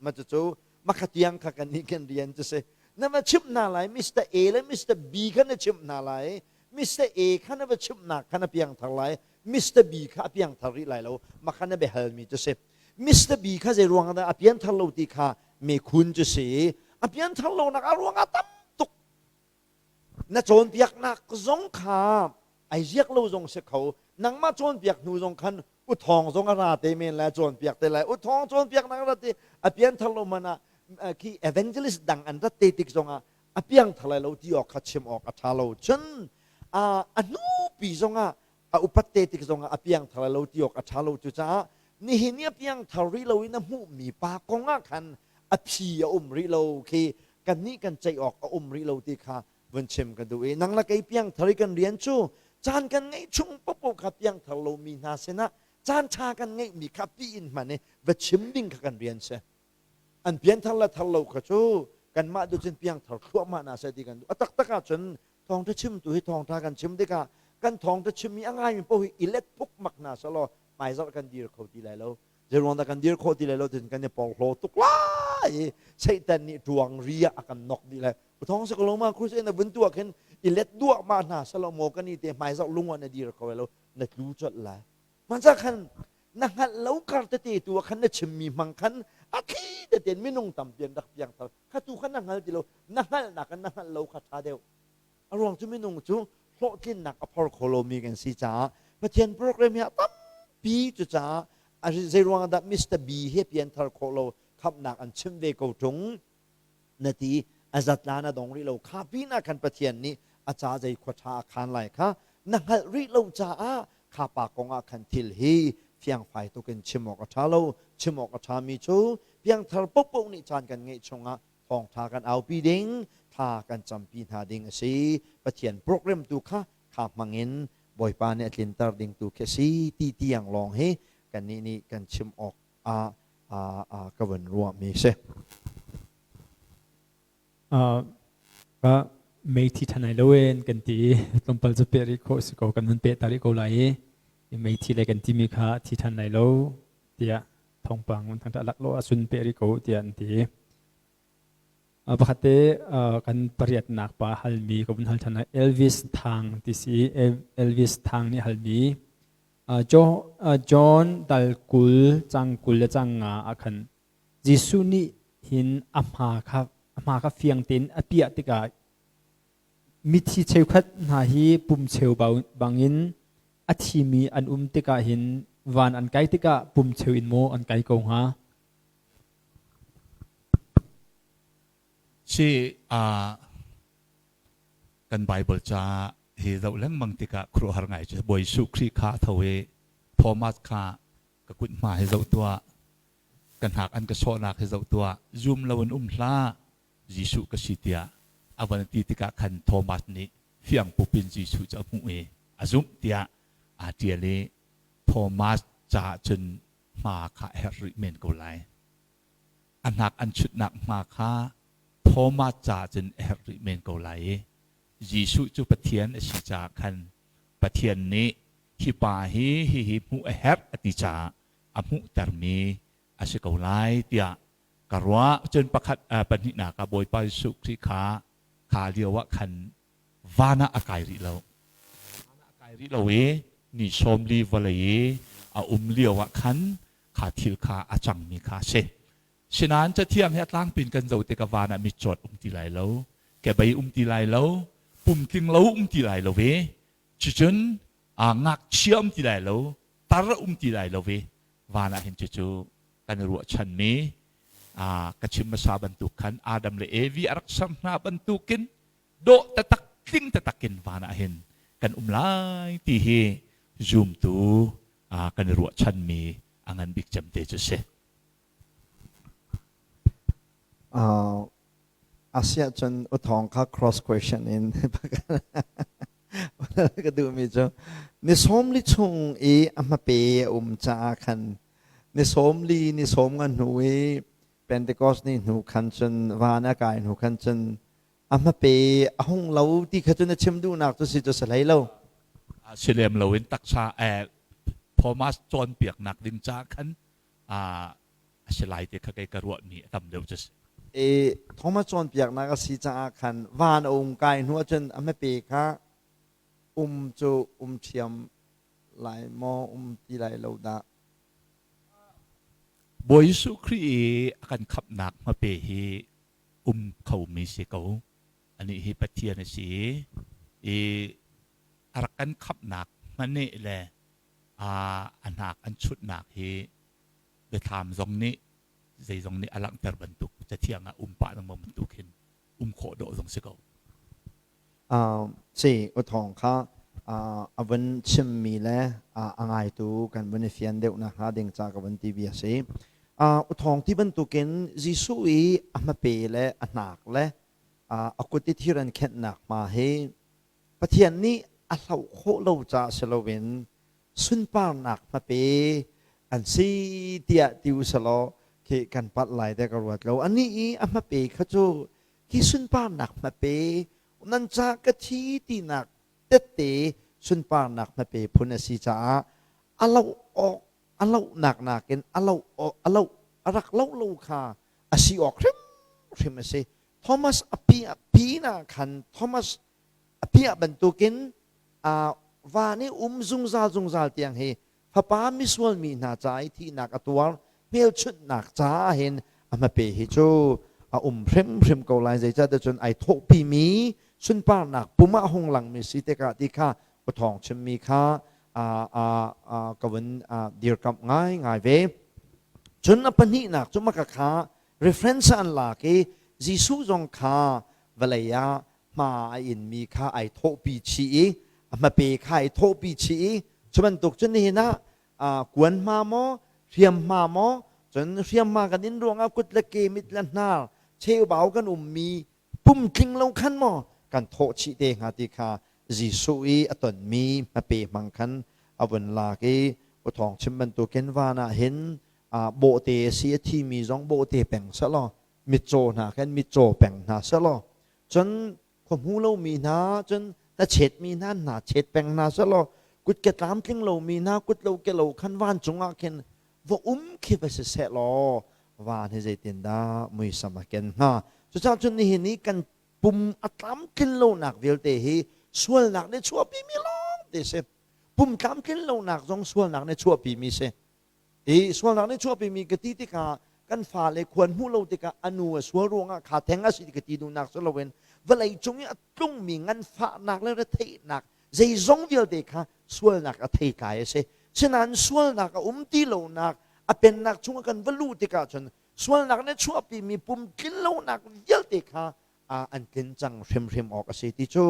Ma cucu makha tiang kha kan nih kan rian cu si. Na va chimh hna lai Mr. A le Mr. B kha na chimh hna lai. Mr. A kha na va chimhnak kha na piangthar lai. Mr. B kha a piangthar rih lai lo. Makha na biahalmi cu si. Mr. B kha zei ruang dah a pianthar lo ti kha mekhun cu si. A pianthar lonak a ruang ah tam tuk. Na cawnpiaknak zong kha ai ziak lo zong si kho. Nangmah cawnpiak hnu zong khan uthawng zong a ra te men lai cawnpiak te lai. Uthawng cawnpiaknak rat i a pianthar lo man ah khi evangelist dang an rat te tik zongah a piangthar lai lo ti awk kha chim awk a ṭha lo. Cun a hnupi zongah a upat te tik zongah a piangthar lai lo ti awk a ṭha lo. Cucaah nihin i a piangthar rih lo in a hmuhmi pa kong ah khan a phi a um rih lo khi kannih kan ceih awk a um rih lo ti kha vun chim ka duh i nang le kei piangthar i kan rian cu caan kan ngeih chung popo kha piangthar lomi hna sinah caan ṭha kan ngeihmi kha pi in hman i va chim ding kha kan rian si. An pianthar le thar lo kha cu kanmah duh cun piangthar thluahmah hna seh ti kan duh. A taktak ahcun thawngṭha chimtu hi thawngṭha kan chim tikah kan thawngṭha chimmi a ngaimi paoh hi i let phukmak hna selaw hmaizarh kan dir kho ti lai lo. Zeiruang dah kan dir khawh ti lai lo tiin kan i porhlaw tuk lai i Satan nih ṭuang ri ah a kan nok dih lai. Thawng si ko lo ma crusade na vun tuah khin i let duah ma hna selaw maw kan i te hmaizarh lung ah na dir kho lai lo na tlu colh lai. Hmansa khan na hngalh lo kar tete tu ah khan na chimmi hmang khan a thli tete in minung tampi an rak piangthar kha tu khan na hngal ti lo na hngalhnak in na hngalh lo kha ṭha deuh. A ruang cu minung cu hlawhtlinnak a phor kho lomi kan si caah Pathian program hi a tampi. Cucaah zei ruang dah Mr. B he pianthar khawh lo khamhnak an chim ve ko ṭung na ti a zatla na dong rih lo kha pinah khan Pathian nih a ca zei khua ṭha a khan lai kha na hngalh rih lo caah kha pa kong ah khan thil hi fiangfai tuk in chim awk a ṭha lo. Chim awk a ṭhami cu piangthar paohpaoh nih caan kan ngeih chungah thawngṭha kan aupi ding, thla kan campi hna ding a si. Pathian program tu kha kha hmangin Bawipa nih a tlinter ding tu khi a si ti tiang lawng hi kannih nih kan chim awk ah ka vun ruahmi a si. Ka meithi ṭhan ai lo en kan ti i tlawmpal cu peh rih khawh si ko kan hun peh ta rih ko lai i meithi le kan timi kha thi ṭhan lai lo tiah thawngpang un thang laklawh ah cun peh rih ko tiah an ti. Pakhat te kan pariatnak pa halmi ka vun hal ṭhan Elvis Thang ti si. Elvis Thang nih halmi John dal 20 cang 20 le cang nga ah khan Jesuh nih hin a hma kha a hma kha fiang tein a piah tikah mithi cheukhat hna hi pum cheu bangin a thimi an um tikah hin van an kai tikah pum cheu in maw an kai ko hnga? Si kan Bible ca hi zoh lengmang tikah khuaruahhar ngai cu Bawi Jesuh Khrih kha a tho i Thomas kha ka kut hma hi zoh tuah, ka hnak an ka sawhnak hi zoh tuah, zum lo in um hlah, Jesuh ka si tiah a van ti tikah khan Thomas nih fiangpup in Jesuh cu a hmuh i a zumh tiah aa ṭial i Thomas caah cun hma kha a herh rih men ko lai. A hnak an chutnak hma kha Thomas caah cun a herh rih men ko lai i Jesuh cu Pathian a si caah khan Pathian nih hi pa hi hihi hmuh a herh a ti caah a hmuhtermi a si ko lai tiah ka ruah. Cun pakhat pahnihnak ah Bawipa Jesuh Khrih kha kha lio ah khan van ah a kai rih lo. Van ah a kai rih lo i ni 40 vawlei i a um lio ah khan kha thil kha a cangmi kha a si. Sinain Cathiang hi a tlangpi in kan zoh tikah van ah mitcawt um ti lai lo, kebei um ti lai lo, pumtling lo um ti lai lo i cucun ngakchia um ti lai lo, tar um ti lai lo i van ah hin cucu kan i ruahchanmi ka chim hmasa bantuk khan Adam le Evi a rak ser hna bantukin dawh taktak tling taktak in van ah hin kan um lai ti hi zumtu kan i ruahchanmi a ngan bik cem te cu si. Asiah cun uthawng kha cross question in ka duhmi cu ni 40 chung i a hmape a um caah khan ni 40 ni sawm nga hnu i Pentecost ni hnu khan cun van a kai hnu khan cun a hmape a hung lo ti kha cu na chim duhnak cu si cu si hlei lo. Si lem loin taksa Thomas cawnpiaknak ding ca khan a si lai ti kha kei ka ruahmi a tam deuh cu si. E Thomas cawnpiaknak a si caah khan van a um kai hnu ahcun a hmape kha um cu um ṭhiam lai maw um ti lai lo dah. Bawi Jesuh Khrih i a kan khamhnak hmape hi um khomi si ko. Anih hi Pathian a si i a rak kan khamhnak hmaneh le a hnak an chutnak hi biathlam zong nih zeizong nih a langhter bantuk cathiang ah um pah lengmang bantuk hin um khawh dawh zong si ko. Si uthawng kha a vun chimmi le a ngaitu kan vun i fian deuh nakhnga ding ca ka vun ti bia si. Uthawng ti bantukin Jesuh i a hmape le a hnak le a kut i thir an khenhnak hma hi Pathian nih a hloh khawh lo caah si loin sunparnak hmape an si tiah ti u selaw khi kan palh lai te ka ruat lo. Anih i a hmape kha cu hi sunparnak hmape nan ca ka thi tinak tette sunparnak hmape phun a si caah a loh awk a lohnak nakin a loh a loh a rak loh lo kha a si awk hrimhrim a si. Thomas a pi pin ah khan Thomas a piah bantukin van i um zungzal zungzal tiang hi fapa misual mi hna ca i thihnak a tuar hmelchunhnak caah hin a hmape hi cu a um hrimhrim ko lai zeicahtiah cun ai thawhpimi sunparnak pum ah hung langmi si tikah ti kha thawng chimmi kha ka vun dirkamh ngaingai ve. Cun a pahnihnak cu maka kha reference an lak i Jesuh zong kha vawlei ah hma a inmi kha ai thawhpi chih i a hmape kha ai thawhpi chih i cu bantuk cun nihin ah kuan hma maw hriam hma maw cun hriam hma kan in ruangah kut le ke mit le hnar cheubau kan ummi pum tling lo khan maw kan thawh chih te hnga ti kha Jesuh i a tonmi hmape hmang khan a vun lak i uthawng chim bantukin van ah hin bawhte a si a thimi zong bawhte peng selaw mitcaw hna khan mitcaw peng hna selaw cun khua hmu lomi hna cun hnachetmi hna hna chet peng hna selaw kutke tlamtling lomi hna kut lo ke lo khan vancung ah khin va um khi va si seh law van hi zeitindah muisam a ken hnga cucaah cun nihin i kan pum a tlamtlin lonak vialte hi sualnak nih chuahpimi lawng te si pum tlamtlin lonak zong sualnak nih chuahpimi si I sualnak nih chuahpimi ka ti tikah kan fale khuan hmuh lo tikah a nu a sual ruangah kha theng a si ka ti duhnak si loin vawlei cung i a tlungmi nganfahnak le retheihnak zeizong vialte kha sualnak a theitlai a si. Sinain sualnak a um ti lonak a pennak chungah kan va luh tikah cun sualnak nih chuahpimi pum tlinlonak vialte kha an tlin cang hrimhrim awk a si ti cu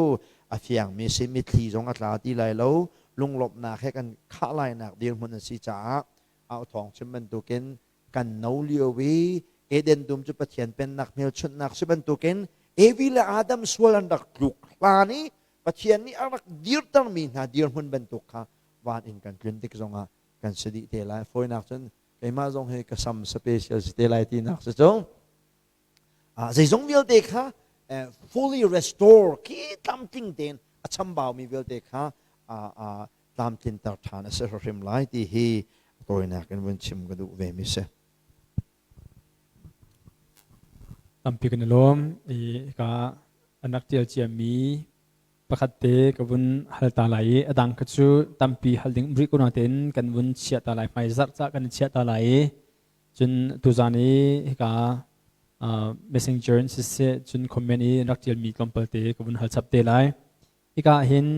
a fiangmi si mitthli zong a tla ti lai lo lunglawmhnak he kan khah lainak dirhmun a si caah au thawng chim bantukin kan no lio i Eden dum cu Pathian pennak hmelchunhnak si bantukin Evi le Adam sual an rak tluk hlan i Pathian nih a rak dirtermi hna dirhmun bantuk kha van in kan tlun tik zongah kan si dih te lai fawinak cun keimah zong hi ka sam special si te lai tinak si cu Zeizong vialte kha fully restore khi tlamtling tein a chambaumi vialte kha tlamtlinter ṭhan a si hrim lai ti hi tawinak in vun chim ka duh ve mi si. Tampi kan i lawm i ka an rak ṭial ciami pakhat te ka vun hal ta lai i a dang kha cu tampi hal ding um rih ko nain kan vun chiah ta lai hmai zarh ca kan i chiah ta lai i Cun tuzaan i hika messenger in siseh cun comment i rak ṭialmi tlawmpal te ka vun hal chap te lai. Hika ah hin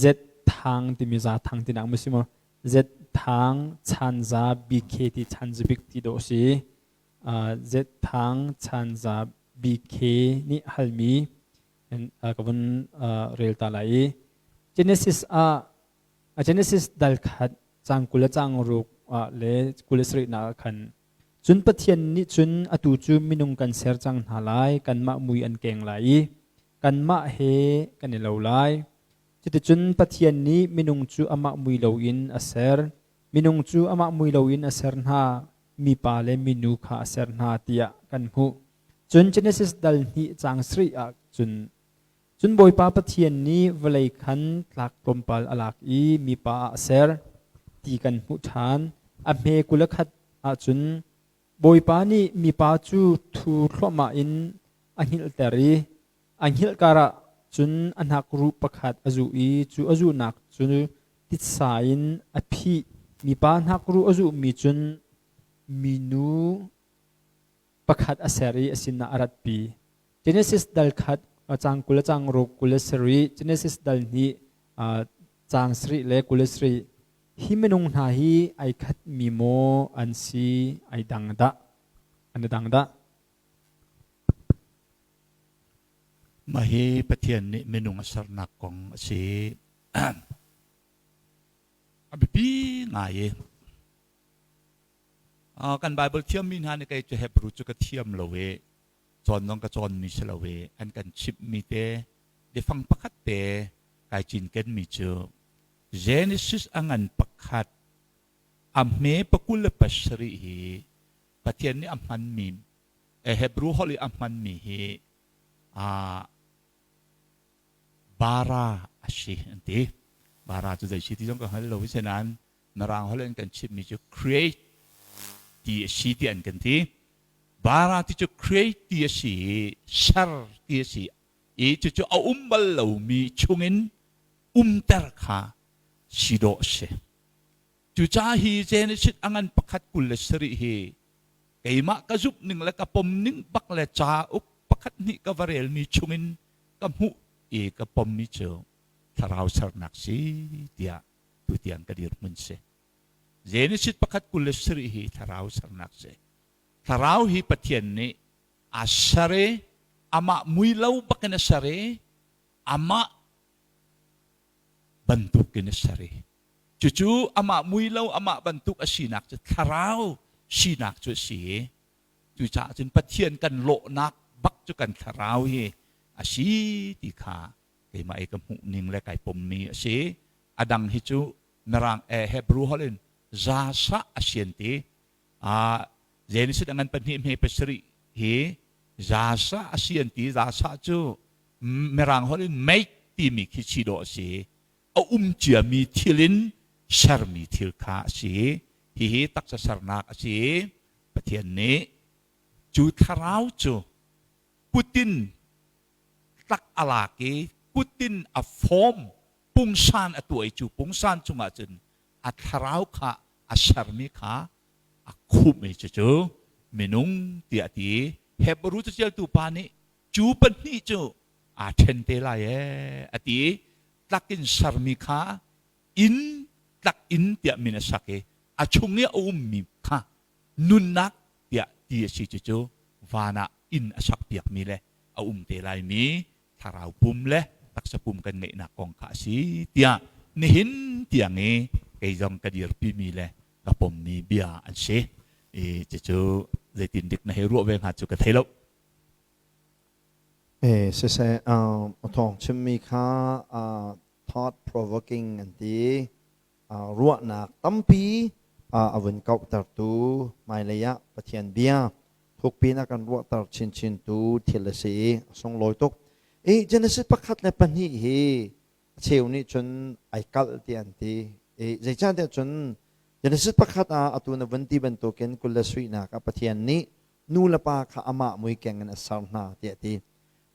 Z Thang timi za thang tinak maw si maw? Z Thang Chanza BK ti Chanzabik ti dawh si. Z Thang Chanza BK nih halmi. Ka vun rel ta lai i Genesis ah Genesis dal khat cang 20 le cang ruk le 27 nak ah khan cun Pathian nih cun atu cu minung kan ser cang hna lai, kanmah mui an keng lai i kanmah he kan i lo lai. Cuticun Pathian nih minung cu amah mui loin a ser. Minung cu amah mui loin a ser hna, mipa le minu kha a ser hna tiah kan hmuh. Cun Genesis dal hnih caang sarih ah cun cun Bawipa Pathian nih vawlei khan tlak tlawmpal a lak i mipa ah a ser ti kan hmuh ṭhan. A hme 21 ahcun Bawipa nih mipa cu thu thluahmah in a hngilhter i a hngilh karah cun a hnakruh pakhat a zuh i cu a zuhnak cu titsa in a phih. Mipa hnakruh a zuhmi cun minu pakhat a ser i a sinah a ratpi. Genesis dal khat caang 20 le caang ruk 27, Genesis dal hnih caang sarih le 27. Hi minung hna hi ai khat mi maw an si, ai dang dah? An i dang dah? Mah hi Pathian nih minung a sernak kong a si. A biapi ngai i Kan Baibal thiammi hna nih kei cu Hebrew cu ka thiam lo i cawn zong ka cawnmi si lo i an kan chimhmi te biafang pakhat te kai cinkenmi cu Genesis a ngan pakhat a hme pakul le pasarih hi Pathian nih a hmanmi Hebrew holh i a hmanmi hi bara a si an ti. Bara cu zei si ti zong ka hngal lo i nain Mirang holh in kan chimmi cu create ti a si ti an kan ti. Bara ti cu create ti a si i ser ti a si i cucu a um bal lomi chungin umter kha si dawh a si. Cucaah hi Genesis a ngan pakhat 27 hi keimah ka zumh ning le ka pom ning bak le cauk pakhat hnih ka va relmi chungin ka hmuh i ka pommi cu thlarau sernak si tiah tutiang ka dirhmun si. Genesis pakhat 27 hi thlarau sernak si. Thlarau hi Pathian nih a ser i amah mui lo bakin a ser i amah bantukin a ser i cucu amah mui lo amah bantuk a sinak cu thlarau sinak cu a si i cucaah cun Pathian kan lawhnak bak cu kan thlarau hi a si ti kha keimah i ka hmuh ning le kai pommi a si. A dang hi cu Mirang eh Hebrew holh in zasa a sian ti. Genesis a ngan pahnih hme pasarih hi zasa a sian ti. Zasa cu Mirang holh in make timi khi si dawh a si. A um ciami thil in sermi thil kha a si. Hihi taksa sernak a si. Pathian nih cu thlarau cu kutin tlak a lak i kutin a form pungsan a tuah i cu pungsan cungah cun a thlarau kha a sermi kha a khumh i cucu minung tiah a ti. Hebrew caṭialtu pa nih cu pahnih cu aa ṭhen te lai ee a ti i tlak in sermi kha inn tlak inn tiah min a sak i a chung i a ummi kha nunnak tiah ti a si. Cucu van ah inn a sakpiakmi le a um te laimi thlarau pum le taksa pum kan ngeihnak kong kha a si tiah nihin tiang i kei zong ka dirpimi le ka pommi bia an si. I cucu zeitin dik na hei ruah ve hnga cu ka thei lo. Siseh, thawng chimmi kha thought provoking an ti. Ruahnak tampi a vun kauhtertu, hmailei ah Pathian bia thukpi in a kan ruahter chinchintu thil a si i a sunglawi tuk. I Genesis pakhat le pahnih hi a cheu nih cun ai kalh ti an ti. I zeicahtiah cun Genesis pakhat ah atu na vun ti bantukin kul le suihnak ah Pathian nih nu le pa kha amah mui keng in a ser hna tiah a ti.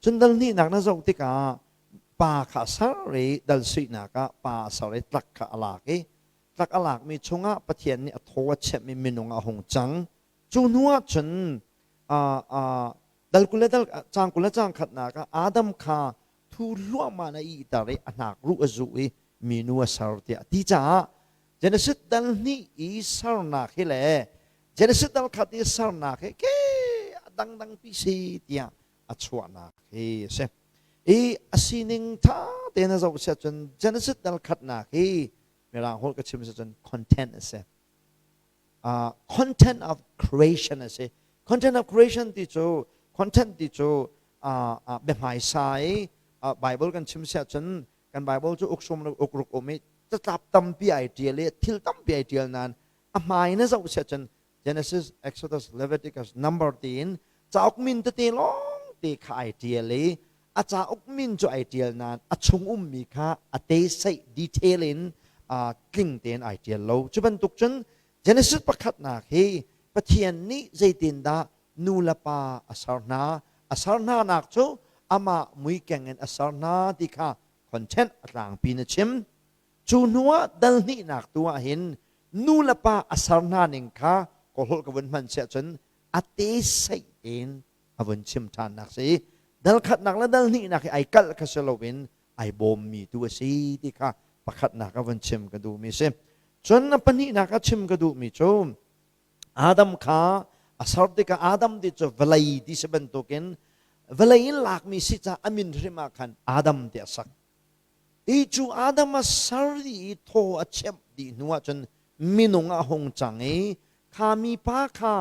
Cun dal hnihnak na zoh tikah pa kha a ser i dal suihnak ah pa a ser i tlak kha a lak i tlak a lakmi chungah Pathian nih a thaw a chemh i minung a hung cang. Cu hnu ah cun dal 20 le dal caang 20 le caang khatnak ah Adam kha thu hluahmah in a ihter i a hnak ruh a zuh i minu a ser tiah a ti caah Genesis dal hnih i sernak hi le Genesis dal khat i sernak hi ke a dangdang pi si tiah a chuahnak hi a si. I a sining ṭha tein a zoh siah cun Genesis dal khatnak hi Mirang holh ka chim si cun content a si. Content of creation a si. Content of creation ti cu content ti cu biahmaisa i Bible kan chim siah cun kan Bible cu uk sum le uk ruk um i catlap tampi ai ṭial i thil tampi ai ṭial nain a hmai na zoh siah cun Genesis, Exodus, Leviticus, Number tiin cauk min tete lawng te kha ai ṭial i a cauk min cu ai ṭial nain a chung ummi kha a teseih detail in tling tein ai ṭial lo. Cu bantuk cun Genesis pakhatnak hi Pathian nih zeitindah nu le pa a ser hna, a ser hna nak cu amah muikeng in a ser hna ti kha content a tlangpi na chim. Cu hnuah dal hnihnak tu ah hin nu le pa a ser hna ning kha kawlholh ka vun hman siah cun a te seih tein a vun chim ṭhannak si. Dal khatnak le dal hnihnak hi ai kalh kha si loin ai bawmmi tu a si ti kha pakhatnak a vun chim ka duhmi si. Cun a pahnihnak a chim ka duhmi cu Adam kha a ser tikah Adam ti cu vawlei ti si bantukin vawlei in lakmi si caah a min hrim ah khan Adam ti a sak. Hi cu Adam a ser dih i thaw a chemh dih hnu ahcun minung a hung cang i kha mipa kha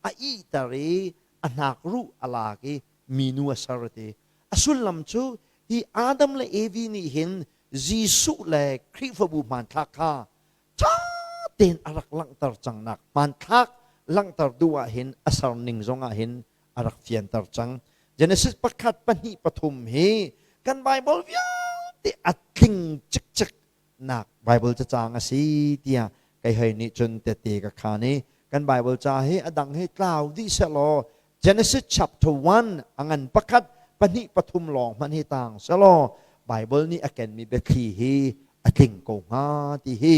a ihter i a hnakruh a lak i minu a ser ti. A sullam cu hi Adam le Evi nih hin Jesuh le Khrihfabu hmanthlak kha ṭha tein a rak langhter cangnak hmanthlak langhter duh ah hin a ser ning zong ah hin a rak fianter cang. Genesis pakhat pahnih pathum hi kan Bible vialte a tling cikcek nak Bible cacang a si tiah kei hei nih cun tette ka khan i kan Bible ca hi a dang hi tlau dih sehlaw Genesis chapter 1 a ngan pakhat pahnih pathum lawng hmanh hi tang selaw Bible nih a kenmi biathli hi a tling ko hnga ti hi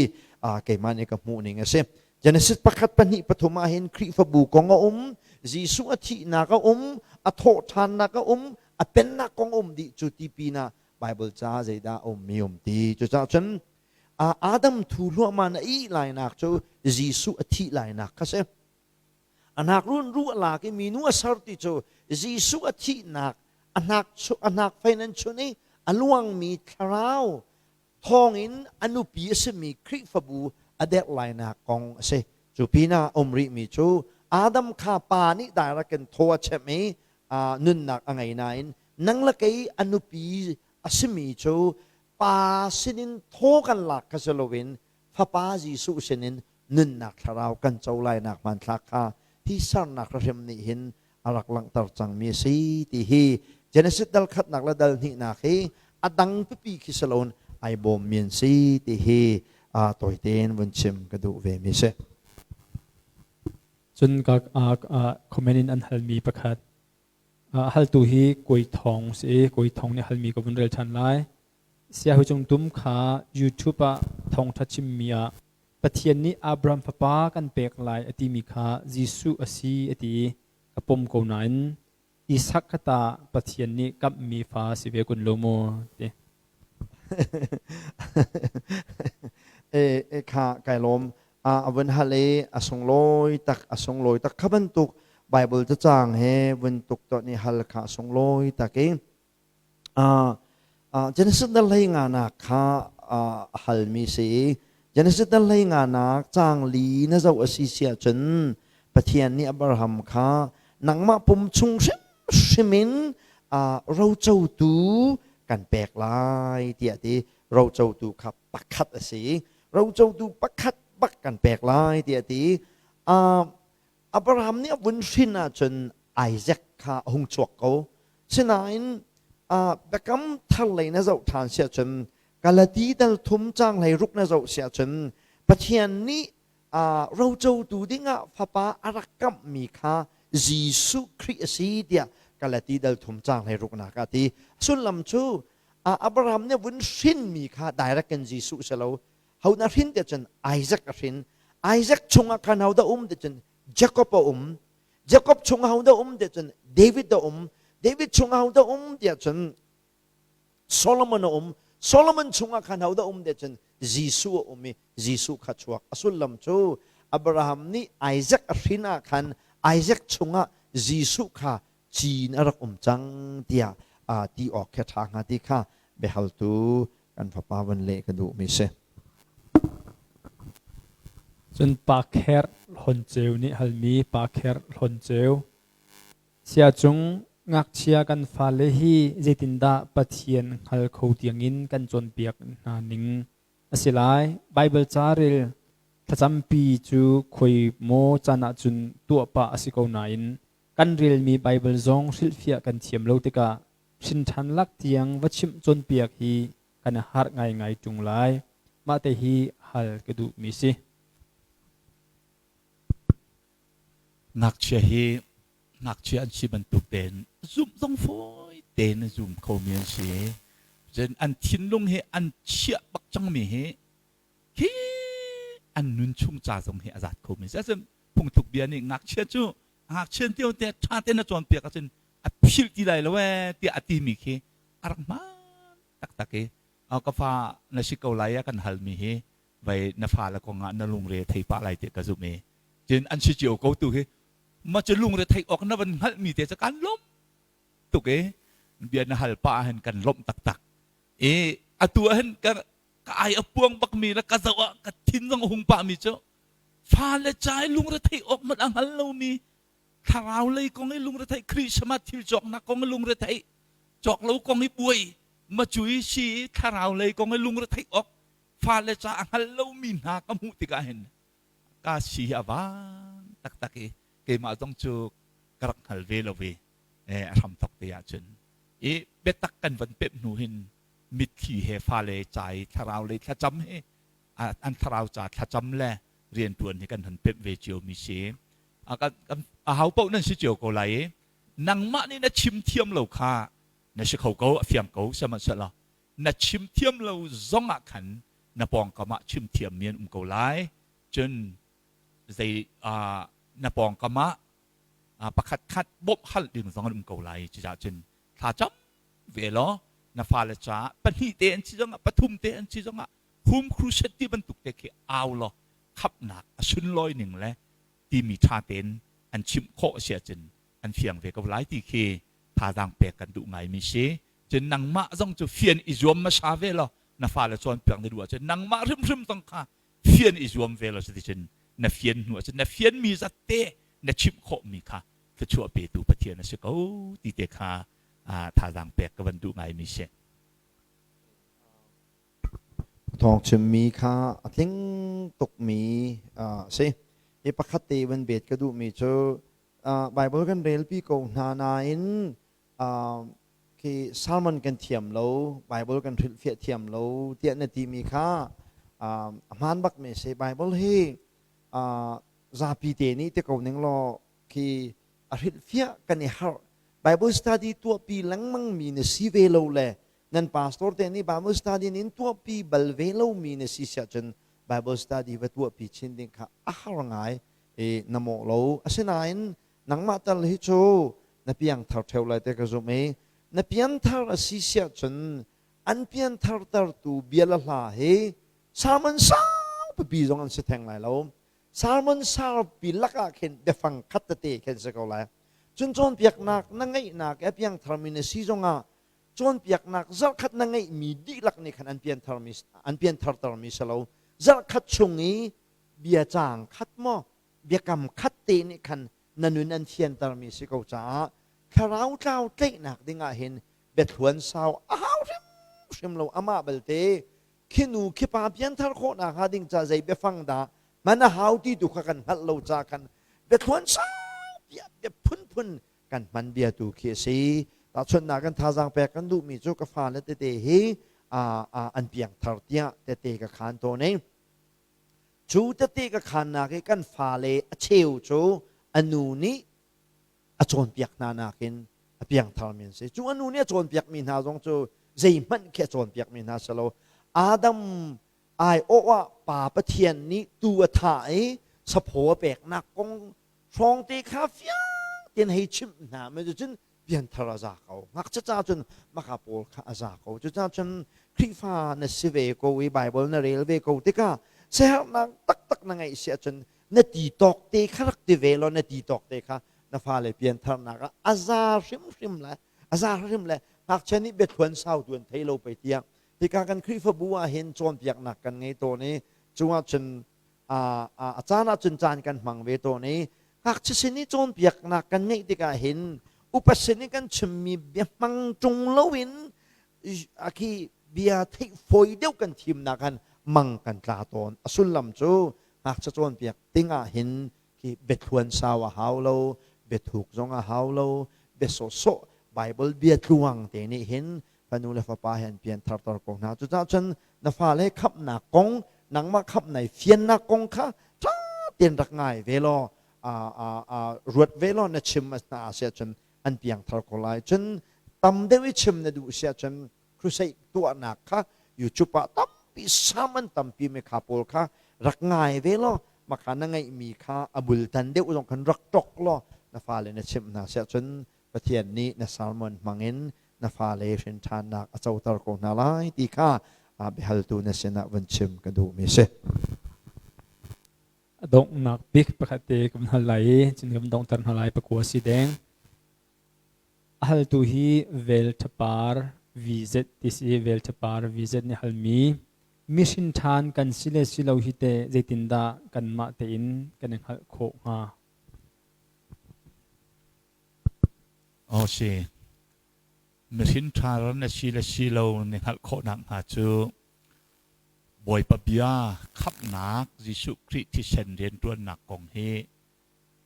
keimah nih ka hmuh ning a si. Genesis pakhat pahnih pathum ah hin Khrihfabu kong a um, Jesuh a thihnak a um, a thawhṭhannak a um, a pennak kong a um dih cu ti pinah Bible ca zeidah a ummi um ti. Cucaah cun Adam thu hluahmah na ih lainak cu Jesuh a thih lainak kha si. A hnak run ruh a lak i minu a ser ti cu Jesuh a thihnak a hnak a hnak fei nan chun i a luangmi thlarau thawngin a nupi a simi Khrihfabu a derh lainak kong a si. Cu pinah a um rihmi cu Adam kha pa nih direct in thaw a chemh i nunnak a ngei nain nang le kei a nupi a simi cu pa sinin thaw kan lak kha si loin Fapa Jesuh sinin nunnak thlarau kan co lainak hmanthlak kha hi sernak hrim nih hin a rak langhter cangmi a si ti hi Genesis dal khatnak le dal hnihnak hi a dang pipi khi si loin ai bawmmi an si ti hi tawitein vun chim ka duh ve mi si. Cun ka comment in an halmi pakhat haltu hi Kawi Thawng si Kawi Thawng nih halmi ka vun rel ṭhan lai. Siahu Cung Tum kha YouTube ah thawngṭha chimmi ah Pathian nih Abraham fapa kan pek lai a timi kha Jesuh a si a ti i ka pom ko nain Isak kha tah Pathian nih kamhmi fa si ve kun lo maw ti. E kha kai lawm a vun hal i a sunglawi tak a sunglawi tak kha bantuk Bible cacang he vun tuk to ni hal kha a sunglawi tak i Genesis dal hlei nganak kha a halmi si i Genesis dal hlei nganak caang li na zoh a si si ahcun Pathian nih Abraham kha nangmah pum chung hrimhrim in rocotu kan pek lai tiah ti rocotu kha pakhat a si rocotu pakhat bak kan pek lai tiah ti Abraham nih a vun hrin ahcun Isaac kha a hung chuak ko. Sinain biakam thar lei na zoh ṭhan si ahcun Galati dal thum caang hlei ruk na zoh si ahcun Pathian nih rocotu dingah fapa a rak kamhmi kha Jesuh Khrih a si tiah Galati dal thum caang hlei ruknak ah a ti. Sullam cu Abraham nih a vun hrinmi kha direct in Jesuh si lo. Ho na hrin ti cun Isaac a hrin. Isaac chungah khan ho dah um ti cun Jacob a um. Jacob chungah ho dah um ti cun David a um. David chungah ho dah um tiah cun Solomon a um. Solomon chungah khan ho dah um ti cun Jesuh a um i Jesuh kha chuak. A sullam cu Abraham nih Isaac a hrin ah khan Isaac chungah Jesuh kha cin a rak um cang tiah ti awk khi a ṭha hnga ti kha biahaltu kan fapa van leh ka duhmi si. Cun Pa Kher Hlawn Ceu nih halmi Pa Kher Hlawn Ceu Siacung ngakchia kan fale hi zeitindah Pathian hngal kho tiangin kan cawnpiak hna ning a si lai? Baibal ca rel thlacampi cu khoi maw caan ahcun tuah pah a si ko nain kan relmi Baibal zong hrilhfiah kan thiam lo tikah hrinṭhan lak tiang va chimh cawnpiak hi kan i harh ngaingai ṭung lai. Mah te hi hal ka duhmi si. Ngakchia hi ngakchia an si bantuk tein zumh zong fawi tein a zum khomi an si. Cun an thinlung hi an chiah bak cangmi hi khi an nun chung ca zong hi a zat khomi si. Asinain phungtluk bia nih ngakchia cu ngakchia tio te ṭha tein na cawnpiak ahcun a philh ti lai lo ee tiah a timi khi a rak hmaan taktak i ka fa na si ko lai a kan halmi hi vai na fale kong ah na lungre thei pah lai ti ka zumh i cun an si cio ko tu hi ma cu lungre thei awk na van hngalhmi te cu kan lawm tuk i bia na hal pah ah hin kan lawmh taktak i atu ah hin ka ka ai a puang bakmi le ka zoh ah ka thin zong a hung pahmi cu fale ca i lungre thei awk hmanh a hngal lomi thlarau lei kong i lungre theih Christmas thil cawknak kong i lungre theih cawk lo kong i buai macui si i thlarau lei kong i lungre theih awk fale ca a hngal lomi hna ka hmuh tikah hin ka si hi a vang taktak i keimah zong cu ka rak hngal ve lo i a hramthok te ahcun i biatak kan van pemh hnu hin mitthli he fale ca i thlarau lei thlacam he an thlarau ca thlacam le rianṭuan hi kan han pemh ve cio mi si. A hau paoh nan si cio ko lai i nangmah nih na chim thiam lo kha na si kho ko, a fiang ko sihmanhsehlaw na chim thiam lo zong ah khan na pawngkam ah chim thiam mi an um ko lai. Cun zei na pawngkam ah pakhat khat bawmh hal ding zong an um ko lai. Cucaah cun thla cam ve law na fale caah pahnih te an si zongah pathum te an si zongah home crusade ti bantuk te khi au law khapnak a sunlawi ning le timi ṭha tein an chimh khawh a si ahcun an fiang ve ko lai ti khi thazaang pek kan duh ngaimi si. Cun nangmah zong cu fian i zuam hmasa ve law na fale cawnpiak na duh ahcun nangmah hrimhrim zong kha fian i zuam ve law cuticun na fian hnu ahcun na fianmi zat te na chimh khawhmi kha thluachuah petu Pathian a si ko ti te kha thazaang pek ka van duh ngaimi si. Thawng chimmi kha a tling tukmi a si. Hi pakhat te van bet ka duhmi cu Bible kan relpi ko hna nain khi sermon kan thiam lo, Bible kan hrilhfiah thiam lo tiah na timi kha a hmaan bakmi a si. Bible hi zapi te nih ti ko ning law khi a hrilhfiah kan i harh. Bible study tuahpi lengmangmi na si ve lo le nan pastor te nih Bible study nin tuahpi bal ve lomi na si siah cun Bible study va tuahpi chin ding kha a har ngai i na mawh lo. Asinain nangmah tal hi cu na piangthar ṭheo lai te ka zumh i na pianthar a si siah cun an pianthar tertu bia le hla hi sermon sau pipi zong an si theng lai lo. Sermon saupi lakah khin biafang khat tete khin si ko lai. Cun cawnpiaknak na ngeihnak i a piangtharmi na si zongah cawnpiaknak zarhkhat na ngeihmi dihlak nih khan an piantharmi an pianthartermi si lo. Zarhkhat chung i bia caang khat maw biakam khat te nih khan na nun an thiantermi si ko caah thlarau tlau tlaihnak ding ah hin biathluan sau a hau hrimhrim lo. Amah belte khi nu khi pa pianthar khawhnak hnga ding ca zei biafang dah hman a hau ti tu kha kan hngalh lo ca khan biathluan sau bia bia phunphun kan hman bia tu khi a si. Tahchunhnak kan thazaang pek kan duhmi cu ka fale tete hi an piangthar tiah tete ka khaan tawn i cu tete ka khaannak i kan fale a cheu cu a nu nih a cawnpiak hna nakin a piangtharmi an si. Cu a nu nih a cawnpiakmi hna zong cu zeihmanh khi a cawnpiakmi hna si lo. Adam aiawh ah Pa Pathian nih tuu a thah i saphaw a peknak kong hrawng te kha fiang tein hei chimh hna ma cun pianthar a za ko. Ngakchia ca cun maka pawl kha a za ko. Cucaah cun Khrihfa na si ve ko i Bible na rel ve ko tikah siaherhnak taktak na ngeih si ahcun na ti tawk te kha rak ti ve law na ti tawk te kha na fale piantharnak ah a za hrimhrim le a za hrimhrim le. Ngakchia nih biathluan sau tu an thei lo pei tiah. Hika kan Khrihfabu ah hin cawnpiaknak kan ngei tawn i cungah cun a caan ah cun caan kan hmang ve tawn i ngakchia sin i cawnpiaknak kan ngeih tikah hin upa sin i kan chimmi bia hmang ṭung loin khi bia theih fawi deuh kan thimnak han mang kan tla tawn. A sullam cu ngakchia cawnpiak ding ah hin khi biathluan sau a hau lo, biathuk zong a hau lo, bia sawhsawh Bible bia tluang te nih hin fanu le fapa he an pian tharter ko hna. Cucaah cun na fale khamhnak kong, nangmah khamh nai fiannak kong kha ṭha tein rak ngai ve law, ruat ve law na chim hna a si ahcun an piangthar ko lai. Cun tam deuh i chim na duh si ahcun crusade tuahnak kha YouTube ah tampi sam an tampi mi kha pawl kha rak ngai ve law makha na ngeihmi kha a bultan deuh zong khan rak ṭok law na fale na chimh hna siah cun Pathian nih na sermon hmangin na fale hrin ṭhannak a coter ko hna lai ti kha biahaltu na sinah vun chim ka duhmi si. A donghnak bik pakhat te kan hal lai i cun kan donghter hna lai pakua si deng. A haltu hi Velthapar VZ ti si Velthapar VZ nih halmi mihrin ṭhan kan si le si lo hi teh zeitindah kanmah tein kan i hngalh khawh hnga? Aw si. Mihrin ṭha na si le si lo na hngalh khawhnak hnga cu Bawipa bia khamhnak Jesuh Khrih thisen rianṭuannak kong hi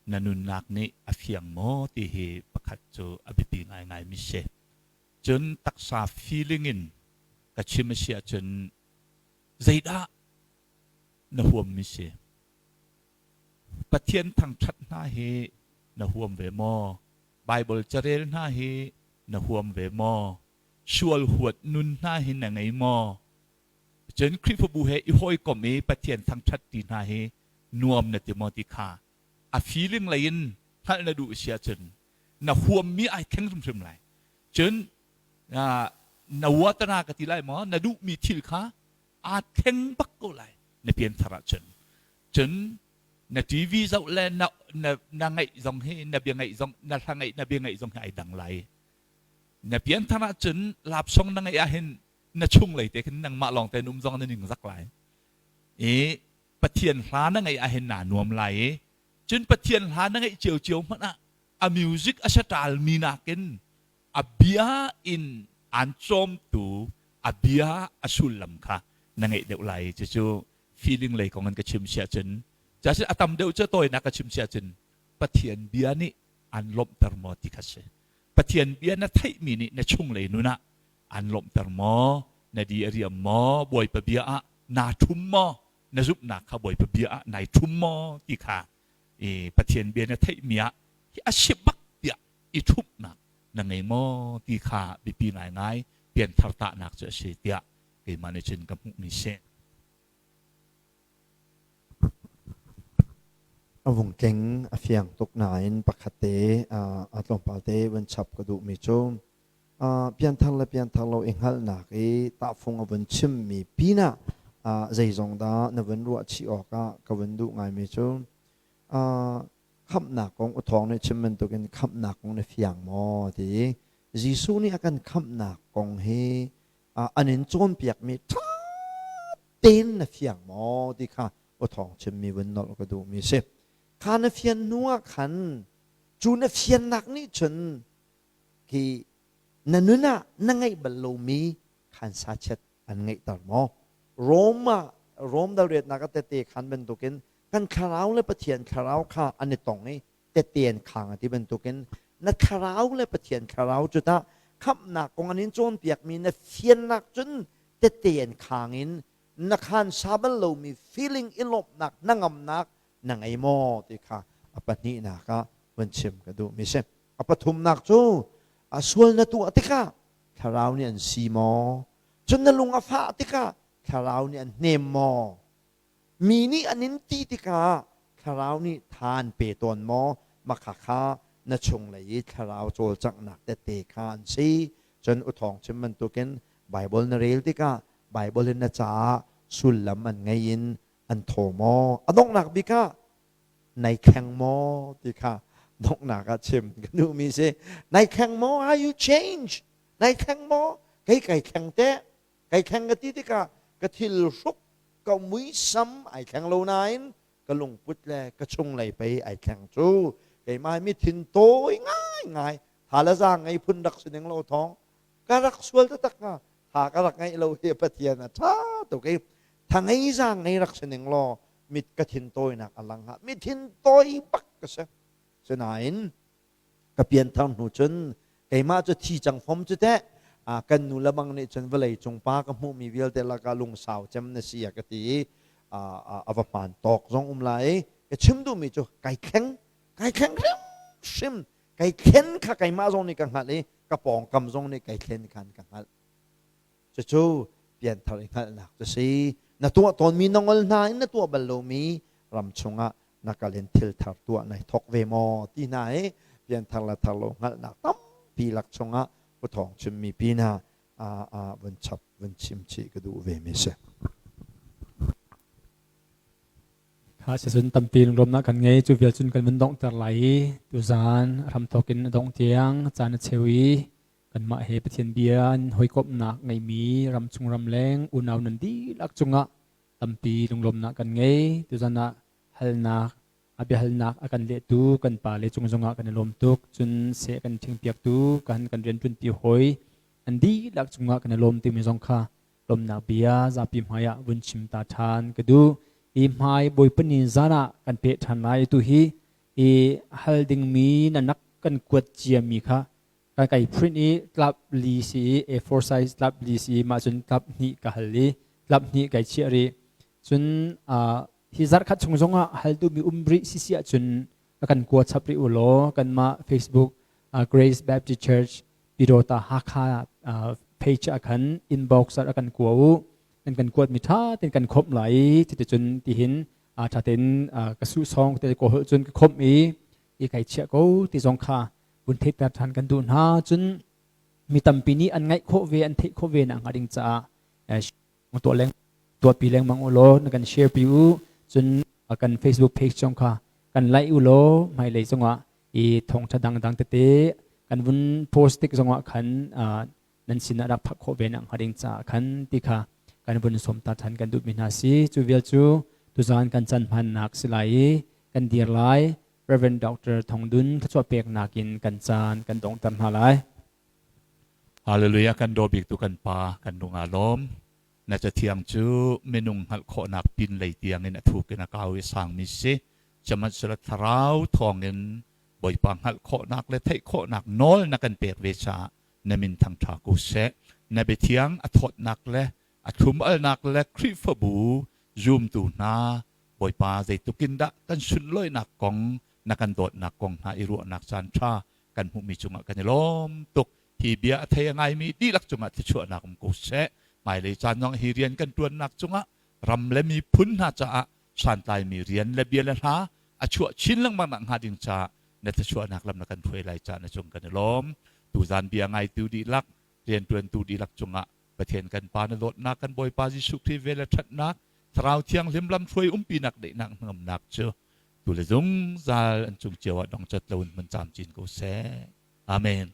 na nunnak nih a fiang maw ti hi pakhat cu a biapi ngaingaimi si. Cun taksa feeling in ka chim a si ahcun zeidah na huammi si? Pathian thangṭhat hna hi na huam ve maw? Baibal carel hna hi na huam ve maw? Sual huat nun hna hi na ngei maw? Cun Khrihfabu he i hawikom i Pathian thangṭhat ti hna hi nuam na ti maw ti kha a feeling lei in hngalh na duh si ahcun na huammi ai thleng hrimhrim lai. Cun na watana ka ti lai maw na duhmi thil kha aa thleng bak ko lai na pianthar ahcun. Cun na TV zoh le na na na ngaih zong hi na bia ngaih zong na hla ngaih na bia ngaih zong hi ai dang lai. Na pianthar ahcun lapsong na ngeih ahhin na chunglei te khin nangmah lawng te um zong na ning zak lai i Pathian hla na ngeih ahhin naa nuam lai i cun Pathian hla na ngeih ciocio hmanh ah a music a saṭal mi nakin a bia in aan cawmtu a bia a sullam kha na ngeih deuh lai cucu feeling lei kong in ka chim siah cun casin a tam deuh cu tawinak ka chim siah cun Pathian bia nih aan lawmhter maw ti kha si Pathian bia na theihmi nih na chunglei nun ah aan lawmhter maw? Na di a riam maw? Bawipa bia ah naa ṭhum maw? Na zumhnak kha Bawipa bia ah nai ṭhum maw? ti kha i Pathian bia na theihmi ah hi a si bak tiah i ṭhumhnak na ngei maw ti kha biapi ngaingai pianthar tahnak cu a si tiah keimah nih cun ka hmuhmi si. A vung tling a fiang tuk nain pakhat te a tlawmpal te vun chap ka duhmi cu pianthar le pianthar lo i hngalhnak i tahfung a vun chimmi pinah zeizong dah na vun ruah chih awkah ka vun duh ngaimi cu khamhnak kong u thawng nih chim bantukin khamhnak kong na fiang maw ti Jesuh nih a kan khamhnak kong hi an in cawnpiakmi ṭha tein na fiang maw ti kha aw thawng chimmi vun nolh ka duhmi si. Kha na fian hnu ah khan cu na fiannak nih cun khi na nun ah na ngeih bal lomi khan sachiat an ngeihter maw? Rome ah Rome dalriatnak a tete khan bantukin kan thlarau le Pathian thlarau kha an i tong i tette an khang a ti bantukin na thlarau le Pathian thlarau cu tah khamhnak kong an in cawnpiakmi na fiannak cun tette an khang in na khan sa bal lomi feeling i lawmhnak hnangamnak na ngei maw ti kha a pahnihnak ah vun chim ka duhmi si. A pathumnak cu a sual na tuah tikah thlarau nih an si maw? Cun na lung a fah tikah thlarau nih an hnem maw? Mi nih an in ti tikah thlarau nih tha an pe tawn maw? Makha kha na chunglei i thlarau cawlcanghnak tette kha an si. Cun u thawng chim bantukin Baibal na rel tikah Baibal in na caah sullam an ngei in an thaw maw? A donghnak bik ah nai thleng maw ti kha donghnak ah chim ka duhmi si. Nai thleng maw? Are you change? Nai thleng maw? Kei kai thleng teh. Kai thleng ka ti tikah ka thil hruk ka muisam ai thleng lo nain ka lungput le ka chunglei pei ai thleng cu. Keimah mi thin tawi ngaingai tha le zaang ngei phun rak si ning lo thawng ka rak sual taktak hnga. Tha ka rak ngeih lo hi Pathian a ṭha tuk i tha ngei zaang ngei rak si ning law mit ka thin tawinak a lang hnga. Mi thin tawi bak ka si. Sinain ka pianthar hnu cun keimah cu thi cang fom cu teh kan nu le bang nih cun vawlei cung pa ka hmuhmi vialte lakah lungsau cem na si a ka ti i a va hmaan tawk zong um lai i ka chim duhmi cu kai thleng, kai thleng hrimhrim. Kai thlen kha keimah zong nih ka hngalh i ka pawngkam zong nih kai thlen khan ka hngalh. Cucu pianthar i hngalhnak cu si. Na tuah tawnmi na ngol hna in na tuah bal lomi ram chungah na kal in thil thar tuah nai thawk ve maw ti hna hi pianthar le thar lo hngalhnak tampi lak chungah Pu Thawng chimmi pinah vun chap vun chim chih ka duh ve mi si. Kha sicun tampi lunglawmnak kan ngei. Cu vial cun kan vun donghter lai i tuzaan hramthawk in a dongh tiang caan a cheu i kanmah he Pathian bia in hawikomhnak ngeimi ramchung ramleng unau nan dihlak cungah tampi lunglawmnak kan ngei. Tuzaan ah halnak a biahalnak a kan lehtu kan pa le cung zongah kan i lawm tuk. Cun seh kan ṭhingpiaktu kan kan rianṭuanpi hawi an dihlak cungah kan i lawm timi zong kha lawmnak bia zapi hmaiah vun chim ta ṭhan ka duh. I hmai Bawipa ni zan ah kan peh ṭhan lai. Tu hi i hal dingmi na nak kan kuat ciami kha kan kai print i tlap li si i A4 size tlap li si i mah cun tlap hnih ka hal i tlap hnih kai chiah rih. Cun hi zarh khat chung zongah hal duhmi um rih si si ahcun a kan kua chap rih u law kanmah Facebook Grace Baptist Church Pyidawta Hakha page ah khan inbox ah a kan kua u. Nan kan kuatmi ṭha tein kan khawmh lai i cuticun tihin ṭha tein ka suh sawng te ko holh cun ka khawmh i i kai chiah ko ti zong kha vun theihter ṭhan kan duh hna. Cun mi tampi nih an ngaih khawh ve, an theih khawh ve nak hnga ding caah tuah leng tuahpi lengmang u law na kan share pi u. Cun kan Facebook page zong kha kan like u law hmailei zongah i thawngṭha dangdang tete kan vun post tik zongah khan nan sinah rak phak khawh ve nak hnga ding caah khan ti kha kan vun sawm ta ṭhan kan duhmi hna si. Cu vial cu tuzaan kan caan hmannak si lai i kan dir lai. Reverend Dr. Thong Dun thluachuah peknak in kan caan kan donghter hna lai. Hallelujah. Kan daw bik tu kan Pa, kan lung aa lawm. Na cathiang cu minung hngalh khawhnak pin lei tiang in a thuk in a kau i sangmi si. Sihmanhsehlaw thlarau thawngin Bawipa hngalh khawhnak le theih khawhnak nawl na kan pek ve caah na min thangṭha ko seh. Na biathiang a thawtnak le a thlum-alnak le Khrihfabu zumtu hna Bawipa zeitluk in dah kan sunlawinak kong na kan dawtnak kong hna i ruahnak caan ṭha kan hmuhmi cungah kan i lawm tuk. Hi bia a thei a ngaimi dihlak cungah thluachuahnak um ko seh. Hmailei caan zong hi rian kan ṭuannak cungah ram le miphun hna caah santlaimi rian le bia le hla a chuah chin lengmang nak hnga ding caah na thluachuahnak lam na kan hruai lai caah na cung kan i lawm. Tuzaan bia ngaitu dihlak, rianṭuantu dihlak cungah Pathian kan Pa na dawtnak, kan Bawipa Jesuh Khrih vel le ṭhatnak, Thlarau Thianghlim lamhruai umpinak daihnak hnangamnak cu tu le zungzal an cung cio ah dongcat loin hmun camcin ko seh. Amen.